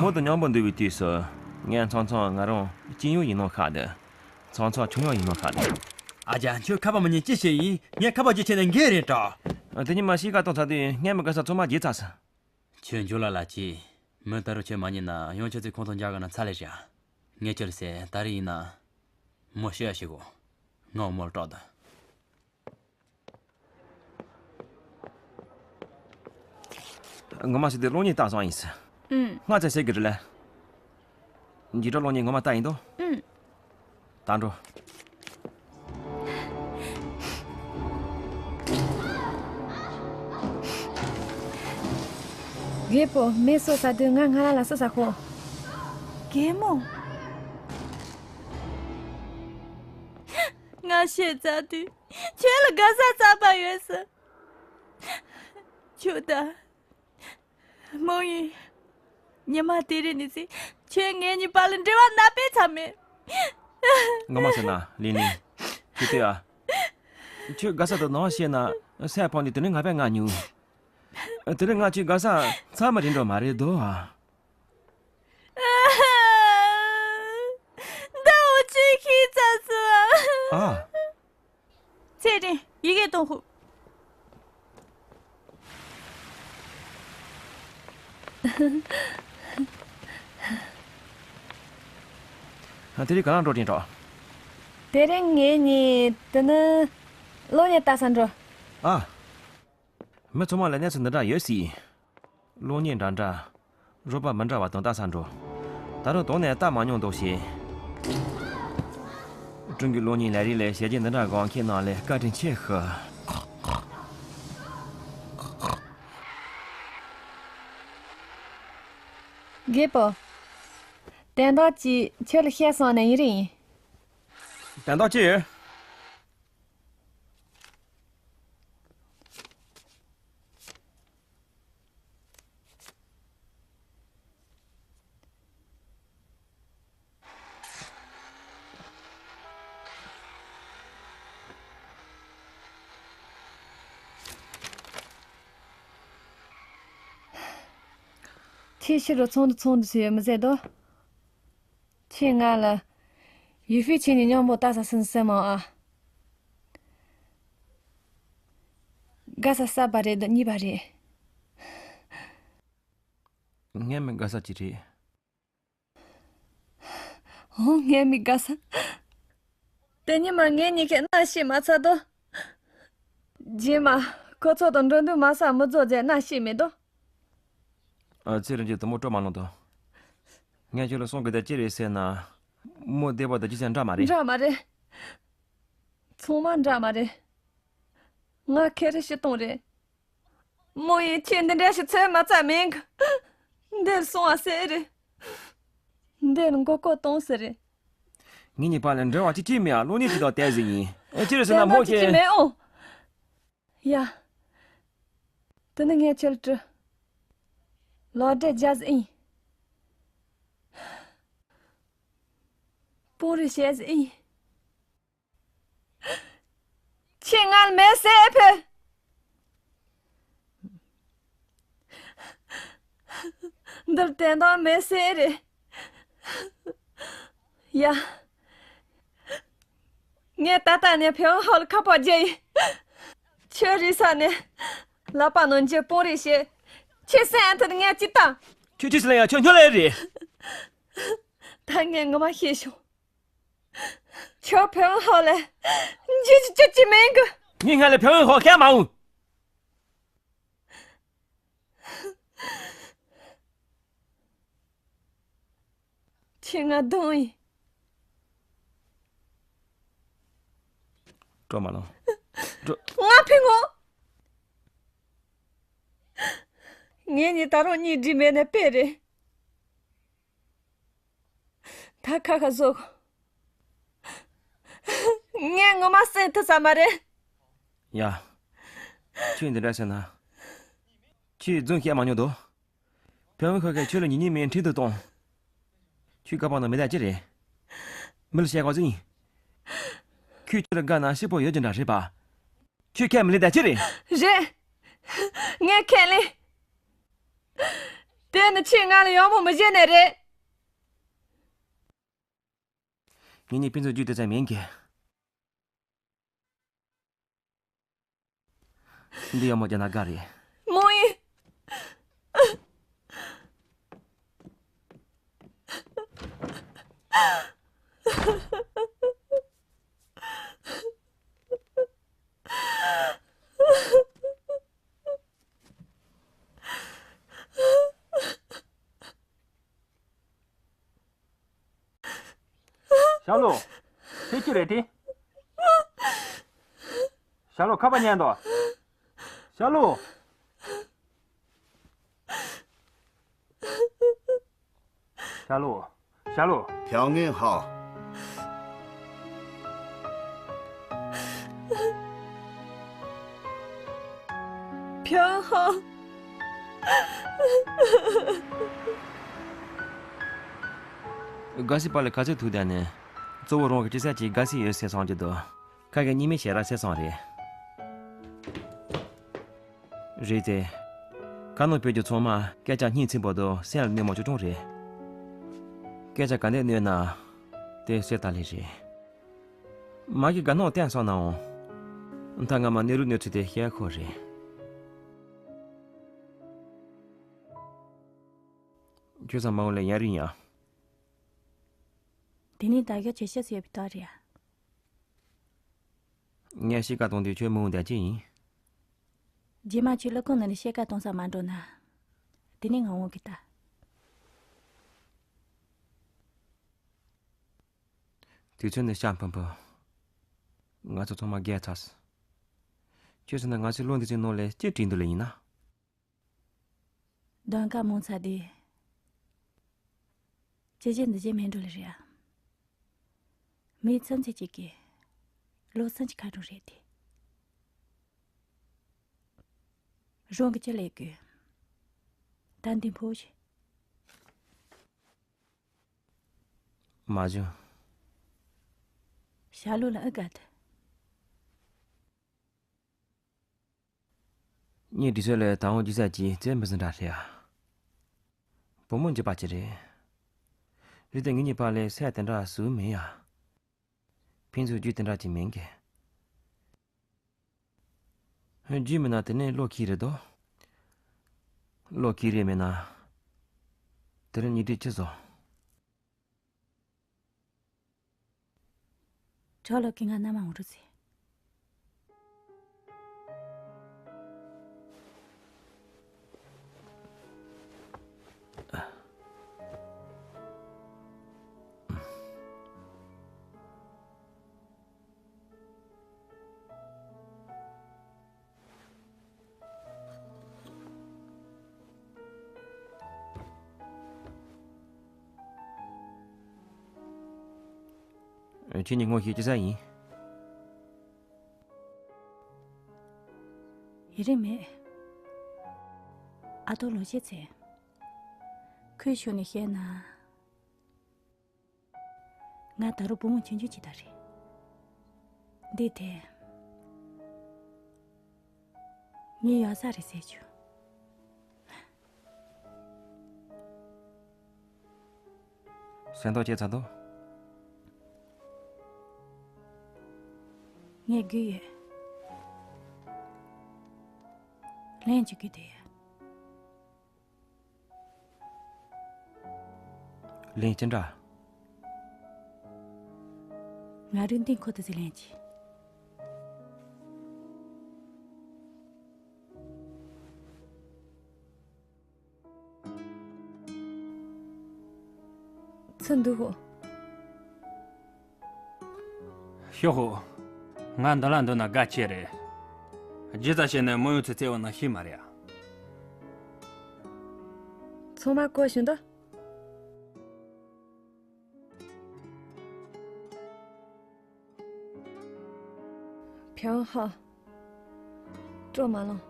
མོ་དང་མཉམ་པོ་འདུག་པའི་དུས་སུ་ངས་མཚམས་མཚམས་ང་རང་སྐྱིད་ཡོང་ཡིན་ནོ་ཁ་འདི། མཚམས་མཚམས་ཆུང་ཡང་ཡིན་ནོ་ཁ་འདི། ཨ་ཅག་ཁྱོད་ཁ་པར་མི་ཉན་ཅི་བྱེད་ཡིན། ངས་ཁ་པར་ཅིག་བྱས་ནས་འགོར་རེད་དྲ། དེ་ཉི་མ་ཤི་ཁ་གཏོང་ཚར་དུས་སྔས་མ་དགའ་ས་ཚང་མ་བརྗེད་ཚར་སོང་། ཁྱོད་འཇོ་ལ་ལ་ཅི། མི་ལྟ་རུ་ཁྱོད་མ་ཉན་ན་ཡང་ཁྱོད་ཚོའི་ཁོང་དུ་འཇག་གི་ན་ཚ་ལས་བྱ། ངས་ཁྱོད་ལ་ཟེར་ད་རེས་ཡིན་ན། མོ་ཤི་ཡ་ཤི་གོ། ང་འོ་མོ་ལ་སྐྲག་ད། ངོ་མ་ཟེར་དེ་གློག་བརྙན་ལྟ་སོང་ཡིན་ཟེར། ཨུམ། སྔ་ཚེ་ཟེར་གི་རེད་ལ། འཇིགས་སྐྲག་གློག་བརྙན་ངོ་མ་ལྟ་ཡིན་དོ། ཨུམ། ད་འགྲོ། རྒད་པོ་མེ་གསོད་ས་དུས་ང་ང་ར་ལ་གསོད་ས་ཁོ། རྒད་མོ། ང་ཤི་ཚར་དུས་ཁྱོད་ལ་དགའ་ས་རྩ་བ་ཡོད་ས། ཁྱོད་ད། མོ་ཡིན། ཉི་མ་དེ་རིང་ནས་བཟུང་ཁྱོད་ངེད་གཉིས་བར་ལ་འབྲེལ་བ་ན་པའི་ཚ་མེད། ངོ་མ་ཟེར་ན་ལིན་ལིན། ཀི་ཏི་ཡ། ཁྱོད་དགའ་ས་དང་ནང་བཤད་ན་སེམས་ཕམ་ནས་དེ་ནས་ང་པས་ང་ཉུང་། དེ་ནས་ང་ཁྱོད་དགའ་ས་ཚར་མ་རིང་འགྲོ་མ་རེད་དོ། ད་འུ་ཆོས་ཤེས་ཚར་སོང་ཨ། ཨ། ཚེ་རིང་། ཡི་གེ་གཏོང་ཤོག། ཨ། དེ་རིང་ག་ལ་འགྲོ་དྲན་འགྲོ། དེ་རིང་ངེད་གཉིས་དེ་ནི་གློག་བརྙན་ལྟ་ས་འགྲོ། ཨ། མི་ཚང་མ་ལ་གནས་ཚུལ་འདི་འདྲ་ཡོད་སྲིད། གློག་བརྙན་འདྲ་འདྲ། རོགས་པ་མི་འདྲ་བ་དང་ལྟ་ས་འགྲོ། ད་རུང་དོན་ནས་ལྟ་མ་མྱོང་འདུག་ཞེས། ཀྲུང་གོའི་གློག་བརྙན་ལས་རིགས་ལས་ཞལ་རྒྱུན་འདི་འདྲ་དགོངས་མཁན་རྣམས་ལ་བཀའ་དྲིན་ཆེ་ཞུ། རྒད་པོ། དོན་དག་ཅིག་ཁྱོད་ལ་བཤད་བསམ་ནས་ཡིན་རེད་ཡིན། དོན་དག་ཅི་ཡོད། ཁྱེད་ཕྱི་རུ་ཚོགས་འདུ་ཚོགས་འདུ་ཟེར་ཡོད་མི་ཟེར་དོ། ཁྱེད་ང་ལ་ཡུ་ཧྥེ་ཁྱེད་གཉིས་མཉམ་པོ་ལྟ་ས་སུན་སེམས་མང་ཨ། དགའ་ས་གསར་པ་རེད་འདུག་གཉིས་པ་རེད། ངས་མི་དགའ་ས་ཅི་རེད། འོ་ངས་མི་དགའ་ས། དེ་ཉི་མ་ངེད་གཉིས་ཀྱི་མནའ་ཤེས་མ་ཚར་དོ། རྗེས་མ་ཁོ་ཚོ་དང་འགྲོ་འདུག་མ་ས་མི་རྫོགས་རྗེས་མནའ་ཤེས་མེད་དོ། ཨ་ཙི་རིན་གྱིས་དུ་མོ་སྤྲོ་མ་ལོང་དོ། ངས་ཁྱོད་ལ་གསུང་གི་དེ་ཅི་རེད་ཟེར་ན། མོ་བདེ་བ་དང་ཅི་ཟེར་འདྲ་མ་རེད། འདྲ་མ་རེད། ཚང་མ་འདྲ་མ་རེད། ང་ཁེ་རེ་ཞིག་གཏོང་རེད། མོ་ཡིས་ཁྱེད་འདི་འདྲ་ཞིག་ཚོད་མ་ཚད་མིན་གི། འདིར་སོང་བ་ཟེར་རེད། འདིར་མགོ་སྐོར་གཏོང་ཟེར་རེད། ངེད་གཉིས་བར་ལ་འབྲེལ་བ་ཅི་ཅི་མེད་ཨ། གློག་བརྙན་ཅིག་དང་བལྟས་ཟིན་ཡིན། ཨེ་ཅི་རེད་ཟེར་ན་མོ་ཁྱེད། ཅི་མེད་ཨོ། ཡ། དེ་ནི་ངས་ཁྱོད་སྤྲུལ། ལོ་འདྲེ་རྒྱག་ཟིན་ཡིན། སྤུན་རེ་བྱས་ཟིན་ཡིན། ཁྱེད་ང་ལ་མེད་ཟེར་ཕེ། འདིར་དོན་དག་མེད་ཟེར་རེད། ཡ། ངས་ད་ལྟ་ནས་ཕེ་ཝང་ཧོ་ལ་ཁ་པར་རྒྱག་ཡིན། ཁྱོད་རེས་གཟའ་ནས་ལག་པ་ནང་འཇུ་སྤུན་རེ་བྱས། ཁྱེད་སེམས་ཐད་ངས་ཅི་བཏང་། ཁྱོད་ཅི་ཟེར་ཡང་ཁྱོད་སྨྱོ་ལེ་རེད། ད་ངས་ངོ་མ་ཤེས་བྱུང་། ཁྱོད་ཕེ་ཝང་ཧོ་ལ་འཇུ་ཅི་ཅི་ཅི་མིན་གི། ངས་ང་ལ་ཕེ་ཝང་ཧོ་བཤད་མ་འོང་། ཁྱེད་ང་གདོང་ཡིན། སྤྲོ་མ་ལོང་། སྤྲོ། ང་ཕེ་ངོ་། ངེད་གཉིས་ད་རུང་གཉིས་སྒྲིག་མེད་ནས་དཔེ་རེད། ད་ཁ་ཁ་ཟོག། ངས་ངོ་མ་སེམས་ཐུབ་ས་མ་རེད། ཡ། ཁྱོད་འདི་འདྲ་ཟེར་ན། ཁྱོད་རྫུན་བཤད་མ་མྱོང་དོ། ཕེ་ཝང་ཧོ་གིས་ཁྱོད་ལ་ཉེས་ཉེས་མེད་འཕྲིན་དུ་གཏོང་། ཁྱོད་དགའ་པོ་ན་མི་དགའ་ཅི་རེད། མི་ལ་བཤད་དགོས་ཟིན། ཁྱོད་ཁྱོད་ལ་དགའ་ན་ཤི་པོ་ཡོད་ཀྱི་འདྲ་རེད་པ། ཁྱོད་ཁས་མི་ལེན་ད་ཅི་རེད། རེད། ངས་ཁས་ལེན། དེ་ནི་ཁྱོད་ང་ལ་ཡག་པོ་མི་བྱེད་ནི་རེད། ངེད་གཉིས་ཕན་ཚུན་རྒྱུད་དེ་ཙམ་མིན་གི། འདི་ཡག་མོ་བྱས་ན་དགའ་རེད། མོ་ཡིན། ཞྭ་ལུ། དེ་ཅི་རེད་དེ། ཞྭ་ལུ་ཁ་པར་ཉན་དོ། ཞྭ་ལུ། ཞྭ་ལུ། ཞྭ་ལུ། ཕེ་ཝང་ཧོ། ཕེ་ཝང་ཧོ། དགའ་སའི་པར་ལ་ག་ཚོད་ཐུག་བསྡད་ནས། གཙོ་བོ་རང་གི་ཅི་ཟེར་ཅིག་དགའ་སའི་ཡོད་ཟེར་སོང་གི་འདུག། ཁ་གི་གཉིས་མེད་ཞེ་ར་སེ་སོང་རེད། རེད་དེ། ཁ་ནང་བོད་ཀྱི་ཚང་མ་སྐད་ཆ་སྙིང་ཚིམ་པོ་དང་སེམས་ལ་གནོད་མ་བཅུག་གྲོང་རེད། སྐད་ཆ་ག་འདྲ་གནོད་ན། དེ་སེ་ད་ལེ་རེད། མ་གི་དགའ་སྣང་བསྟན་སོང་ནའང་། མཐའ་ང་མ་གནས་རུ་གནས་ཚུལ་དེ་བཤད་ཁོ་རེད། ཁྱོད་ཚང་མ་འོང་ལས་ཡར་རིང་ཡ། དེ་ནས་ད་ག་ཆེ་ཤ་ཟེར་བའི་ད་རེད་ཡ། ངས་ཤི་ཀ་གཏོང་དུས་ཁྱོད་མི་འོང་དེ་ཅི་ཡིན། རྗེས་མ་ཁྱོད་ཀླུ་ཁང་ནང་ནས་ཤི་ཀ་གཏོང་ས་མ་འགྲོ་ན། དེ་ནས་ང་འོང་གི་ད། དུས་ཚོད་ནི་ཤ་འཕུར་འཕུར། ང་ཚོ་ཚང་མ་རྒས་ཚར། ཁྱོད་ཟེར་ན་ང་ཚོའི་བློ་འདི་ཚོའི་ནང་ལས་ཅི་བྲིས་འདུག་ལེ་ཡིན་ན། གདོང་ཁ་མང་ཚ་དེ། ཅི་བྱེད་འདི་བྱེད་མེད་འགྲོ་ལེ་རེད་ཨ། མི་ཚང་ཚེ་གཅིག་གི། བློ་སེམས་ཀྱི་ཁ་གྲོང་རེད་དེ། རང་གི་ཅི་ལས་དགོས། ད་འདི་འཕོ་ཞིག་མ་བྱུང་། ཞྭ་ལུ་ལ་ཨི་ག་ད། ངའི་དུས་ཚོད་ལས་ད་འོང་རྒྱུ་ས་ཅི་བཙན་མི་ཟིན་འདྲ་རེད་ཨ། བུ་མོ་འཇིགས་པ་ཅི་རེད། རེད་དེ་ངེད་གཉིས་བར་ལས་སེ་དེ་འདྲ་སུ་མེད་ཡ། ཕན་ཚུན་རྒྱུ་དེ་འདྲ་ཅི་མེད་གི། རྒྱུ་མེད་ན་དེ་ནས་བློ་ཁེལ་རེད་དོ། བློ་ཁེལ་རེ་མེད་ན། དེ་རིང་ཉིན་དུས་ཅི་བཟོ། ཁྲོ་ལོ་ཀི་ང་ན་མ་འུ་རུ་ཚེ། ཁྱེད་གཉིས་སྔོན་ཤེས་ཅི་ཟ་ཡིན། ཡི་རིང་མེད། ཨ་ཏོ་ལོ་ཤས་ཚེ། ཁོས་ཤུ་ནས་བཤད་ན། ང་ད་རུང་བུ་མོ་ཆུང་ཆུང་ཅིག་ད་རེད། འདི་དེ། ངའི་ཡོད་ས་རེད་ཟེར་བྱུང་། སེམས་ཐག་བཅད་ཚར་དོ། ངས་རྒྱུས་ཡོད། ལན་ཅིག་གི་དེ། ལན་ཅི་འདྲ། ང་རུ་འདི་ཁོ་ཐུ་ཟི་ལན་ཅི། ཚུར་འདུག་ཧོ། ཤོག་ཧོ། ང་འདི་ལ་འདུག་ན་དགའ་ཆེ་རེད། ཇི་ཙམ་བྱས་ནས་མོ་ཡོང་ཚེ་བརྩེ་བ་ན་ཤི་མ་རེད། ཚང་མ་གོ་བཞིན་དུ། ཕྱག་ཧ། སྤྲོ་མ་ལོང་།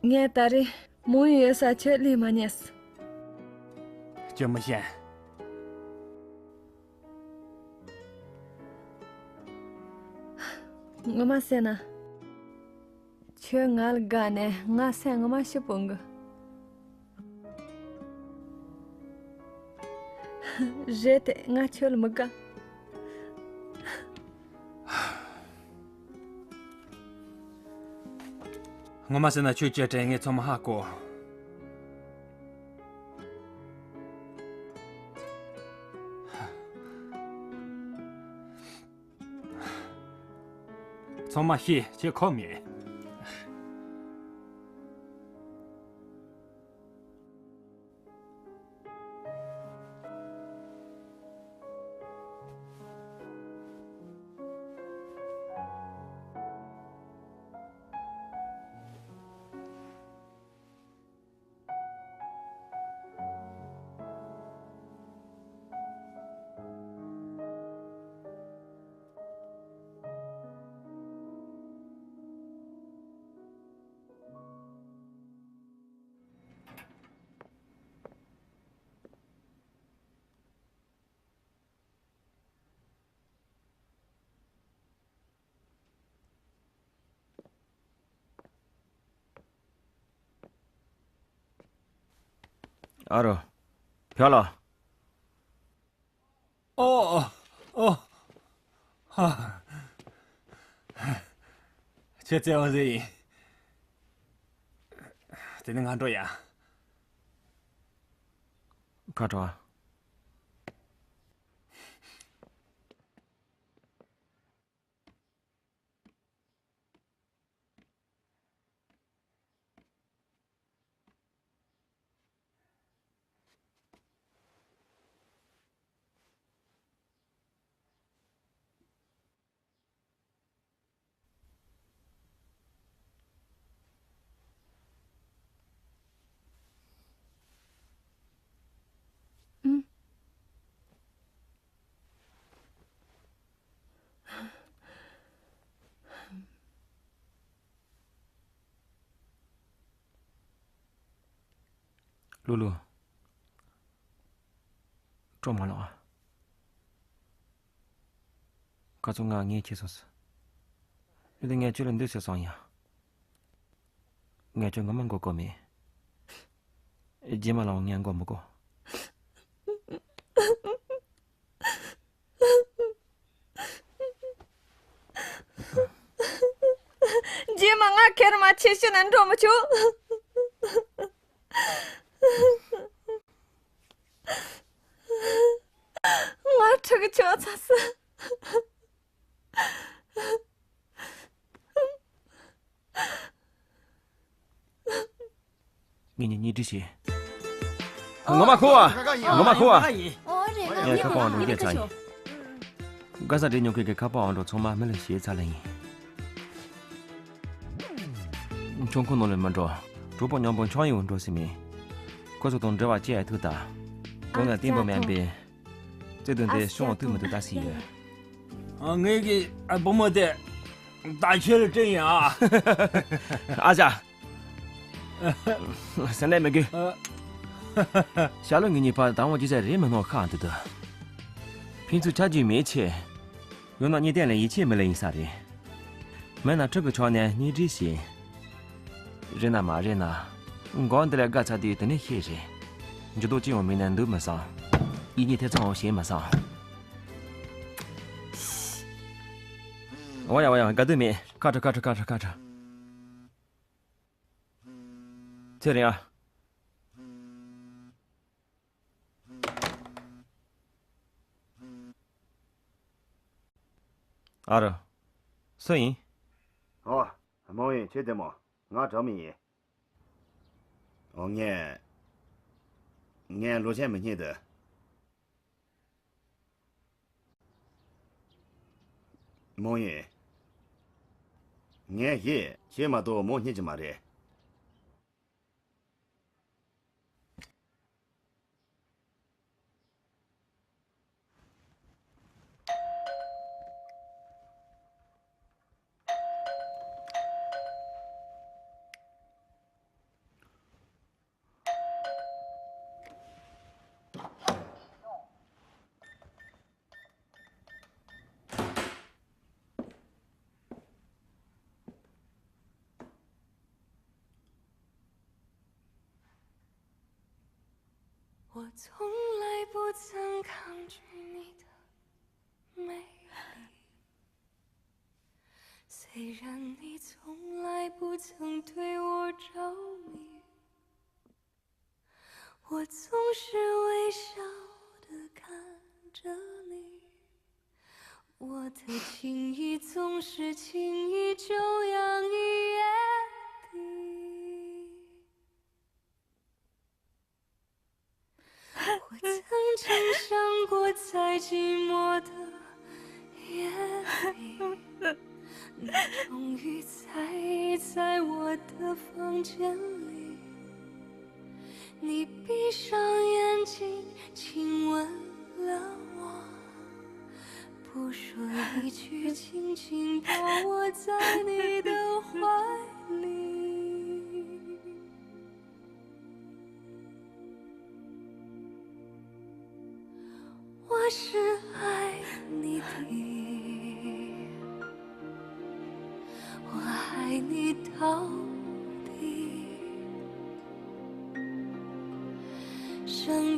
ངས་ད་རེས་མོ་ཡོད་ས་ཆོད་ལས་མ་ཉེས། ཅི་མི་ཤེས། ངོ་མ་ཟེར་ན། ཁྱོད་ང་ལ་དགའ་ནས་ང་སེམས་ངོ་མ་ཤི་སྤོང་གི། རེད་དེ་ང་ཁྱོད་ལ་མི་དགའ། ངོ་མ་ཟེར་ན་ཁྱོད་ཀྱི་དྲན་ངས་ཚང་མ་ཧ་གོ། ཚང་མ་ཤེས་ཁྱེད་ཁོམ་མེད། ཨ་རོ། ཕྱག་ལ། ཨོ། ཨོ། ཧ། ཁྱེད་བཙལ་བ་ཟེར་ཡིན། དེ་ནི་ང་འགྲོ་ཡ། ཁ་དྲོ། ལུ་ལུ། སྤྲོ་མ་ལོག་ཁ་ཚོ་ང་ངས་ཁྱེད་སོང་ཟེར། ཡོད་དེ་ངས་ཁྱོད་ལ་འདུག་ཟེར་སོང་ཡ། ངས་ཁྱོད་ངོ་མ་མགོ་སྐོར་མེད། རྗེས་མ་ལའང་ངས་མགོ་མི་སྐོར། རྗེས་མ་ང་ཁེར་མ་ཆེ་ཤི་ན་འགྲོ་མི་ཆོག་ང་ཁྲིག་ཆོག་ཚ་སི། ངེད་གཉིས་གཉིས་འདྲིས་བྱེད། ངོ་མ་ཁོ་བ། ངོ་མ་ཁོ་བ། ཨོ་རེད། ངས་ཁ་པར་འགྲོ་རྒྱུ་ཚ་ཡིན། ག་ས་འདྲེ་ཉོ་མཁན་གྱི་ཁ་པར་འགྲོ་ཚང་མ་མི་ལ་བཤད་ཚར་ལ་ཡིན། ཁྱོད་ཁོ་ནང་ལ་མི་འགྲོ། གྲོགས་པོ་མཉམ་པོ་ཆང་ཡོང་འགྲོ་ཟེར་མེད། ཁོ་ཚོ་དང་འབྲེལ་བ་བཅད་ཐུབ་ད། ཁོ་ང་བརྟན་པོ་མེད་པས། བརྩེ་དུང་དེ་ཤོང་ཐུབ་མི་འདུག་ད་སྲིད་ཡོད། ཨ། ངེད་ཀྱི་ཨ་བུ་མོ་དེ་ད་ཁྱེད་ལ་སྤྲད་ཡིན་ཨ། ཨ་ཅག་སེམས་ནད་མི་དགོས། ཨ། ཤ་ལོ་ངེད་གཉིས་བར་དང་བོ་ཅི་ཟེར་རེད་མི་སྣང་ཁ་འདུག་ཏུ། ཕན་ཚུན་ཆ་རྒྱུས་མེད་ཆེ། ཡང་ན་གཉིས་ལྡན་ལ་ཡིད་ཆེས་མེད་ལ་ཡིན་ས་རེད། མིན་ན་ཕྲུ་གུ་ཆགས་ནས་གཉེན་སྒྲིག་བྱས། རེད་ན་མ་རེད་ན། འགོ་འདི་ལ་དགའ་ཚ་དུས་དེ་ནས་ཤེས་རེད། འགྱུར་ལྡོག་ཅི་ཡང་མེད་ན་འདུག་མི་བསམ། ཡིད་གཉིས་ཐེ་ཚོམ་ཡང་བྱེད་མི་བསམ། འོ་ཡ་འོ་ཡ། དགའ་སྡུག་མེད། ཁ་དྲོ་ཁ་དྲོ་ཁ་དྲོ་ཁ་དྲོ། ཚེ་རིང་ཨ། ཨ་རོ། སུ་ཡིན། ཨོ། རྨོ་ཡིན། ཁྱེད་བདེ་མོ། ང་གྲོགས་མོ་ཡིན། ཨོ། ངས། ངས་ལོ་ཆེན་མི་རྙེད་དེ། རྨོ་ཡིན། ངས་ཤེས། ཁྱེད་མ་གཏོགས་མོ་རྙེད་ཀྱི་མ་རེད།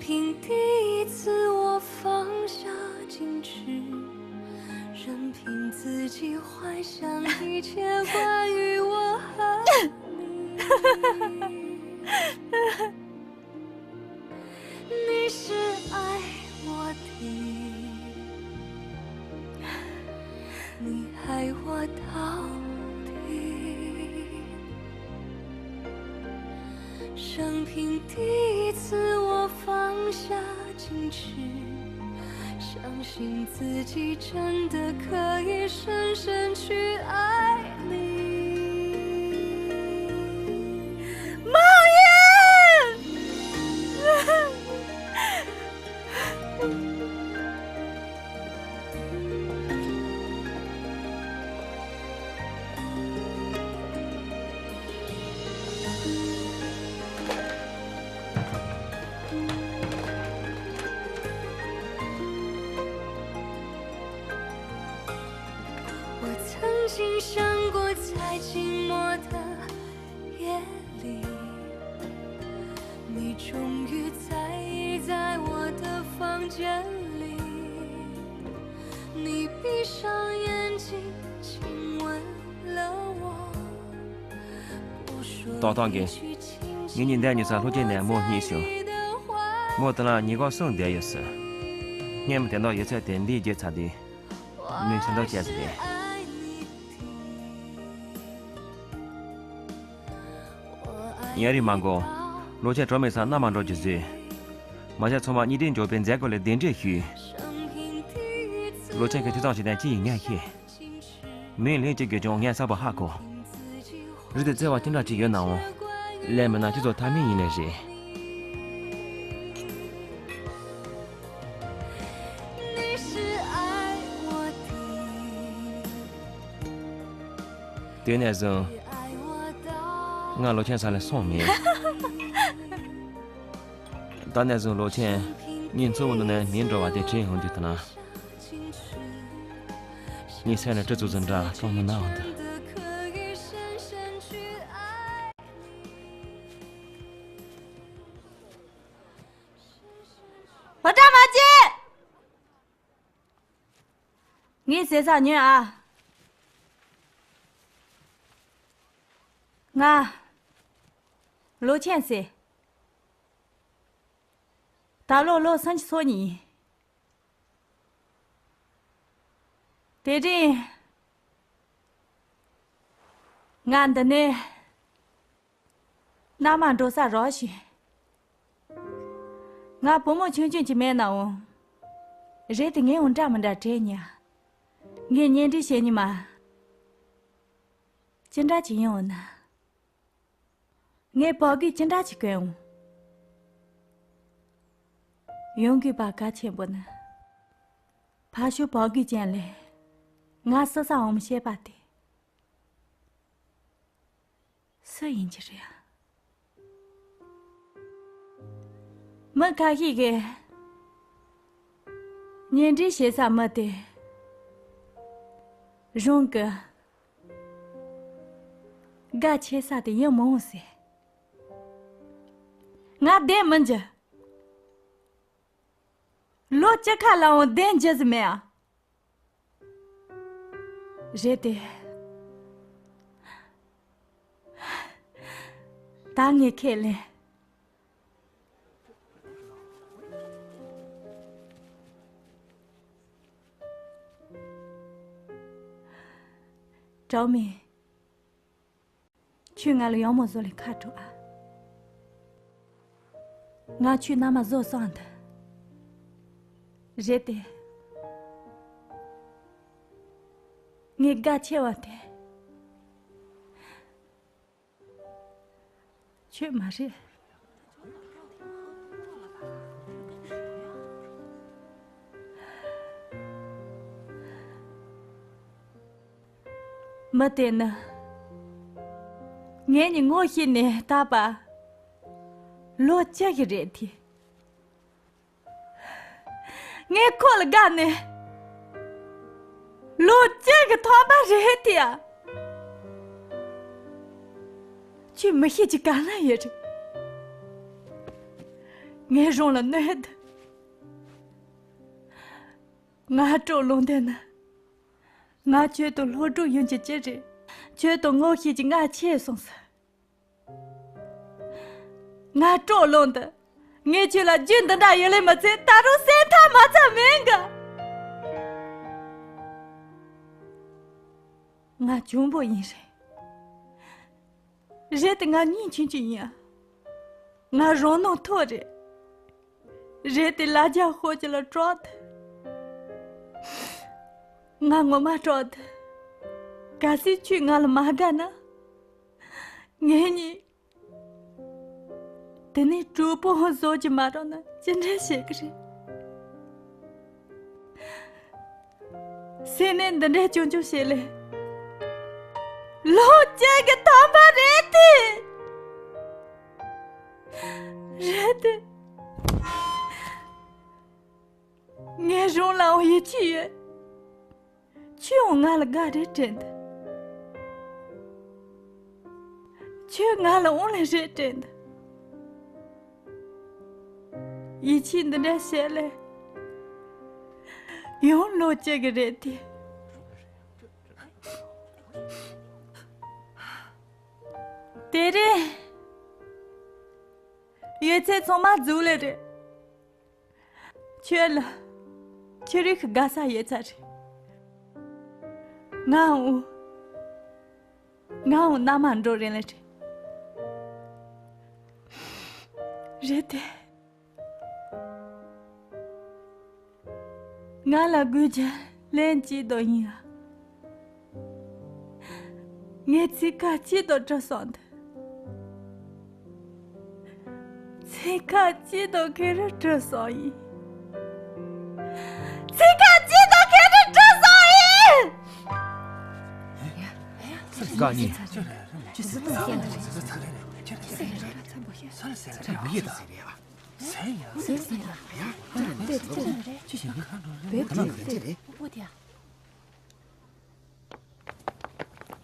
凭第一次我放下矜持，任凭自己幻想一切关于我和你。你是爱我的，你爱我到底。生平第一次，我放下矜持，相信自己真的可以深深去爱你。梦魇！我曾经想过，在寂寞的夜里，你终于在意在我的房间里。你闭上眼睛，亲吻了我。 ཏག་ཏག་གི། ངེད་གཉིས་འདི་ནས་ས་སློབ་ཆེན་ནས་མོ་རྙེད་བྱུང་། མོ་དེ་ལ་ཉིན་གུང་གསུམ་བསྡད་ཡོད་ཟེར། སྔོན་མ་དེ་འདྲ་ཡོད་ཚད་དེ་འདི་བརྗེད་ཚར་དུས། མོས་ཤིན་ཏུ་སྐྱིད་པོ་རེད། ཡུན་རིང་མ་འགོར། སློབ་ཆེན་གྲོལ་མི་ཚང་མནའ་མ་འགྲོ་རྒྱུ་བཟོས། མ་ཟད་ཚང་མ་གཉིས་སྒྲིལ་འཇོག་པའི་མཛད་སྒོ་ལ་གདན་འདྲེན་ཞུས། སློབ་ཆེན་གྱི་འཐུས་ཚང་ཞིག་དང་ཅི་ཡིན་ངས་ཤེས། མོས་ལན་ཅི་དགོས་ཀྱང་ངས་གསལ་པོ་ཧ་གོ། རེད་དེ་བརྩེ་བ་ཅི་འདྲ་ཅིག་ཡོད་ནའང་། ལན་མེད་ན་ཁྱེད་ཚོ་ཐ་མལ་ཡིན་ནི་རེད། དེ་ནས་བཟུང་། ང་སློབ་ཆེན་ས་ལ་སོང་མེད། ད་ནས་བཟུང་སློབ་ཆེན་ངའི་འཚོ་བའི་ནང་ནས་མེད་འགྲོ་བ་དེ་དྲན་ཡོང་རྒྱུ་དེ་ན། ངའི་སེམས་ལ་གྲི་ཚུགས་ཙམ་འདྲ་གང་མི་ན་འོང་དུ། ཕོ་བྲང་མ་བྱེད། ངས་ཟེར་ས་ཉོན་ཨ། ང་། ལོ་ཆེན་ཟེར། ད་ལོ་ལོ་སུམ་ཅུ་སོ་གཉིས་ཡིན། དེ་རིང་། ང་འདི་ནས། མནའ་མ་འགྲོ་ས་རག་ཤིང་། ང་བུ་མོ་ཆུང་ཆུང་ཅིག་མེད་ནའང་། རེད་དེ་ངས་འོང་འདྲ་མི་འདྲ་དྲན་ཉན། ངས་གཉེན་སྒྲིག་བྱེད་ཉི་མ། ཅི་འདྲ་ཅིག་ཡིན་འོང་ན། ངས་བག་གིས་ཅི་འདྲ་ཅིག་གོན་འོང་། ཡོང་གི་བ་གལ་ཆེན་པོ་ནི། ཕ་ཤུལ་བག་གིས་ཅན་ལས། ང་སོ་ས་འོང་མི་ཤེས་པ་དེ། སུ་ཡིན་གྱི་རེད། མི་ཁ་ཤས་ཀྱིས་གཉེན་སྒྲིག་བྱེད་ས་མི་དེ་རང་གི་དགའ་ཆེ་ས་དེ་ཡིན་མི་འོང་ཟེར། ང་བདེན་མི་འཇུ། ལོ་བཅུ་ཁ་ལའང་བདེན་འཇུ་ཟིན་མེད་ཨ། རེད་དེ། ད་ངས་ཁས་ལེན། གྲོགས་མེད། ཁྱོས་ང་ལ་ཡག་མོ་བཟོ་ལས་ཁ་དྲོ་ཨ། ང་ཁྱོའི་མནའ་མ་བཟོ་བསམ་འདུག་རེད་དེ། ངའི་དགའ་ཆེ་བ་དེ། ཁྱོད་མ་རེད། མི་དེ་ནི། ངེད་གཉིས་ངོ་ཤེས་ནས་ད་བར། ལོ་བཅུ་ཞིག་རེད་དེ། ངས་ཁོ་ལ་དགའ་ནས། ལོ་བཅུ་གི་ཐོག་མ་རེད་དེ་ཡ། ཁྱོད་མི་ཤེས་ཀྱི་ག་ན་ཡོད་རེད། ངའི་རང་ལ་གནོད་དེ། ང་སྤྲོ་ལོང་དེ་ན། ང་ཁྱོད་དང་སློབ་ཕྲུག་ཡིན་གྱི་ཅི་རེད། ཁྱོད་དང་ངོ་ཤེས་ཀྱི་ང་ཆེ་སོང་ཟེར། ང་སྤྲོ་ལོང་དུ། ངས་ཁྱོད་ལ་རྒྱུ་འདི་འདྲ་ཡོད་ལེ་མི་ཚེ་ད་རུང་སེམས་ཐག་མ་ཚ་མེད་གི། ང་གྱོང་པོ་ཡིན་རེད། རེད་དེ་ང་སྙིང་ཆུང་ཆུང་ཡིན། ང་རང་ནང་ཐོ་རེད། རེད་དེ་ལ་རྒྱ་ཧོ་ཅི་ལ་སྤྲོད། ང་ངོ་མ་སྤྲོད། གལ་སྲིད་ཁྱོད་ང་ལ་མ་དགའ་ན། ངེད་གཉིས། དེ་ནས་གྲོགས་པོ་ཧོ་བཟོ་རྒྱུ་མ་རག་ན་ཅི་འདྲ་བྱེད་ཀྱི་རེད། སེམས་ནས་འདི་འདྲའི་སྐྱོན་བརྗོད་བྱེད་ལེ། ལོ་གཅིག་གི་ཐོག་མ་རེད་དེ། རེད་དེ། ངས་རང་ལའང་ཡིད་ཆེས་ཡོད། ཁྱོད་ང་ལ་དགའ་རེ་དྲན་འདུག་ཁྱོད་ང་ལ་འོང་ལེ་རེ་དྲན་འདུག་ཡིད་ཆེས་འདི་འདྲ་བྱེད་ལེ། ཡང་ལོ་གཅིག་གི་རེད་དེ། དེ་རིང་ཡོད་ཚད་ཚང་མ་རྫོགས་ལེ་རེད། ཁྱོད་ལ་ཁྱོད་རིགས་ཀྱི་དགའ་ས་ཡོད་ཚར་རེད། ང་འོ། ང་འོ་མནའ་མ་འགྲོ་རན་ལེ་རེད། རེད་དེ། ང་ལ་དགོས་རྒྱུ་ལན་གཅིག་དང་ཡིན་ཨ། ངས་ཚིག་ཁ་གཅིག་དང་བྲིས་སོང་འདུག་ཚིག་ཁ་གཅིག་དང་ཁེ་རུ་བྲིས་སོང་ཡིན། ཚིག་ཁ་གཅིག་དང་ཁེ་རུ་བྲིས་སོང་ཡིན། དགའ་ཉེ།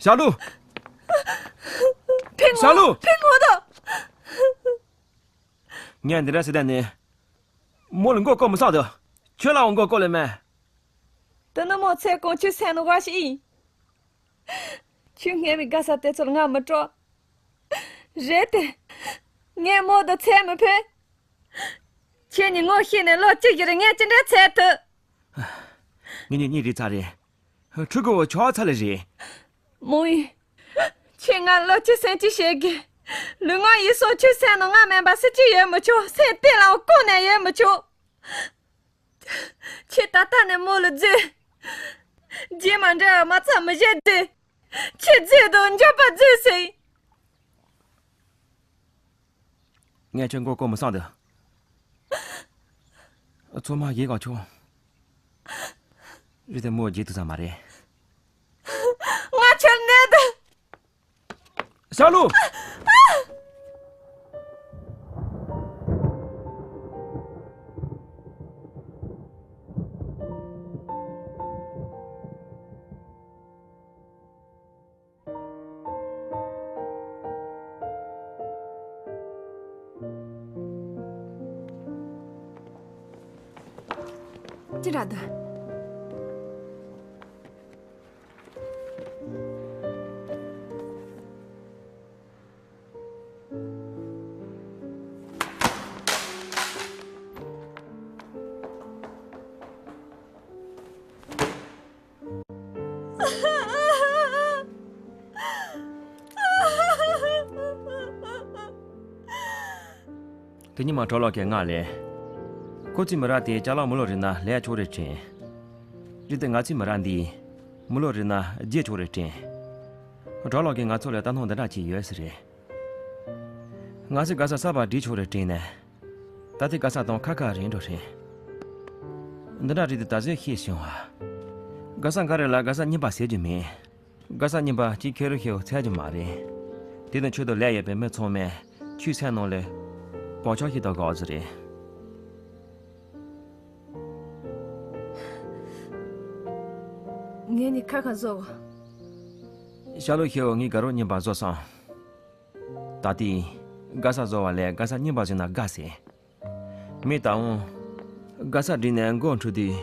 ཞྭ་ལུ། ཕིང་ངོ་། ཞྭ་ལུ། ཕིང་ངོ་དང་། ངས་འདི་འདྲ་ཟེར་བསྡད་ནས། མོ་ལ་མགོ་སྐོར་མི་སོང་དོ། ཁྱོད་ལའང་མགོ་སྐོར་ལེ་མེད། དེ་ནི་མོ་ཚེ་གང་ཁྱོད་སེམས་ནང་བ་ཞིག་ཡིན། ཁྱོད་ངན་པའི་དགའ་ས་དེ་ཚོར་ང་མི་སྤྲོ། རེད་དེ། ངས་མོ་དང་ཚེ་མི་ཕན། ཁྱེད་གཉིས་ངོ་ཤེས་ནས་ལོ་གཅིག་ཡིན་རེ་ངས་ཅི་འདྲའི་ཚད་ཐུབ། ངེད་གཉིས་གཉིས་རེད་ཚར་རེད། ཕྲུ་གུ་བོ་ཆོག་ཚར་ལེ་རེད། མོ་ཡིན། ཁྱེད་ང་ལོ་གཅིག་སེམས་གཅིག་བྱེད་དགོས། ལུས་ངག་ཡིད་གསུམ་ཁྱོད་སེམས་ནང་ང་མེད་པ་སུ་གཅིག་ཡོད་མི་ཆོག་སེམས་གཏིང་ལའང་ཁོང་ནས་ཡོད་མི་ཆོག་ཁྱེད་ད་ལྟ་ནས་མོ་ལ་རྫུས། རྗེས་མ་འབྲལ་བ་མ་ཚད་མི་བཞེད་རྫུས། ཁྱེད་རྫུས་དང་འགྱོད་པ་རྫུས་ཟེར། ངས་ཁྱོད་མགོ་སྐོར་མི་སོང་འདུག་ཚང་མ་ཡིན་གང་ཆོག་རེད་དེ་མོ་བརྗེད་ཐུབ་ས་མ་རེད། ང་ཁྱོད་ནད། ཞྭ་ལུ། ཅི་རེད་ད། དེ་ཉིན་མ་གྲོགས་ལགས་ཀྱིས་ང་ལ། ཁོ་ཚོའི་མི་རབས་དེ་ཅ་ལག་མི་ལོ་རེ་ན་ལས་ཆོག་རེ་དྲན། རེད་དེ་ང་ཚོའི་མི་རབས་འདི་མི་ལོ་རེ་ན་རྒྱས་ཆོག་རེ་དྲན། གྲོགས་ལགས་ཀྱིས་ང་ཚོ་ལ་ལྟ་སྣང་འདི་འདྲ་ཅིག་ཡོད་ས་རེད། ང་ཚོས་དགའ་ས་གསར་པ་སྒྲིག་ཆོག་རེ་དྲན་ནས། ད་ལྟའི་དགའ་ས་དང་ཁ་ཁ་རེད་འགྲོ་རེད། འདི་འདྲ་རེད་དེ་ད་གཟོད་ཤེས་བྱུང་བ། དགའ་ས་འགའ་རེ་ལ་དགའ་ས་རྙིང་པ་ཟེར་རྒྱུ་མེད། དགའ་ས་རྙིང་པ་གཅིག་ཁེར་རོ་ཤེའོ་ཚད་རྒྱུ་མ་རེད། དེ་དང་ཆེད་དུ་ལས་ཡོད་པའི་མི་ཚང་མས་ཆུ་ཚད་ནང་ལས་བག་ཆགས་ཤིག་དང་དགའ་བཟོ་རེད། ངས་ནི་ཁ་ཁ་བཟོ་བ། ཤ་ལོ་ཤེའོ་ངས་དགའ་རོགས་རྙིང་པ་བཟོ་སོང་། ད་ལྟའི་དགའ་ས་བཟོ་བ་ལས་དགའ་ས་རྙིང་པ་བཟོས་ན་དགའ་ཟེར། མི་ད་འོང་། དགའ་ས་བསྒྲིགས་ནས་མགོ་འཁྲུད་དུས།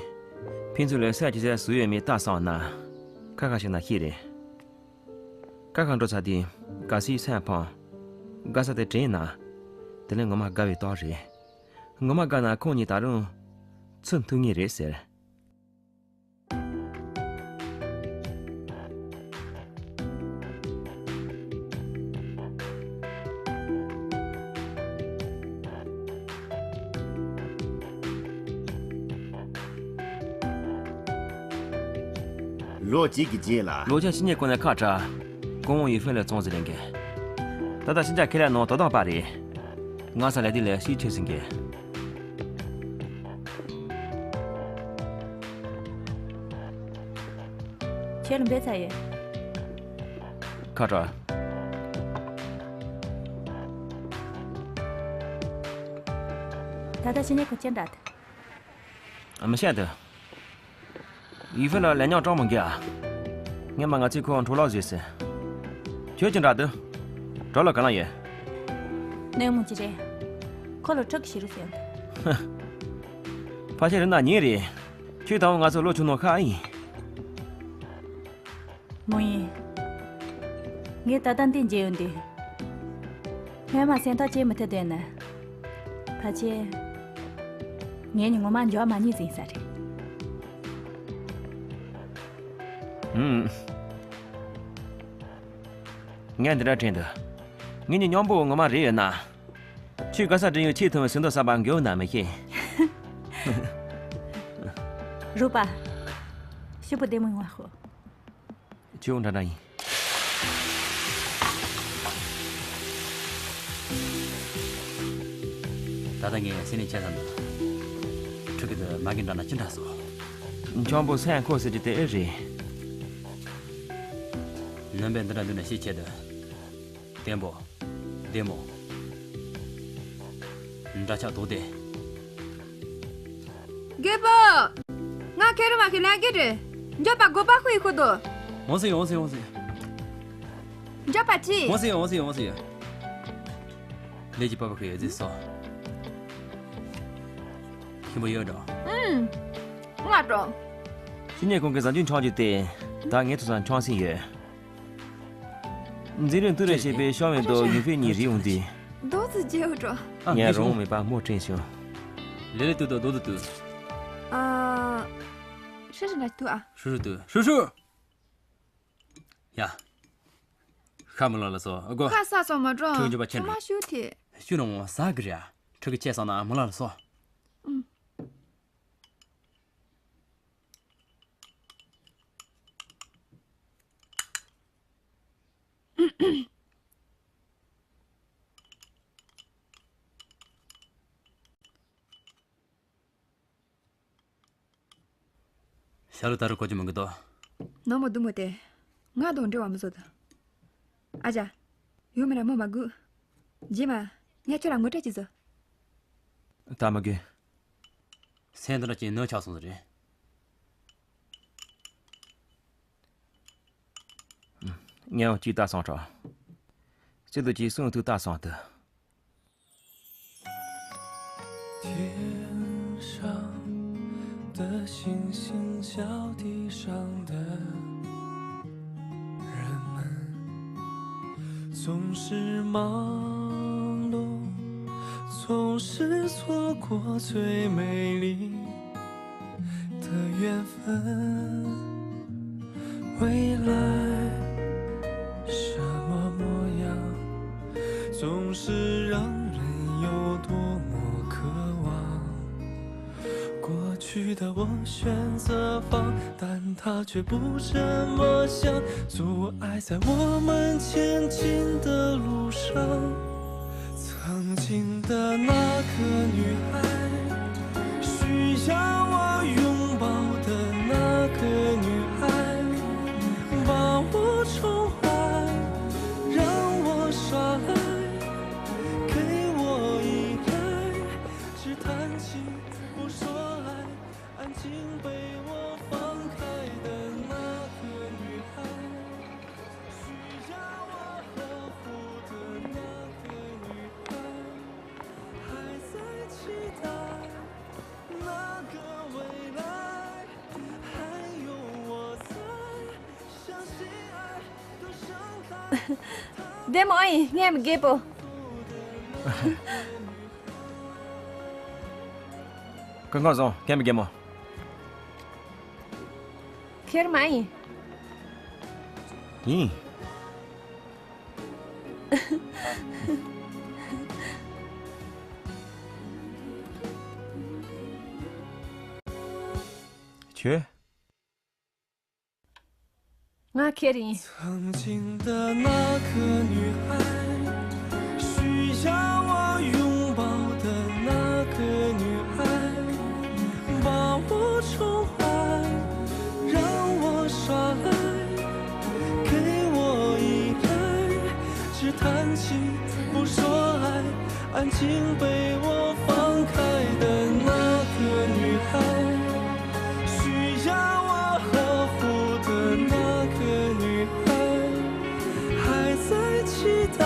ཕན་ཚུན་ལ་ས་ཅི་ཟེར་བཟོ་ཡོད་མེད་ལྟ་སོང་ན། ཁ་ཁ་ཞིག་ན་ཤེས་རེད། ཁ་ཁ་འགྲོ་ཚར་དུས་དགའ་སའི་སེམས་ཕམ། དགའ་ས་དེ་དྲན་ན། དེ་ལས་ངོ་མ་དགའ་བའི་རྟགས་རེད། ངོ་མ་དགའ་ན་ཁོང་གཉིས་ད་རུང་ཚུར་མཐུན་ངེས་རེད་ཟེར། ལོ་གཅིག་གི་རྗེས་ལ། ལོ་ཆེན་ཕྱི་ཉིན་གོང་ནས་ཁ་བྲལ། སྐུ་ངོ་ཡུས་ཧྥེ་ལ་བཙོང་ཟེར་ལེན་གི། ད་ལྟ་ཕྱི་འཇགས་ཁེ་ལས་ནང་དོ་དམ་པ་རེད། ང་ས་ལས་དེ་ལས་ཤི་ཆེ་ཟིན་གི། ཁྱེད་ལ་འབད་ཚར་ཡོད། ཁ་བྲལ། ད་ལྟ་ཕྱི་ཉིན་གོང་ཅི་འདྲ་འདུག་མི་ཤེས་འདུག་ཡུས་ཧྥེ་ལ་ལས་ཉོག་གྲོགས་མོ་འགའ། ངས་མ་ང་ཚོས་ཁོ་འཕྲོ་བརླག་བཟོས་ཟེར། ཁྱོད་ཀྱི་འདྲ་འདུག་གྲོགས་ལ་ག་ལ་ཡོད། ནས་མོ་ཅི་རེད། ཁོ་ལ་ཁྲག་གི་ཤི་རུ་ཟེར་འདུག་ཕ་ཤེས་རེད་ན་ཉིན་རེད། ཁྱོད་དང་ང་ཚོ་ལོ་ཆུང་ནོ་ཁ་ཨེ་ཡིན། མོ་ཡིན། ངས་ད་ལྟ་འདི་མཇལ་ཡོང་དུས། སྔོན་མ་སེམས་ཐག་བཅད་མི་ཐུབ་བསྡད་ན། ཕལ་ཆེར། ངེད་གཉིས་ངོ་མ་འབྱོར་མ་ཉིད་ཟིན་ས་རེད། ཧུམ། ངས་འདི་འདྲ་དྲན་འདུག་ངེད་གཉིས་མཉམ་པོ་ངོ་མ་རེད་ཡོད་ན། ཁྱོད་ག་ས་དྲན་ཡོད་ཆེས་ཐུང་བའི་ཟིན་ཐོ་གསར་པ་འགྱོ་ན་མི་ཤེས། རོགས་པ། ཤི་བོ་བདེ་མོ་ཡོང་བ་ཤོག་ཁྱོད་འདྲ་འདྲ་ཡིན། ད་ལྟ་ངས་སེམས་ནས་བྱས་ཙང་འདུག་ཕྲུ་གུ་འདི་མ་གི་འདྲ་ན་ཅི་འདྲ་སོང་། འཆམ་པོ་སེམས་ཁོ་ཟེར་གྱི་དེ་ཨེ་རེད། ནང་པའི་འདི་འདྲ་འདུག་ན་ཤེས་ཆེད་དུ། བརྟན་པོ། བདེ་མོ། འདྲ་ཆགས་དོག་སྟེ། རྒད་པོ། ང་ཁེར་མ་ཁེ་ལ་གེ་རེད། འཇོག་པ་དགོས་པ་ཁོ་ཡི་ཁོ་དོ། འོང་སེ་ཡོང་འོང་སེ་ཡོང་སེ། འཇོག་པ་ཅི། འོང་སེ་ཡོང་འོང་སེ་ཡོང་འོང་སེ་ཡོང་། ལས་ཀྱི་པ་པ་ཁོ་ཡོད་ཟེར་སོ། ཁྱིམ་པ་ཡོད་འགྲོ། ཨུམ། ང་འགྲོ། ཕྱི་ཉིན་ཁོང་གི་ཟ་རྒྱུ་འཆང་རྒྱུ་དེ། ད་ངས་ཐུགས་སང་འཆང་སྲིད་ཡོད། འཛིན་རིམ་དུ་རེ་བྱེད་པའི་ཤོ་མེད་དོ་ཡུན་ཧྥེ་གཉིས་རི་འོང་དུས། རྡོ་རྩིག་རྒྱས་འགྲོ། ངས་རང་མེད་པ་མོ་དྲན་བྱུང་། ལེ་ལེ་ཏུ་དོ་རྡོ་རྩིག་ཏུ། ཨ། ཧྲི་ཧྲི་འདྲ་ཏུ་ཨ། ཧྲུ་ཧྲུ་ཏུ་ཧྲུ་ཧྲུ། ཡ། ཤ་མོ་ལ་ལ་སོ་ཨ་གོ། ཁ་ས་སོ་མ་འགྲོ། ཁྲུ་འཇུ་པ་ཆེན་ཆུ་མ་ཤུ་ཐེ། ཤུ་རང་ས་གི་ར། ཁྲུ་གི་ཆེ་ས་ན་མོ་ལ་ལ་སོ། ཨུམ། ཤ་ལུ་ད་རུ་གོ་ཅི་མང་གི་དོ། ནོ་མོ་དུ་མོ་དེ། ང་དང་འབྲེལ་བ་མི་བཟོ་དོ། ཨ་ཅག་ཡོ་མེ་ར་མོ་མ་གུ། རྗེས་མ། ངས་ཁྱོད་ལ་ངོ་སྤྲོད་ཅི་བཟོ། ད་མ་གི། སེམས་དོན་གྱི་ནོར་ཆགས་སོང་ཟེར་རེད། ངས་ཅིག་ལྟ་སོང་ཁྲོ། སི་ཏུ་ཅིག་གསུང་ཐུག་ལྟ་སོང་དུ། 天上的星星，小地上的人们，总是忙碌，总是错过最美丽的缘分。未来什么模样，总是让人有多么渴望。 过去的我选择放，但它却不这么想，阻碍在我们前进的路上。曾经的那个女孩，需要我拥抱的那个女孩，把我宠坏，让我耍赖，给我依赖，只谈情不说爱。 安静被我放开的那个女孩，需要我呵护的那个女孩，还在期待でもいい、ゲーム、ゲーム。 Kangkong zong, kemi gemo. Ker mai. Yi. Che. Nga keri. 曾经的那个女孩，需要我拥抱的那个女孩，把我宠坏，让我耍赖，给我依赖，只谈情不说爱，安静被我放开的那个女孩。 需要我呵护的那个女孩，还在期待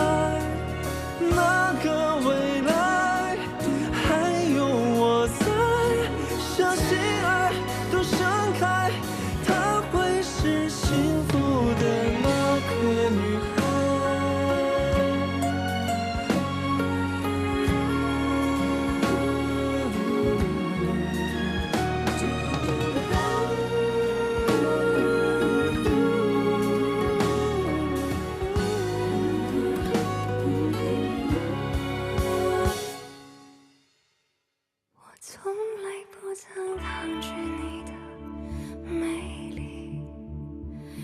那个未来，还有我在相信爱都盛开，她会是幸福的那个女孩。 我从来不曾抗拒你的美丽，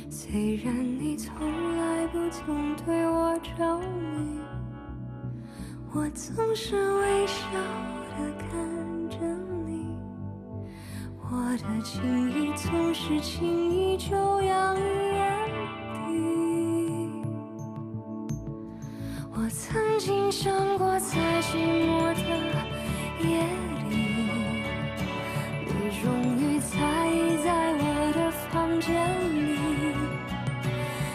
虽然你从来不曾对我着迷，我总是微笑的看着你，我的情意总是轻易就洋溢眼底。 我曾经想过，在寂寞的夜里，你终于在意在我的房间里。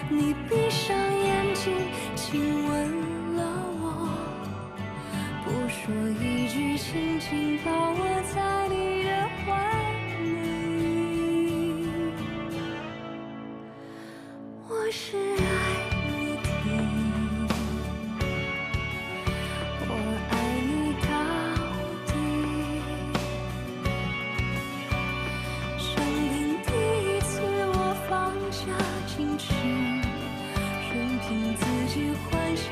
你闭上眼睛，亲吻了我，不说一句，轻轻抱我在你的怀里。 我是爱你的，我爱你到底。生平第一次我放下矜持，任凭自己幻想